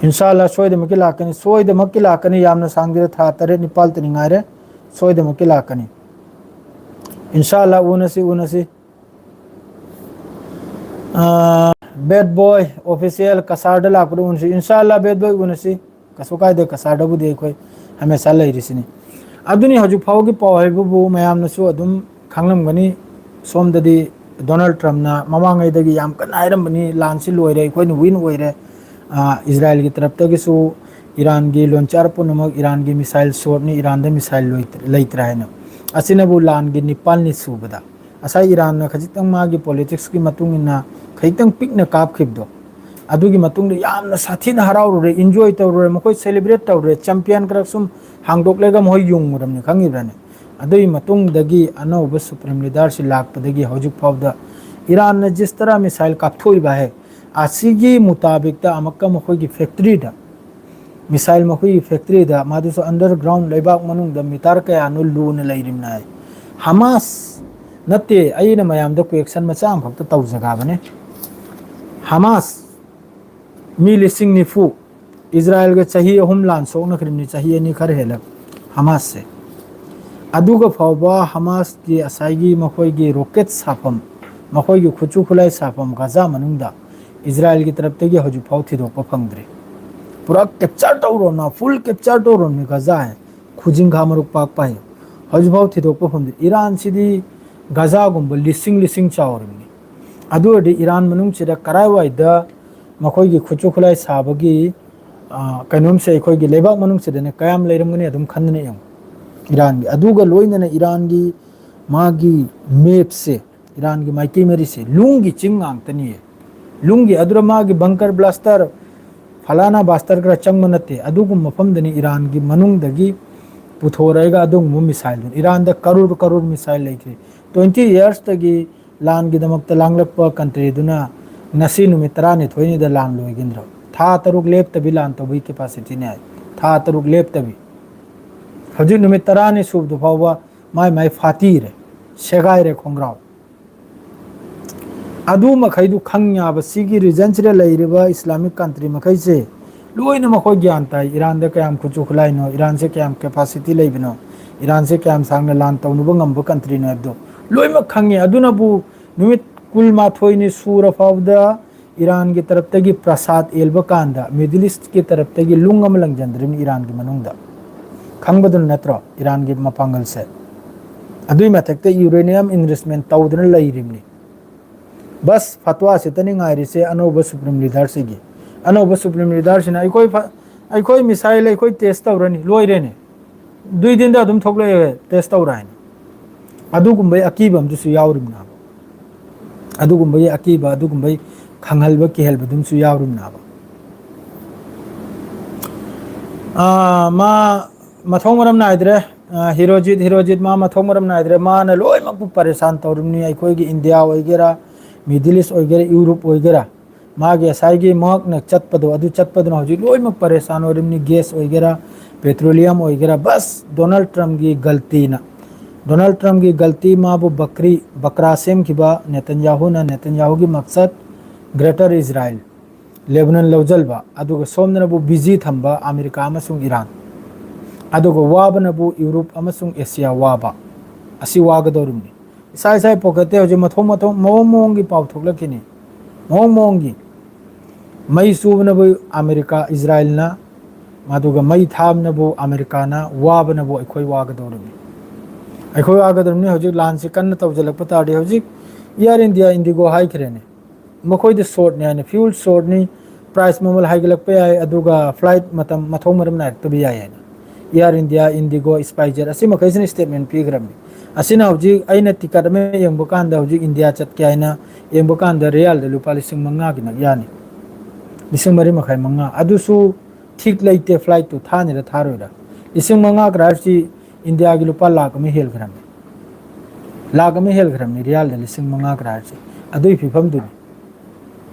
ꯏꯟꯁꯥ ꯑꯜꯂꯥ ꯁꯣꯏꯗꯃꯛꯀꯤ ꯂꯥꯛꯀꯅꯤ, ꯁꯣꯏꯗꯃꯛꯀꯤ ꯂꯥꯛꯀꯅꯤ꯫ ꯌꯥꯝꯅ ꯁꯥꯡꯗꯦ, ꯊꯥ ꯇꯔꯦꯠ ꯅꯤꯄꯥꯜꯇꯅꯤ ꯉꯥꯏꯔꯦ, ꯁꯣꯏꯗꯃꯛꯀꯤ ꯂꯥꯛꯀꯅꯤ꯫ ꯏꯟꯁꯥ ꯑꯜꯂꯥ ꯎꯅꯁꯤ, ꯎꯅꯁꯤ꯫ ꯑꯥ, Bad Boy Official ꯀꯁꯥꯔꯗ ꯂꯥꯛꯄꯗ ꯎꯅꯁꯤ꯫ ꯏꯟꯁꯥ ꯑꯜꯂꯥ Bad Boy ꯎꯅꯁꯤ꯫ ꯀꯩꯁꯨ ꯀꯥꯏꯗꯦ, ꯀꯁꯥꯔꯗꯕꯨꯗꯤ ꯑꯩꯈꯣꯏ ꯍꯃꯦꯁꯥ ꯂꯩꯔꯤꯁꯤꯅꯤ꯫ ꯑꯗꯨꯅꯤ ꯍꯧꯖꯤꯛ ꯐꯥꯎꯒꯤ ꯄꯥꯎ ꯍꯥꯏꯕꯕꯨ ꯃꯌꯥꯝꯅꯁꯨ ꯑꯗꯨꯝ ꯈꯪꯂꯝꯒꯅꯤ꯫ ꯁꯣꯝꯗꯗꯤ ꯗꯣꯅꯥꯜꯗ ꯇ꯭ꯔꯝꯞꯅ ꯃꯃꯥꯡꯉꯩꯗꯒꯤ ꯌꯥꯝ ꯀꯟꯅ ꯍꯥꯏꯔꯝꯕꯅꯤ, "ꯂꯥꯟꯁꯤ ꯂꯣꯏꯔꯦ, ꯑꯩꯈꯣꯏꯅ win ꯑꯣꯏꯔꯦ꯫ ꯑꯥ, ꯏꯖꯔꯥꯏꯜꯒꯤ ꯇꯔꯞꯇꯒꯤꯁꯨ ꯏꯔꯥꯟꯒꯤ launcher ꯄꯨꯝꯅꯃꯛ, ꯏꯔꯥꯟꯒꯤ missile shotꯅꯤ, ꯏꯔꯥꯟꯗ missile ꯂꯣꯏ-, ꯂꯩꯇ꯭ꯔꯦ" ꯍꯥꯏꯅ꯫ ꯑꯁꯤꯅꯕꯨ ꯂꯥꯟꯒꯤ ꯅꯤꯄꯥꯜꯅꯤ ꯁꯨꯕꯗ꯫ ꯉꯁꯥꯏ ꯏꯔꯥꯟꯅ ꯈꯖꯤꯛꯇꯪ ꯃꯥꯒꯤ politicsꯀꯤ ꯃꯇꯨꯡ ꯏꯟꯅ ꯈꯖꯤꯛꯇꯪ ꯄꯤꯛꯅ ꯀꯥꯞꯈꯤꯕꯗꯣ, ꯑꯗꯨꯒꯤ ꯃꯇꯨꯡꯗ ꯌꯥꯝꯅ ꯁꯥꯊꯤꯅ ꯍꯔꯥꯎꯔꯨꯔꯦ, enjoy ꯇꯧꯔꯨꯔꯦ, ꯃꯈꯣꯏ celebrate ꯇꯧꯔꯨꯔꯦ, champion ꯈꯔ ꯁꯨꯝ ꯍꯥꯡꯗꯣꯛꯂꯒ ꯃꯈꯣꯏ ꯌꯨꯡꯉꯨꯔꯕꯅꯤ, ꯈꯪꯉꯤꯕ꯭ꯔꯅꯦ? ꯑꯗꯨꯒꯤ ꯃꯇꯨꯡꯗꯒꯤ ꯑꯅꯧꯕ supreme leaderꯁꯤ ꯂꯥꯛꯄꯗꯒꯤ ꯍꯧꯖꯤꯛ ꯐꯥꯎꯗ ꯏꯔꯥꯟꯅ ꯖꯤꯁ ꯇꯔꯥ missile ꯀꯥꯞꯊꯣꯛꯏꯕ ꯍꯦꯛ ꯑꯁꯤꯒꯤ ꯃꯨꯇꯥꯕꯤꯛꯇ ꯑꯃꯨꯛꯀ ꯃꯈꯣꯏꯒꯤ factoryꯗ ꯃꯤꯁꯥꯏꯜ ꯃꯈꯣꯏꯒꯤ ꯐꯦꯛꯇ꯭ꯔꯤꯗ, ꯃꯗꯨꯁꯨ ꯑꯟꯗꯔꯒ꯭ꯔꯥꯎꯟ ꯂꯩꯕꯥꯛ ꯃꯅꯨꯡꯗ ꯃꯤꯇꯔ ꯀꯌꯥꯅꯣ ꯂꯨꯅ ꯂꯩꯔꯤꯕꯅꯤ ꯍꯥꯏ꯫ ꯍꯃꯥꯁ ꯅꯠꯇꯦ, ꯑꯩꯅ ꯃꯌꯥꯝꯗ ꯀ꯭ꯋꯦꯛꯁꯟ ꯃꯆꯥ ꯑꯃꯈꯛꯇ ꯇꯧꯖꯒꯕꯅꯦ꯫ ꯍꯃꯥꯁ ꯃꯤ ꯂꯤꯁꯤꯡ ꯅꯤꯐꯨ, ꯏꯖꯔꯥꯌꯦꯜꯒ ꯆꯍꯤ ꯑꯍꯨꯝ ꯂꯥꯟ ꯁꯣꯛꯅꯈ꯭ꯔꯤꯕꯅꯤ, ꯆꯍꯤ ꯑꯅꯤ ꯈꯔ ꯍꯦꯜꯂꯦ ꯍꯃꯥꯁꯁꯦ꯫ ꯑꯗꯨꯒ ꯐꯥꯎꯕ ꯍꯃꯥꯁꯀꯤ ꯉꯁꯥꯏꯒꯤ ꯃꯈꯣꯏꯒꯤ ꯔꯣꯀꯦꯠ ꯁꯥꯐꯝ, ꯃꯈꯣꯏꯒꯤ ꯈꯨꯠꯁꯨ ꯈꯨꯠꯂꯥꯏ ꯁꯥꯐꯝ ꯒꯥꯖꯥ ꯃꯅꯨꯡꯗ ꯏꯖꯔꯥꯌꯦꯜꯒꯤ ꯇꯔꯞꯇꯒꯤ ꯍꯧꯖꯤꯛꯐꯥꯎ ꯊꯤꯗꯣꯛꯄ ꯐꯪꯗ꯭ꯔꯤ꯫ ꯄꯨꯔꯥ ꯀꯦꯞꯆꯔ ꯇꯧꯔꯣꯅ, ꯐꯨꯜ ꯀꯦꯞꯆꯔ ꯇꯧꯔꯣꯅ ꯒꯥꯖꯥ ꯍꯥꯏ, ꯈꯨꯖꯤꯡꯈꯥ ꯃꯔꯨꯛ ꯄꯥꯛꯄ ꯍꯥꯏ, ꯍꯧꯖꯤꯛꯐꯥꯎ ꯊꯤꯗꯣꯛꯄ ꯐꯪꯗ꯭ꯔꯤ꯫ ꯏꯔꯥꯟꯁꯤꯗꯤ ꯒꯥꯖꯥꯒꯨꯝꯕ ꯂꯤꯁꯤꯡ ꯂꯤꯁꯤꯡ ꯆꯥꯎꯔꯤꯕꯅꯤ꯫ ꯑꯗꯨ ꯑꯣꯏꯔꯗꯤ ꯏꯔꯥꯟ ꯃꯅꯨꯡꯁꯤꯗ ꯀꯔꯥꯏꯋꯥꯏꯗ ꯃꯈꯣꯏꯒꯤ ꯈꯨꯠꯁꯨ ꯈꯨꯠꯂꯥꯏ ꯁꯥꯕꯒꯤ, ꯑ, ꯀꯩꯅꯣꯝꯁꯦ ꯑꯩꯈꯣꯏꯒꯤ ꯂꯩꯕꯥꯛ ꯃꯅꯨꯡꯁꯤꯗꯅꯦ ꯀꯌꯥꯝ ꯂꯩꯔꯝꯒꯅꯤ ꯑꯗꯨꯝ ꯈꯟꯗꯅ ꯌꯦꯡꯉꯨ꯫ ꯏꯔꯥꯟꯒꯤ, ꯑꯗꯨꯒ ꯂꯣꯏꯅꯅ ꯏꯔꯥꯟꯒꯤ ꯃꯥꯒꯤ ꯃꯦꯞꯁꯦ, ꯏꯔꯥꯟꯒꯤ ꯃꯥꯏꯀꯩ ꯃꯔꯤꯁꯦ ꯂꯨꯡꯒꯤ ꯆꯤꯡ ꯉꯥꯛꯇꯅꯤꯌꯦ꯫ ꯂꯨꯡꯒꯤ, ꯑꯗꯨꯗ ꯃꯥꯒꯤ ꯕꯪꯀꯔ ꯕ꯭ꯂꯥꯁꯇꯔ, ꯐꯂꯥꯅꯥ ꯕꯥꯁꯇꯔ ꯈꯔ ꯆꯪꯕ ꯅꯠꯇꯦ꯫ ꯑꯗꯨꯒꯨꯝꯕ ꯃꯐꯝꯗꯅꯤ ꯏꯔꯥꯟꯒꯤ ꯃꯅꯨꯡꯗꯒꯤ ꯄꯨꯊꯣꯔꯛꯑꯒ ꯑꯗꯨꯒꯨꯝꯕ ꯃꯤꯁꯥꯏꯜꯗꯨ꯫ ꯏꯔꯥꯟꯗ ꯀꯔꯣꯔ ꯀꯔꯣꯔ ꯃꯤꯁꯥꯏꯜ ꯂꯩꯈ꯭ꯔꯦ꯫ ꯇ꯭ꯋꯦꯟꯇꯤ ꯌꯔꯁꯇꯒꯤ ꯂꯥꯟꯒꯤꯗꯃꯛꯇ ꯂꯥꯡꯂꯛꯄ ꯀꯟꯇ꯭ꯔꯤꯗꯨꯅ ꯉꯁꯤ ꯅꯨꯃꯤꯠ ꯇꯔꯥꯅꯤꯊꯣꯏꯅꯤꯗ ꯂꯥꯟ ꯂꯣꯏꯒꯤꯟꯗ꯭ꯔꯣ? ꯊꯥ ꯇꯔꯨꯛ ꯂꯦꯞꯇꯕꯤ ꯂꯥꯟ ꯇꯧꯕꯒꯤ ꯀꯦꯄꯥꯁꯤꯇꯤꯅꯦ ꯍꯥꯏ꯫ ꯊꯥ ꯇꯔꯨꯛ ꯂꯦꯞꯇꯕꯤ꯫ ꯍꯧꯖꯤꯛ ꯅꯨꯃꯤꯠ ꯇꯔꯥꯅꯤ ꯁꯨꯕꯗꯨ ꯐꯥꯎꯕ ꯃꯥꯏ ꯃꯥꯏ ꯐꯥꯇꯤꯔꯦ, ꯁꯦꯒꯥꯏꯔꯦ ꯈꯣꯡꯒ꯭ꯔꯥꯎ꯫ ꯑꯗꯨ ꯃꯈꯩꯗꯨ ꯈꯪ ꯌꯥꯕ ꯁꯤꯒꯤ ꯔꯤꯖꯟꯁꯤꯗ ꯂꯩꯔꯤꯕ ꯏꯁꯂꯥꯃꯤꯛ ꯀꯟꯇ꯭ꯔꯤ ꯃꯈꯩꯁꯦ ꯂꯣꯏꯅ ꯃꯈꯣꯏ ꯒ꯭ꯌꯥꯟ ꯇꯥꯏ꯫ ꯏꯔꯥꯟꯗ ꯀꯌꯥꯝ ꯈꯨꯠꯁꯨ ꯈꯨꯠꯂꯥꯏꯅꯣ, ꯏꯔꯥꯟꯁꯦ ꯀꯌꯥꯝ ꯀꯦꯄꯥꯁꯤꯇꯤ ꯂꯩꯕꯅꯣ, ꯏꯔꯥꯟꯁꯦ ꯀꯌꯥꯝ ꯁꯥꯡꯅ ꯂꯥꯟ ꯇꯧꯅꯕ ꯉꯝꯕ ꯀꯟꯇ꯭ꯔꯤꯅꯣ ꯍꯥꯏꯕꯗꯣ ꯂꯣꯏꯅꯃꯛ ꯈꯪꯉꯤ꯫ ꯑꯗꯨꯅꯕꯨ ꯅꯨꯃꯤꯠ ꯀꯨꯟꯃꯥꯊꯣꯏꯅꯤ ꯁꯨꯔ ꯐꯥꯎꯕꯗ ꯏꯔꯥꯟꯒꯤ ꯇꯔꯞꯇꯒꯤ ꯄ꯭ꯔꯁꯥꯗ ꯑꯦꯜꯕ ꯀꯥꯟꯗ ꯃꯤꯗꯜ ꯏꯁ꯭ꯠꯀꯤ ꯇꯔꯞꯇꯒꯤ ꯂꯨꯡ ꯑꯃ ꯂꯪꯖꯟꯗ꯭ꯔꯤꯕꯅꯤ ꯏꯔꯥꯟꯒꯤ ꯃꯅꯨꯡꯗ꯫ ꯈꯪꯕꯗꯨ ꯅꯠꯇ꯭ꯔꯣ ꯏꯔꯥꯟꯒꯤ ꯃꯄꯥꯡꯒꯜꯁꯦ? ꯑꯗꯨꯏ ꯃꯊꯛꯇ ꯌꯨꯔꯦꯅꯤꯌꯝ ꯏꯟꯔꯤꯆꯃꯦꯟ ꯇꯧꯗꯨꯅ ꯂꯩꯔꯤꯕꯅꯤ꯫ ꯕꯁ ꯐꯠꯋꯥꯁꯤꯇꯅꯤ ꯉꯥꯏꯔꯤꯁꯦ ꯑꯅꯧꯕ ꯁꯨꯄ꯭ꯔꯤꯝ ꯂꯤꯗꯔꯁꯤꯒꯤ꯫ ꯑꯅꯧꯕ ꯁꯨꯄ꯭ꯔꯤꯝ ꯂꯤꯗꯔꯁꯤꯅ ꯑꯩꯈꯣꯏ ꯐ-, ꯑꯩꯈꯣꯏ ꯃꯤꯁꯥꯏꯜ ꯑꯩꯈꯣꯏ ꯇꯦꯁ ꯇꯧꯔꯅꯤ, ꯂꯣꯏꯔꯦꯅꯦ꯫ ꯗꯨꯏ ꯗꯤꯟꯗ ꯑꯗꯨꯝ ꯊꯣꯛꯂꯛꯑꯦ ꯇꯦꯁ ꯇꯧꯔ ꯍꯥꯏꯅ꯫ ꯑꯗꯨꯒꯨꯝꯕꯒꯤ ꯑꯀꯤꯕ ꯑꯃꯗꯨꯁꯨ ꯌꯥꯎꯔꯤꯕꯅꯦꯕ꯫ ꯑꯗꯨꯒꯨꯝꯕꯒꯤ ꯑꯀꯤꯕ, ꯑꯗꯨꯒꯨꯝꯕꯒꯤ ꯈꯪꯍꯜꯕ ꯀꯤꯍꯜꯕꯗꯨꯝꯁꯨ ꯌꯥꯎꯔꯤꯕꯅꯦꯕ꯫ ꯑꯥ, ꯃꯥ ꯃꯊꯧ ꯃꯔꯝ ꯅꯥꯏꯗ꯭ꯔꯦ꯫ ꯑꯥ, ꯍꯤꯔꯣꯖꯤꯠ, ꯍꯤꯔꯣꯖꯤꯠ ꯃꯥ ꯃꯊꯧ ꯃꯔꯝ ꯅꯥꯏꯗ꯭ꯔꯦ꯫ ꯃꯥꯅ ꯂꯣꯏꯅꯃꯛꯄꯨ ꯄꯔꯦꯁꯥꯟ ꯇꯧꯔꯤꯕꯅꯤ꯫ ꯑꯩꯈꯣꯏꯒꯤ ꯏꯟꯗꯤꯌꯥ ꯑꯣꯏꯒꯦꯔꯥ, ꯃꯤꯗꯜ ꯏꯁ꯭ꯠ ꯑꯣꯏꯒꯦꯔꯥ, ꯌꯨꯔꯣꯞ ꯑꯣꯏꯒꯦꯔꯥ, ꯃꯥꯒꯤ ꯉꯁꯥꯏꯒꯤ ꯃꯍꯥꯛꯅ ꯆꯠꯄꯗꯣ, ꯑꯗꯨ ꯆꯠꯄꯗꯨꯅ ꯍꯧꯖꯤꯛ ꯂꯣꯏꯅꯃꯛ ꯄꯔꯦꯁꯥꯟ ꯑꯣꯏꯔꯤꯕꯅꯤ꯫ ꯒ꯭ꯌꯥꯁ ꯑꯣꯏꯒꯦꯔꯥ, ꯄꯦꯇ꯭ꯔꯣꯂꯤꯌꯝ ꯑꯣꯏꯒꯦꯔꯥ, ꯕꯁ ꯗꯣꯅꯥꯜꯗ ꯇ꯭ꯔꯝꯞꯀꯤ ꯒꯜꯇꯤꯅ꯫ ꯗꯣꯅꯥꯜꯗ ꯇ꯭ꯔꯝꯞꯀꯤ ꯒꯜꯇꯤ, ꯃꯥꯕꯨ ꯕꯀ꯭ꯔꯤ, ꯕꯀ꯭ꯔꯥ ꯁꯦꯝꯈꯤꯕ ꯅꯦꯇꯟꯌꯥꯍꯨꯅ, ꯅꯦꯇꯟꯌꯥꯍꯨꯒꯤ ꯃꯛꯁꯠ ꯒ꯭ꯔꯦꯇꯔ ꯏꯖꯔꯥꯏꯜ, ꯂꯦꯕꯅꯟ ꯂꯧꯁꯤꯟꯕ, ꯑꯗꯨꯒ ꯁꯣꯝꯗꯅꯕꯨ ꯕꯤꯖꯤ ꯊꯝꯕ ꯑꯃꯦꯔꯤꯀꯥ ꯑꯃꯁꯨꯡ ꯏꯔꯥꯟ, ꯑꯗꯨꯒ ꯋꯥꯕꯅꯕꯨ ꯌꯨꯔꯣꯞ ꯑꯃꯁꯨꯡ ꯑꯦꯁꯤꯌꯥ ꯋꯥꯕ, ꯑꯁꯤ ꯋꯥꯒꯗꯧꯔꯤꯕꯅꯤ꯫ ꯏꯁꯥ ꯏꯁꯥꯒꯤ ꯄꯣꯀꯦꯠꯇ ꯍꯧꯖꯤꯛ ꯃꯊꯣꯡ ꯃꯊꯣꯡ, ꯃꯑꯣꯡ ꯃꯑꯣꯡꯒꯤ ꯄꯥꯎ ꯊꯣꯛꯂꯛꯈꯤꯅꯤ꯫ ꯃꯑꯣꯡ ꯃꯑꯣꯡꯒꯤ꯫ ꯃꯩ ꯆꯨꯕꯅꯕꯨ ꯑꯃꯦꯔꯤꯀꯥ, ꯏꯖꯔꯥꯏꯜꯅ, ꯑꯗꯨꯒ ꯃꯩ ꯊꯥꯕꯅꯕꯨ ꯑꯃꯦꯔꯤꯀꯥꯅ, ꯋꯥꯕꯅꯕꯨ ꯑꯩꯈꯣꯏ ꯋꯥꯒꯗꯧꯔꯤꯕꯅꯤ꯫ ꯑꯩꯈꯣꯏ ꯋꯥꯒꯗꯧꯔꯤꯕꯅꯤ꯫ ꯍꯧꯖꯤꯛ ꯂꯥꯟꯁꯤ ꯀꯟꯅ ꯇꯧꯁꯤꯜꯂꯛꯄ ꯇꯥꯔꯗꯤ, ꯍꯧꯖꯤꯛ ꯏꯌꯥꯔ ꯏꯟꯗꯤꯌꯥ, ꯏꯟꯗꯤꯒꯣ ꯍꯥꯏꯈ꯭ꯔꯦꯅꯦ, ꯃꯈꯣꯏꯗ ꯁꯣꯔꯠꯅꯤ ꯍꯥꯏꯅ, ꯐ꯭ꯌꯨꯜ ꯁꯣꯔꯠꯅꯤ, ꯄ꯭ꯔꯥꯏꯁ ꯃꯃꯜ ꯍꯥꯏꯒꯠꯂꯛꯄ ꯌꯥꯏ, ꯑꯗꯨꯒ ꯐ꯭ꯂꯥꯏꯠ ꯃꯇꯝ ꯃꯊꯣꯡ ꯃꯔꯝ ꯅꯥꯏꯔꯛꯇꯕ ꯌꯥꯏ ꯍꯥꯏꯅ꯫ ꯏꯌꯥꯔ ꯏꯟꯗꯤꯌꯥ, ꯏꯟꯗꯤꯒꯣ, ꯏꯁꯄꯥꯏꯖꯦꯠ, ꯑꯁꯤ ꯃꯈꯩꯁꯤꯅ ꯁ꯭ꯇꯦꯠꯃꯦꯟ ꯄꯤꯈ꯭ꯔꯕꯅꯤ꯫ ꯑꯁꯤꯅ ꯍꯧꯖꯤꯛ ꯑꯩꯅ ꯇꯤꯀꯠ ꯑꯃ ꯌꯦꯡꯕ ꯀꯥꯟꯗ, ꯍꯧꯖꯤꯛ ꯏꯟꯗꯤꯌꯥ ꯆꯠꯀꯦ ꯍꯥꯏꯅ ꯌꯦꯡꯕ ꯀꯥꯟꯗ, ꯔꯤꯌꯥꯜꯗ ꯂꯨꯄꯥ ꯂꯤꯁꯤꯡ ꯃꯉꯥꯒꯤ ꯅꯛ ꯌꯥꯅꯤ, ꯂꯤꯁꯤꯡ ꯃꯔꯤ ꯃꯈꯥꯏ, ꯃꯉꯥ꯫ ꯑꯗꯨꯁꯨ ꯊꯤꯛ ꯂꯩꯇꯦ, ꯐ꯭ꯂꯥꯏꯠꯇꯨ ꯊꯥꯅꯤꯔ ꯊꯥꯔꯣꯏꯔ꯫ ꯂꯤꯁꯤꯡ ꯃꯉꯥ ꯀꯔꯥꯏꯁꯤ ꯏꯟꯗꯤꯌꯥꯒꯤ ꯂꯨꯄꯥ ꯂꯥꯛ ꯑꯃ ꯍꯦꯟꯈ꯭ꯔꯕꯅꯤ, ꯂꯥꯛ ꯑꯃ ꯍꯦꯟꯈ꯭ꯔꯕꯅꯤ ꯔꯤꯌꯥꯜꯗ ꯂꯤꯁꯤꯡ ꯃꯉꯥ ꯀꯔꯥꯏꯁꯤ꯫ ꯑꯗꯨꯒꯤ ꯐꯤꯕꯝꯗꯨꯅꯤ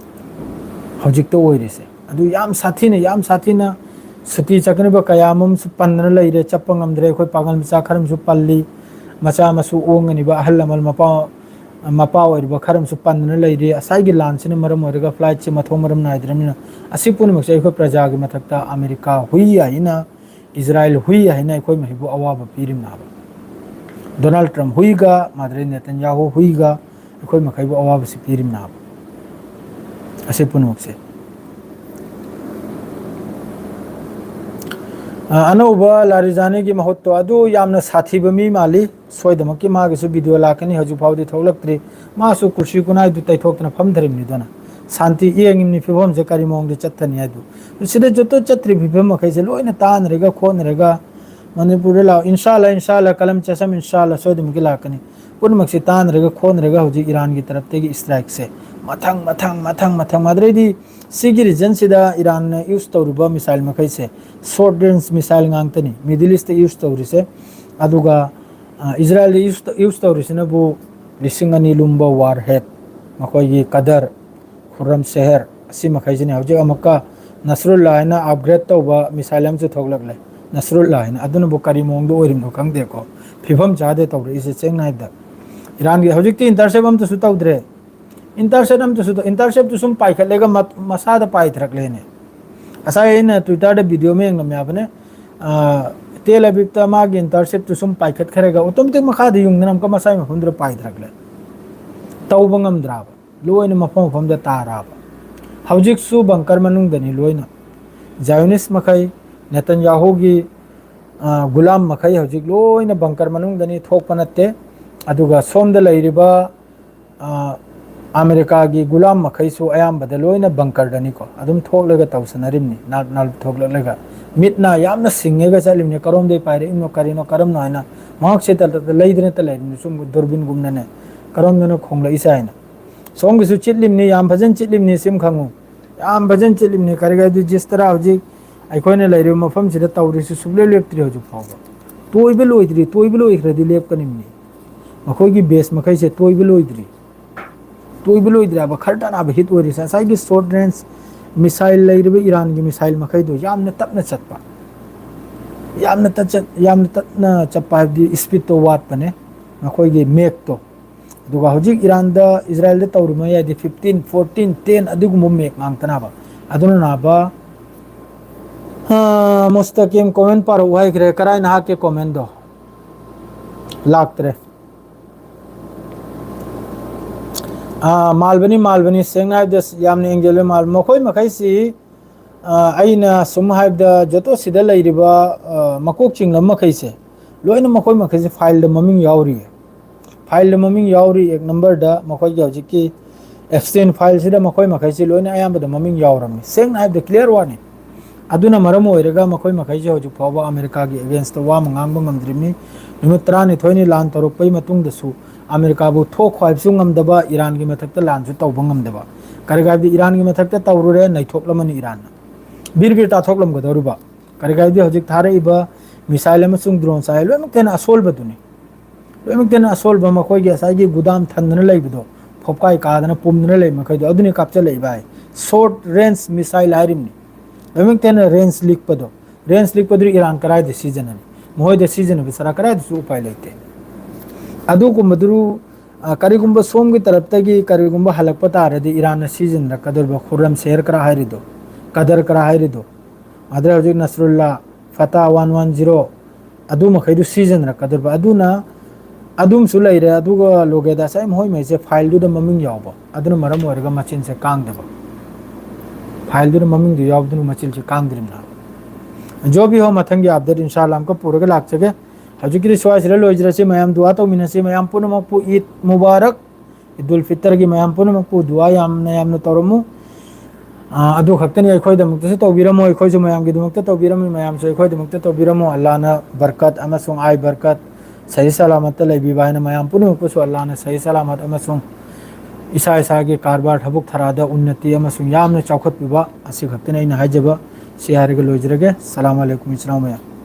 ꯍꯧꯖꯤꯛꯇ ꯑꯣꯏꯔꯤꯁꯦ꯫ ꯑꯗꯨ ꯌꯥꯝ ꯁꯥꯊꯤꯅ, ꯌꯥꯝ ꯁꯥꯊꯤꯅ ꯁꯨꯇꯤ ꯆꯠꯀꯅꯤꯕ ꯀꯌꯥ ꯑꯃꯁꯨ ꯄꯟꯗꯅ ꯂꯩꯔꯦ, ꯆꯠꯄ ꯉꯝꯗ꯭ꯔꯦ꯫ ꯑꯩꯈꯣꯏ ꯄꯥꯡꯒꯜ ꯃꯆꯥ ꯈꯔ ꯑꯃꯁꯨ ꯄꯜꯂꯤ, ꯃꯆꯥ ꯃꯁꯨ ꯑꯣꯡꯒꯅꯤꯕ ꯑꯍꯜ ꯂꯃꯟ, ꯃꯄꯥ, ꯃꯄꯥ ꯑꯣꯏꯔꯤꯕ ꯈꯔ ꯑꯃꯁꯨ ꯄꯟꯗꯅ ꯂꯩꯔꯤ꯫ ꯉꯁꯥꯏꯒꯤ ꯂꯥꯟꯁꯤꯅ ꯃꯔꯝ ꯑꯣꯏꯔꯒ ꯐ꯭ꯂꯥꯏꯠꯁꯦ ꯃꯊꯣꯡ ꯃꯔꯝ ꯅꯥꯏꯗ꯭ꯔꯕꯅꯤꯅ, ꯑꯁꯤ ꯄꯨꯝꯅꯃꯛꯁꯦ ꯑꯩꯈꯣꯏ ꯄ꯭ꯔꯖꯥꯒꯤ ꯃꯊꯛꯇ ꯑꯃꯦꯔꯤꯀꯥ ꯍꯨꯏ ꯍꯥꯏꯅ, ꯏꯖꯔꯥꯏꯜ ꯍꯨꯏ ꯍꯥꯏꯅ ꯑꯩꯈꯣꯏ ꯃꯍꯩꯕꯨ ꯑꯋꯥꯕ ꯄꯤꯔꯤꯕꯅꯤ ꯍꯥꯏꯕ꯫ ꯗꯣꯅꯥꯜꯗ ꯇ꯭ꯔꯝꯞ ꯍꯨꯏꯒ, ꯃꯥꯗꯔꯦ ꯅꯦꯇꯟꯌꯥꯍꯨ ꯍꯨꯏꯒ ꯑꯩꯈꯣꯏ ꯃꯈꯩꯕꯨ ꯑꯋꯥꯕꯁꯤ ꯄꯤꯔꯤꯕꯅꯤ ꯍꯥꯏꯕ꯫ ꯑꯁꯤ ꯄꯨꯝꯅꯃꯛꯁꯦ꯫ ꯑ, ꯑꯅꯧꯕ ꯂꯥꯔꯤꯖꯥꯅꯤꯒꯤ ꯃꯍꯨꯠꯇꯣ ꯑꯗꯨ ꯌꯥꯝꯅ ꯁꯥꯊꯤꯕ ꯃꯤ ꯃꯥꯜꯂꯤ꯫ ꯁꯣꯏꯗꯃꯛꯀꯤ ꯃꯥꯒꯤꯁꯨ ꯚꯤꯗꯤꯑꯣ ꯂꯥꯛꯀꯅꯤ, ꯍꯧꯖꯤꯛ ꯐꯥꯎꯗꯤ ꯊꯣꯛꯂꯛꯇ꯭ꯔꯤ꯫ ꯃꯥꯁꯨ ꯀꯨꯔꯁꯤ ꯀꯨꯅꯥꯏꯗꯨ ꯇꯩꯊꯣꯛꯇꯅ ꯐꯝꯊꯔꯤꯕꯅꯤꯗꯅ꯫ ꯁꯥꯟꯇꯤ ꯌꯦꯡꯉꯤꯕꯅꯤ ꯐꯤꯕꯝꯁꯦ ꯀꯔꯤ ꯃꯑꯣꯡꯗ ꯆꯠꯊꯅꯤ ꯍꯥꯏꯗꯨ꯫ ꯁꯤꯗ ꯖꯨꯠꯇ ꯆꯠꯇ꯭ꯔꯤꯕ ꯐꯤꯕꯝ ꯃꯈꯩꯁꯦ ꯂꯣꯏꯅ ꯇꯥꯟꯅꯔꯒ ꯈꯣꯠꯅꯔꯒ ꯃꯅꯤꯄꯨꯔꯗ ꯂꯥꯛꯑꯣ꯫ ꯏꯟꯁꯥꯜꯂꯥ, ꯏꯟꯁꯥꯜꯂꯥ, ꯀꯂꯝ ꯆꯁꯝ ꯏꯟꯁꯥꯜꯂꯥ ꯁꯣꯏꯗꯅꯃꯛꯀꯤ ꯂꯥꯛꯀꯅꯤ꯫ ꯄꯨꯝꯅꯃꯛꯁꯦ ꯇꯥꯟꯅꯔꯒ ꯈꯣꯠꯅꯔꯒ ꯍꯧꯖꯤꯛ ꯏꯔꯥꯟꯒꯤ ꯇꯔꯞꯇꯒꯤ ꯏꯁꯇ꯭ꯔꯥꯏꯛꯁꯦ ꯃꯊꯪ, ꯃꯊꯪ, ꯃꯊꯪ, ꯃꯊꯪ꯫ ꯑꯗꯨꯗꯩꯗꯤ ꯁꯤꯒꯤ ꯔꯤꯖꯟꯁꯤꯗ ꯏꯔꯥꯟꯅ ꯌꯨꯁ ꯇꯧꯔꯤꯕ ꯃꯤꯁꯥꯏꯜ ꯃꯈꯩꯁꯦ ꯁꯣꯔꯠ ꯔꯦꯟꯖ ꯃꯤꯁꯥꯏꯜ ꯉꯥꯛꯇꯅꯤ ꯃꯤꯗꯜ ꯏꯁꯇ ꯌꯨꯁ ꯇꯧꯔꯤꯁꯦ꯫ ꯑꯗꯨꯒ, ꯑ, ꯏꯖꯔꯥꯏꯜꯗ ꯌꯨꯁ, ꯌꯨꯁ ꯇꯧꯔꯤꯁꯤꯅꯕꯨ ꯂꯤꯁꯤꯡ ꯑꯅꯤ ꯂꯨꯝꯕ ꯋꯥꯔ ꯍꯦꯗ, ꯃꯈꯣꯏꯒꯤ ꯀꯗꯔ, ꯈꯨꯔꯝ ꯁꯦꯍꯔ, ꯁꯤ ꯃꯈꯩꯁꯤꯅꯤ꯫ ꯍꯧꯖꯤꯛ ꯑꯃꯨꯛꯀ ꯅꯁꯔꯨꯜꯂꯥ ꯍꯥꯏꯅ ꯑꯞꯒ꯭ꯔꯦꯗ ꯇꯧꯕ ꯃꯤꯁꯥꯏꯜ ꯑꯃꯁꯨ ꯊꯣꯛꯂꯛꯂꯦ꯫ ꯅꯁꯔꯨꯜꯂꯥ ꯍꯥꯏꯅ, ꯑꯗꯨꯅꯕꯨ ꯀꯔꯤ ꯃꯑꯣꯡꯗ ꯑꯣꯏꯔꯤꯕꯅꯣ ꯈꯪꯗꯦꯀꯣ꯫ ꯐꯤꯕꯝ ꯆꯥꯗꯦ ꯇꯧꯔꯛꯏꯁꯦ꯫ ꯆꯦꯡꯅꯥꯏꯗ ꯏꯔꯥꯟꯒꯤ ꯍꯧꯖꯤꯛꯇꯤ ꯏꯟꯇꯔꯁꯦꯞ ꯑꯝꯇꯁꯨ ꯇꯧꯗ꯭ꯔꯦ꯫ ꯏꯟꯇꯔꯁꯦꯞ ꯑꯝꯇꯁꯨ ꯇꯧ-, ꯏꯟꯇꯔꯁꯦꯞꯇꯨ ꯁꯨꯝ ꯄꯥꯏꯈꯠꯂꯒ ꯃ-, ꯃꯁꯥꯗ ꯄꯥꯏꯊꯔꯛꯂꯦꯅꯦ꯫ ꯉꯁꯥꯏ ꯑꯩꯅ ꯇ꯭ꯋꯤꯇꯔꯗ ꯚꯤꯗꯤꯑꯣ ꯑꯃ ꯌꯦꯡꯂꯝꯃꯦ ꯍꯥꯏꯕꯅꯦ꯫ ꯑ, ꯇꯦꯜ ꯑꯕꯤꯕꯇ ꯃꯥꯒꯤ ꯏꯟꯇꯔꯁꯦꯞꯇꯨ ꯁꯨꯝ ꯄꯥꯏꯈꯠꯈ꯭ꯔꯒ ꯑꯣꯇꯣꯃꯦꯇꯤꯛ ꯃꯈꯥꯗ ꯌꯨꯡꯗꯅ ꯑꯃꯨꯛꯀ ꯃꯁꯥꯏ ꯃꯐꯝꯗꯨꯗ ꯄꯥꯏꯊꯔꯛꯂꯦ꯫ ꯇꯧꯕ ꯉꯝꯗ꯭ꯔꯕ, ꯂꯣꯏꯅ ꯃꯐꯝ ꯃꯐꯝꯗ ꯇꯥꯔꯕ꯫ ꯍꯧꯖꯤꯛꯁꯨ ꯕꯪꯀꯔ ꯃꯅꯨꯡꯗꯅꯤ ꯂꯣꯏꯅ꯫ ꯖꯥꯏꯑꯣꯅꯤꯁ ꯃꯈꯩ, ꯅꯦꯇꯟꯌꯥꯍꯨꯒꯤ, ꯑ, ꯒꯨꯂꯥꯝ ꯃꯈꯩ ꯍꯧꯖꯤꯛ ꯂꯣꯏꯅ ꯕꯪꯀꯔ ꯃꯅꯨꯡꯗꯅꯤ, ꯊꯣꯛꯄ ꯅꯠꯇꯦ꯫ ꯑꯗꯨꯒ ꯁꯣꯝꯗ ꯂꯩꯔꯤꯕ, ꯑ, ꯑꯃꯦꯔꯤꯀꯥꯒꯤ ꯒꯨꯂꯥꯝ ꯃꯈꯩꯁꯨ ꯑꯌꯥꯝꯕꯗ ꯂꯣꯏꯅ ꯕꯪꯀꯔꯗꯅꯤꯀꯣ, ꯑꯗꯨꯝ ꯊꯣꯛꯂꯒ ꯇꯧꯁꯟꯅꯔꯤꯕꯅꯤ, ꯅꯥꯛ ꯅꯥꯛ ꯊꯣꯛꯂꯛꯂꯒ꯫ ꯃꯤꯠꯅ ꯌꯥꯝꯅ ꯁꯤꯡꯉꯒ ꯆꯠꯂꯤꯕꯅꯤ, ꯀꯔꯣꯝꯗꯩ ꯄꯥꯏꯔꯛꯏꯅꯣ, ꯀꯔꯤꯅꯣ, ꯀꯔꯝꯅꯣ ꯍꯥꯏꯅ꯫ ꯃꯍꯥꯛꯁꯦ ꯇ-, ꯇ-, ꯇ-, ꯂꯩꯗꯅ ꯇ ꯂꯩꯔꯤꯕꯅꯤ, ꯁꯨꯝ ꯗꯨꯔꯕꯤꯟꯒꯨꯝꯅꯅꯦ, ꯀꯔꯣꯝꯗꯅ ꯈꯣꯡꯂꯛꯏꯁꯦ ꯍꯥꯏꯅ꯫ ꯁꯣꯝꯒꯤꯁꯨ ꯆꯤꯠꯂꯤꯕꯅꯤ, ꯌꯥꯝ ꯐꯖꯅ ꯆꯤꯠꯂꯤꯕꯅꯤ, ꯁꯤꯝ ꯈꯪꯉꯨ꯫ ꯌꯥꯝ ꯐꯖꯅ ꯆꯤꯠꯂꯤꯕꯅꯤ꯫ ꯀꯔꯤꯒꯤ ꯍꯥꯏꯗꯤ ꯖꯤꯁꯇꯔꯥ ꯍꯧꯖꯤꯛ ꯑꯩꯈꯣꯏꯅ ꯂꯩꯔꯤꯕ ꯃꯐꯝꯁꯤꯗ ꯇꯧꯔꯤꯁꯤ ꯁꯨꯡꯂꯦꯞ ꯂꯦꯞꯇ꯭ꯔꯤ ꯍꯧꯖꯤꯛ ꯐꯥꯎꯕ꯫ ꯇꯣꯏꯕ ꯂꯣꯏꯗ꯭ꯔꯤ, ꯇꯣꯏꯕ ꯂꯣꯏꯈ꯭ꯔꯗꯤ ꯂꯦꯞꯀꯅꯤꯕꯅꯤ꯫ ꯃꯈꯣꯏꯒꯤ ꯕꯦꯁ ꯃꯈꯩꯁꯦ ꯇꯣꯏꯕ ꯂꯣꯏꯗ꯭ꯔꯤ꯫ ꯇꯣꯏꯕ ꯂꯣꯏꯗ꯭ꯔꯤ ꯍꯥꯏꯕ, ꯈꯔ ꯇꯅꯥꯕ ꯍꯤꯠ ꯑꯣꯏꯔꯤꯁꯦ꯫ ꯉꯁꯥꯏꯒꯤ ꯁꯣꯔꯠ ꯔꯦꯟꯖ ꯃꯤꯁꯥꯏꯜ ꯂꯩꯔꯤꯕ ꯏꯔꯥꯟꯒꯤ ꯃꯤꯁꯥꯏꯜ ꯃꯈꯩꯗꯣ ꯌꯥꯝꯅ ꯇꯞꯅ ꯆꯠꯄ꯫ ꯌꯥꯝꯅ ꯇꯠꯆꯠ-, ꯌꯥꯝꯅ ꯇꯞꯅ ꯆꯠꯄ ꯍꯥꯏꯕꯗꯤ ꯏꯁꯄꯤꯠꯇꯣ ꯋꯥꯠꯄꯅꯦ, ꯃꯈꯣꯏꯒꯤ ꯃꯦꯛꯇꯣ꯫ ꯑꯗꯨꯒ ꯍꯧꯖꯤꯛ ꯏꯔꯥꯟꯗ, ꯏꯖꯔꯥꯏꯜꯗ ꯇꯧꯔꯤꯕ ꯃꯌꯥꯏꯗꯤ fifteen, fourteen, ten ꯑꯗꯨꯒꯨꯝꯕ ꯃꯦꯛ ꯉꯥꯛꯇꯅꯕ꯫ ꯑꯗꯨꯅ ꯅꯥꯕ, ꯑꯥ, ꯃꯨꯁꯇꯀꯤꯝ ꯀꯣꯃꯦꯟ ꯄꯥꯔꯛꯎ ꯍꯥꯏꯈ꯭ꯔꯦ꯫ ꯀꯔꯥꯏꯅ ꯍꯥꯞꯀꯦ ꯀꯣꯃꯦꯟꯗꯣ? ꯂꯥꯛꯇ꯭ꯔꯦ꯫ ꯑꯥ, ꯃꯥꯜꯕꯅꯤ, ꯃꯥꯜꯕꯅꯤ꯫ ꯁꯦꯡꯅ ꯍꯥꯏꯕꯗ ꯌꯥꯝꯅ ꯑꯦꯡꯖꯦꯜ ꯑꯣꯏ ꯃꯥꯜꯕ꯫ ꯃꯈꯣꯏ ꯃꯈꯩꯁꯤ, ꯑꯥ, ꯑꯩꯅ ꯁꯨꯝ ꯍꯥꯏꯕꯗ ꯖꯣꯇꯣꯁꯤꯗ ꯂꯩꯔꯤꯕ, ꯑꯥ, ꯃꯀꯣꯛ ꯆꯤꯡꯂꯕ ꯃꯈꯩꯁꯦ, ꯂꯣꯏꯅ ꯃꯈꯣꯏ ꯃꯈꯩꯁꯦ ꯐꯥꯏꯜꯗ ꯃꯃꯤꯡ ꯌꯥꯎꯔꯤꯌꯦ꯫ ꯐꯥꯏꯜꯗ ꯃꯃꯤꯡ ꯌꯥꯎꯔꯤ, ꯑꯦꯛ ꯅꯝꯕꯔꯗ ꯃꯈꯣꯏꯒꯤ ꯍꯧꯖꯤꯛꯀꯤ ꯑꯦꯞꯁꯇꯦꯟ ꯐꯥꯏꯜꯁꯤꯗ ꯃꯈꯣꯏ ꯃꯈꯩꯁꯤ ꯂꯣꯏꯅ ꯑꯌꯥꯝꯕꯗ ꯃꯃꯤꯡ ꯌꯥꯎꯔꯝꯃꯤ꯫ ꯁꯦꯡꯅ ꯍꯥꯏꯕꯗ ꯀ꯭ꯂꯤꯌꯥꯔ ꯋꯥꯅꯤ꯫ ꯑꯗꯨꯅ ꯃꯔꯝ ꯑꯣꯏꯔꯒ ꯃꯈꯣꯏ ꯃꯈꯩꯁꯤ ꯍꯧꯖꯤꯛ ꯐꯥꯎꯕ ꯑꯃꯦꯔꯤꯀꯥꯒꯤ ꯑꯦꯒꯦꯟꯁꯇ ꯋꯥ ꯑꯃ ꯉꯥꯡꯕ ꯉꯝꯗ꯭ꯔꯤꯕꯅꯤ꯫ ꯅꯨꯃꯤꯠ ꯇꯔꯥꯅꯤꯊꯣꯏꯅꯤ ꯂꯥꯟ ꯇꯧꯔꯛꯄꯒꯤ ꯃꯇꯨꯡꯗꯁꯨ ꯑꯃꯦꯔꯤꯀꯥꯕꯨ ꯊꯣꯛꯈꯣ ꯍꯥꯏꯕꯁꯨ ꯉꯝꯗꯕ, ꯏꯔꯥꯟꯒꯤ ꯃꯊꯛꯇ ꯂꯥꯟꯁꯨ ꯇꯧꯕ ꯉꯝꯗꯕ꯫ ꯀꯔꯤꯒꯤꯅꯣ ꯍꯥꯏꯕꯗꯤ ꯏꯔꯥꯟꯒꯤ ꯃꯊꯛꯇ ꯇꯧꯔꯨꯔꯦ, ꯅꯩꯊꯣꯛꯂꯝꯃꯅꯤ ꯏꯔꯥꯟꯅ꯫ ꯕꯤꯔ ꯕꯤꯔ ꯇꯥꯊꯣꯛꯂꯝꯒꯗꯧꯔꯤꯕ꯫ ꯀꯔꯤꯒꯤꯅꯣ ꯍꯥꯏꯕꯗꯤ ꯍꯧꯖꯤꯛ ꯊꯥꯔꯛꯏꯕ ꯃꯤꯁꯥꯏꯜ ꯑꯃꯁꯨꯡ ꯗ꯭ꯔꯣꯟ ꯆꯥꯏ ꯂꯣꯏꯅꯃꯛꯇ ꯍꯦꯟꯅ ꯑꯁꯣꯜꯕꯗꯨꯅꯤ꯫ ꯂꯣꯏꯅꯃꯛꯇ ꯍꯦꯟꯅ ꯑꯁꯣꯜꯕ ꯃꯈꯣꯏꯒꯤ ꯉꯁꯥꯏꯒꯤ ꯒꯨꯗꯥꯝ ꯊꯟꯗꯅ ꯂꯩꯕꯗꯣ, ꯐꯣꯞꯀꯥꯏ ꯀꯥꯗꯅ ꯄꯨꯝꯗꯅ ꯂꯩꯕ ꯃꯈꯩꯗꯣ ꯑꯗꯨꯅꯤ ꯀꯥꯞꯆꯜꯂꯛꯏ ꯚꯥꯏ꯫ ꯁꯣꯔꯠ ꯔꯦꯟꯖ ꯃꯤꯁꯥꯏꯜ ꯍꯥꯏꯔꯤꯕꯅꯤ꯫ ꯂꯣꯏꯅꯃꯛꯇ ꯍꯦꯟꯅ ꯔꯦꯟꯖ ꯂꯤꯛꯄꯗꯣ꯫ ꯔꯦꯟꯖ ꯂꯤꯛꯄꯗꯨ ꯏꯔꯥꯟ ꯀꯗꯥꯏꯗ ꯁꯤꯖꯤꯟꯅꯅꯤ? ꯃꯈꯣꯏꯗ ꯁꯤꯖꯤꯟꯅꯕ ꯁꯔꯥ ꯀꯗꯥꯏꯗꯁꯨ ꯎꯄꯥꯏ ꯂꯩꯇꯦ꯫ ꯑꯗꯨꯒꯨꯝꯕꯗꯨ, ꯑ, ꯀꯔꯤꯒꯨꯝꯕ ꯁꯣꯝꯒꯤ ꯇꯔꯞꯇꯒꯤ ꯀꯔꯤꯒꯨꯝꯕ ꯍꯜꯂꯛꯄ ꯇꯥꯔꯗꯤ ꯏꯔꯥꯟꯅ ꯁꯤꯖꯤꯟꯅꯔꯛꯀꯗꯧꯔꯤꯕ ꯈꯨꯔꯝ ꯁꯦꯍꯔ ꯀꯔꯥ ꯍꯥꯏꯔꯤꯗꯣ, ꯀꯗꯔ ꯀꯔꯥ ꯍꯥꯏꯔꯤꯗꯣ, ꯑꯗꯩ ꯍꯧꯖꯤꯛ ꯅꯁꯔꯨꯜꯂꯥ, ꯐꯇꯥ ꯋꯥꯟ ꯋꯥꯟ ꯖꯤꯔꯣ, ꯑꯗꯨ ꯃꯈꯩꯗꯨ ꯁꯤꯖꯤꯟꯅꯔꯛꯀꯗꯧꯔꯤꯕ꯫ ꯑꯗꯨꯅ ꯑꯗꯨꯝꯁꯨ ꯂꯩꯔꯦ, ꯑꯗꯨꯒ ꯂꯣꯒꯦꯗꯥꯁ ꯑꯩ ꯃꯈꯣꯏ ꯃꯩꯁꯦ ꯐꯥꯏꯜꯗꯨꯗ ꯃꯃꯤꯡ ꯌꯥꯎꯕ, ꯑꯗꯨꯅ ꯃꯔꯝ ꯑꯣꯏꯔꯒ ꯃꯆꯤꯟꯁꯦ ꯀꯥꯡꯗꯕ꯫ ꯐꯥꯏꯜꯗꯨꯗ ꯃꯃꯤꯡꯗꯨ ꯌꯥꯎꯕꯗꯨꯅ ꯃꯆꯤꯟꯁꯦ ꯀꯥꯡꯗ꯭ꯔꯤꯕꯅ꯫ ꯖꯣꯕꯤ ꯍꯣ, ꯃꯊꯪꯒꯤ ꯑꯞꯗꯦꯠ ꯏꯟꯁꯥ ꯑꯜꯂꯥ ꯑꯃꯨꯛꯀ ꯄꯨꯔꯒ ꯂꯥꯛꯆꯒꯦ꯫ ꯍꯧꯖꯤꯛꯀꯤꯗꯤ ꯁ꯭ꯋꯥꯏꯁꯤꯗ ꯂꯣꯏꯖꯔꯁꯤ꯫ ꯃꯌꯥꯝ ꯗꯨꯋꯥ ꯇꯧꯃꯤꯟꯅꯁꯤ꯫ ꯃꯌꯥꯝ ꯄꯨꯝꯅꯃꯛꯄꯨ ꯏꯗ ꯃꯨꯕꯥꯔꯛ, ꯏꯗꯨꯜ ꯐꯤꯇꯔꯒꯤ ꯃꯌꯥꯝ ꯄꯨꯝꯅꯃꯛꯄꯨ ꯗꯨꯋꯥ ꯌꯥꯝꯅ ꯌꯥꯝꯅ ꯇꯧꯔꯝꯃꯨ꯫ ꯑ, ꯑꯗꯨ ꯈꯛꯇꯅꯤ ꯑꯩꯈꯣꯏꯗꯃꯛꯇꯁꯨ ꯇꯧꯕꯤꯔꯝꯃꯣ, ꯑꯩꯈꯣꯏꯁꯨ ꯃꯌꯥꯝꯒꯤꯗꯃꯛꯇ ꯇꯧꯕꯤꯔꯝꯃꯤ, ꯃꯌꯥꯝꯁꯨ ꯑꯩꯈꯣꯏꯗꯃꯛꯇ ꯇꯧꯕꯤꯔꯝꯃꯣ꯫ ꯑꯜꯂꯥꯅ ꯕꯔꯀꯠ ꯑꯃꯁꯨꯡ ꯑꯥꯏ ꯕꯔꯀꯠ, ꯁꯍꯤ ꯁꯂꯥꯃꯠꯇ ꯂꯩꯕꯤꯕ ꯍꯥꯏꯅ ꯃꯌꯥꯝ ꯄꯨꯝꯅꯃꯛꯄꯨꯁꯨ ꯑꯜꯂꯥꯅ ꯁꯍꯤ ꯁꯂꯥꯃꯠ ꯑꯃꯁꯨꯡ ꯏꯁꯥ ꯏꯁꯥꯒꯤ ꯀꯔꯕꯥꯔ ꯊꯕꯛ ꯊꯔꯥꯗ ꯎꯟꯅꯇꯤ ꯑꯃꯁꯨꯡ ꯌꯥꯝꯅ ꯆꯥꯎꯈꯠꯄꯤꯕ, ꯑꯁꯤ ꯈꯛꯇꯅꯤ ꯑꯩꯅ ꯍꯥꯏꯖꯕ꯫ ꯁꯤ ꯍꯥꯏꯔꯒ ꯂꯣꯏꯖꯔꯒꯦ꯫ ꯁꯂꯥꯝ ꯑꯂꯩꯀꯨꯝ ꯏꯆꯤꯟ ꯏꯅꯥꯎ ꯃꯌꯥꯝ꯫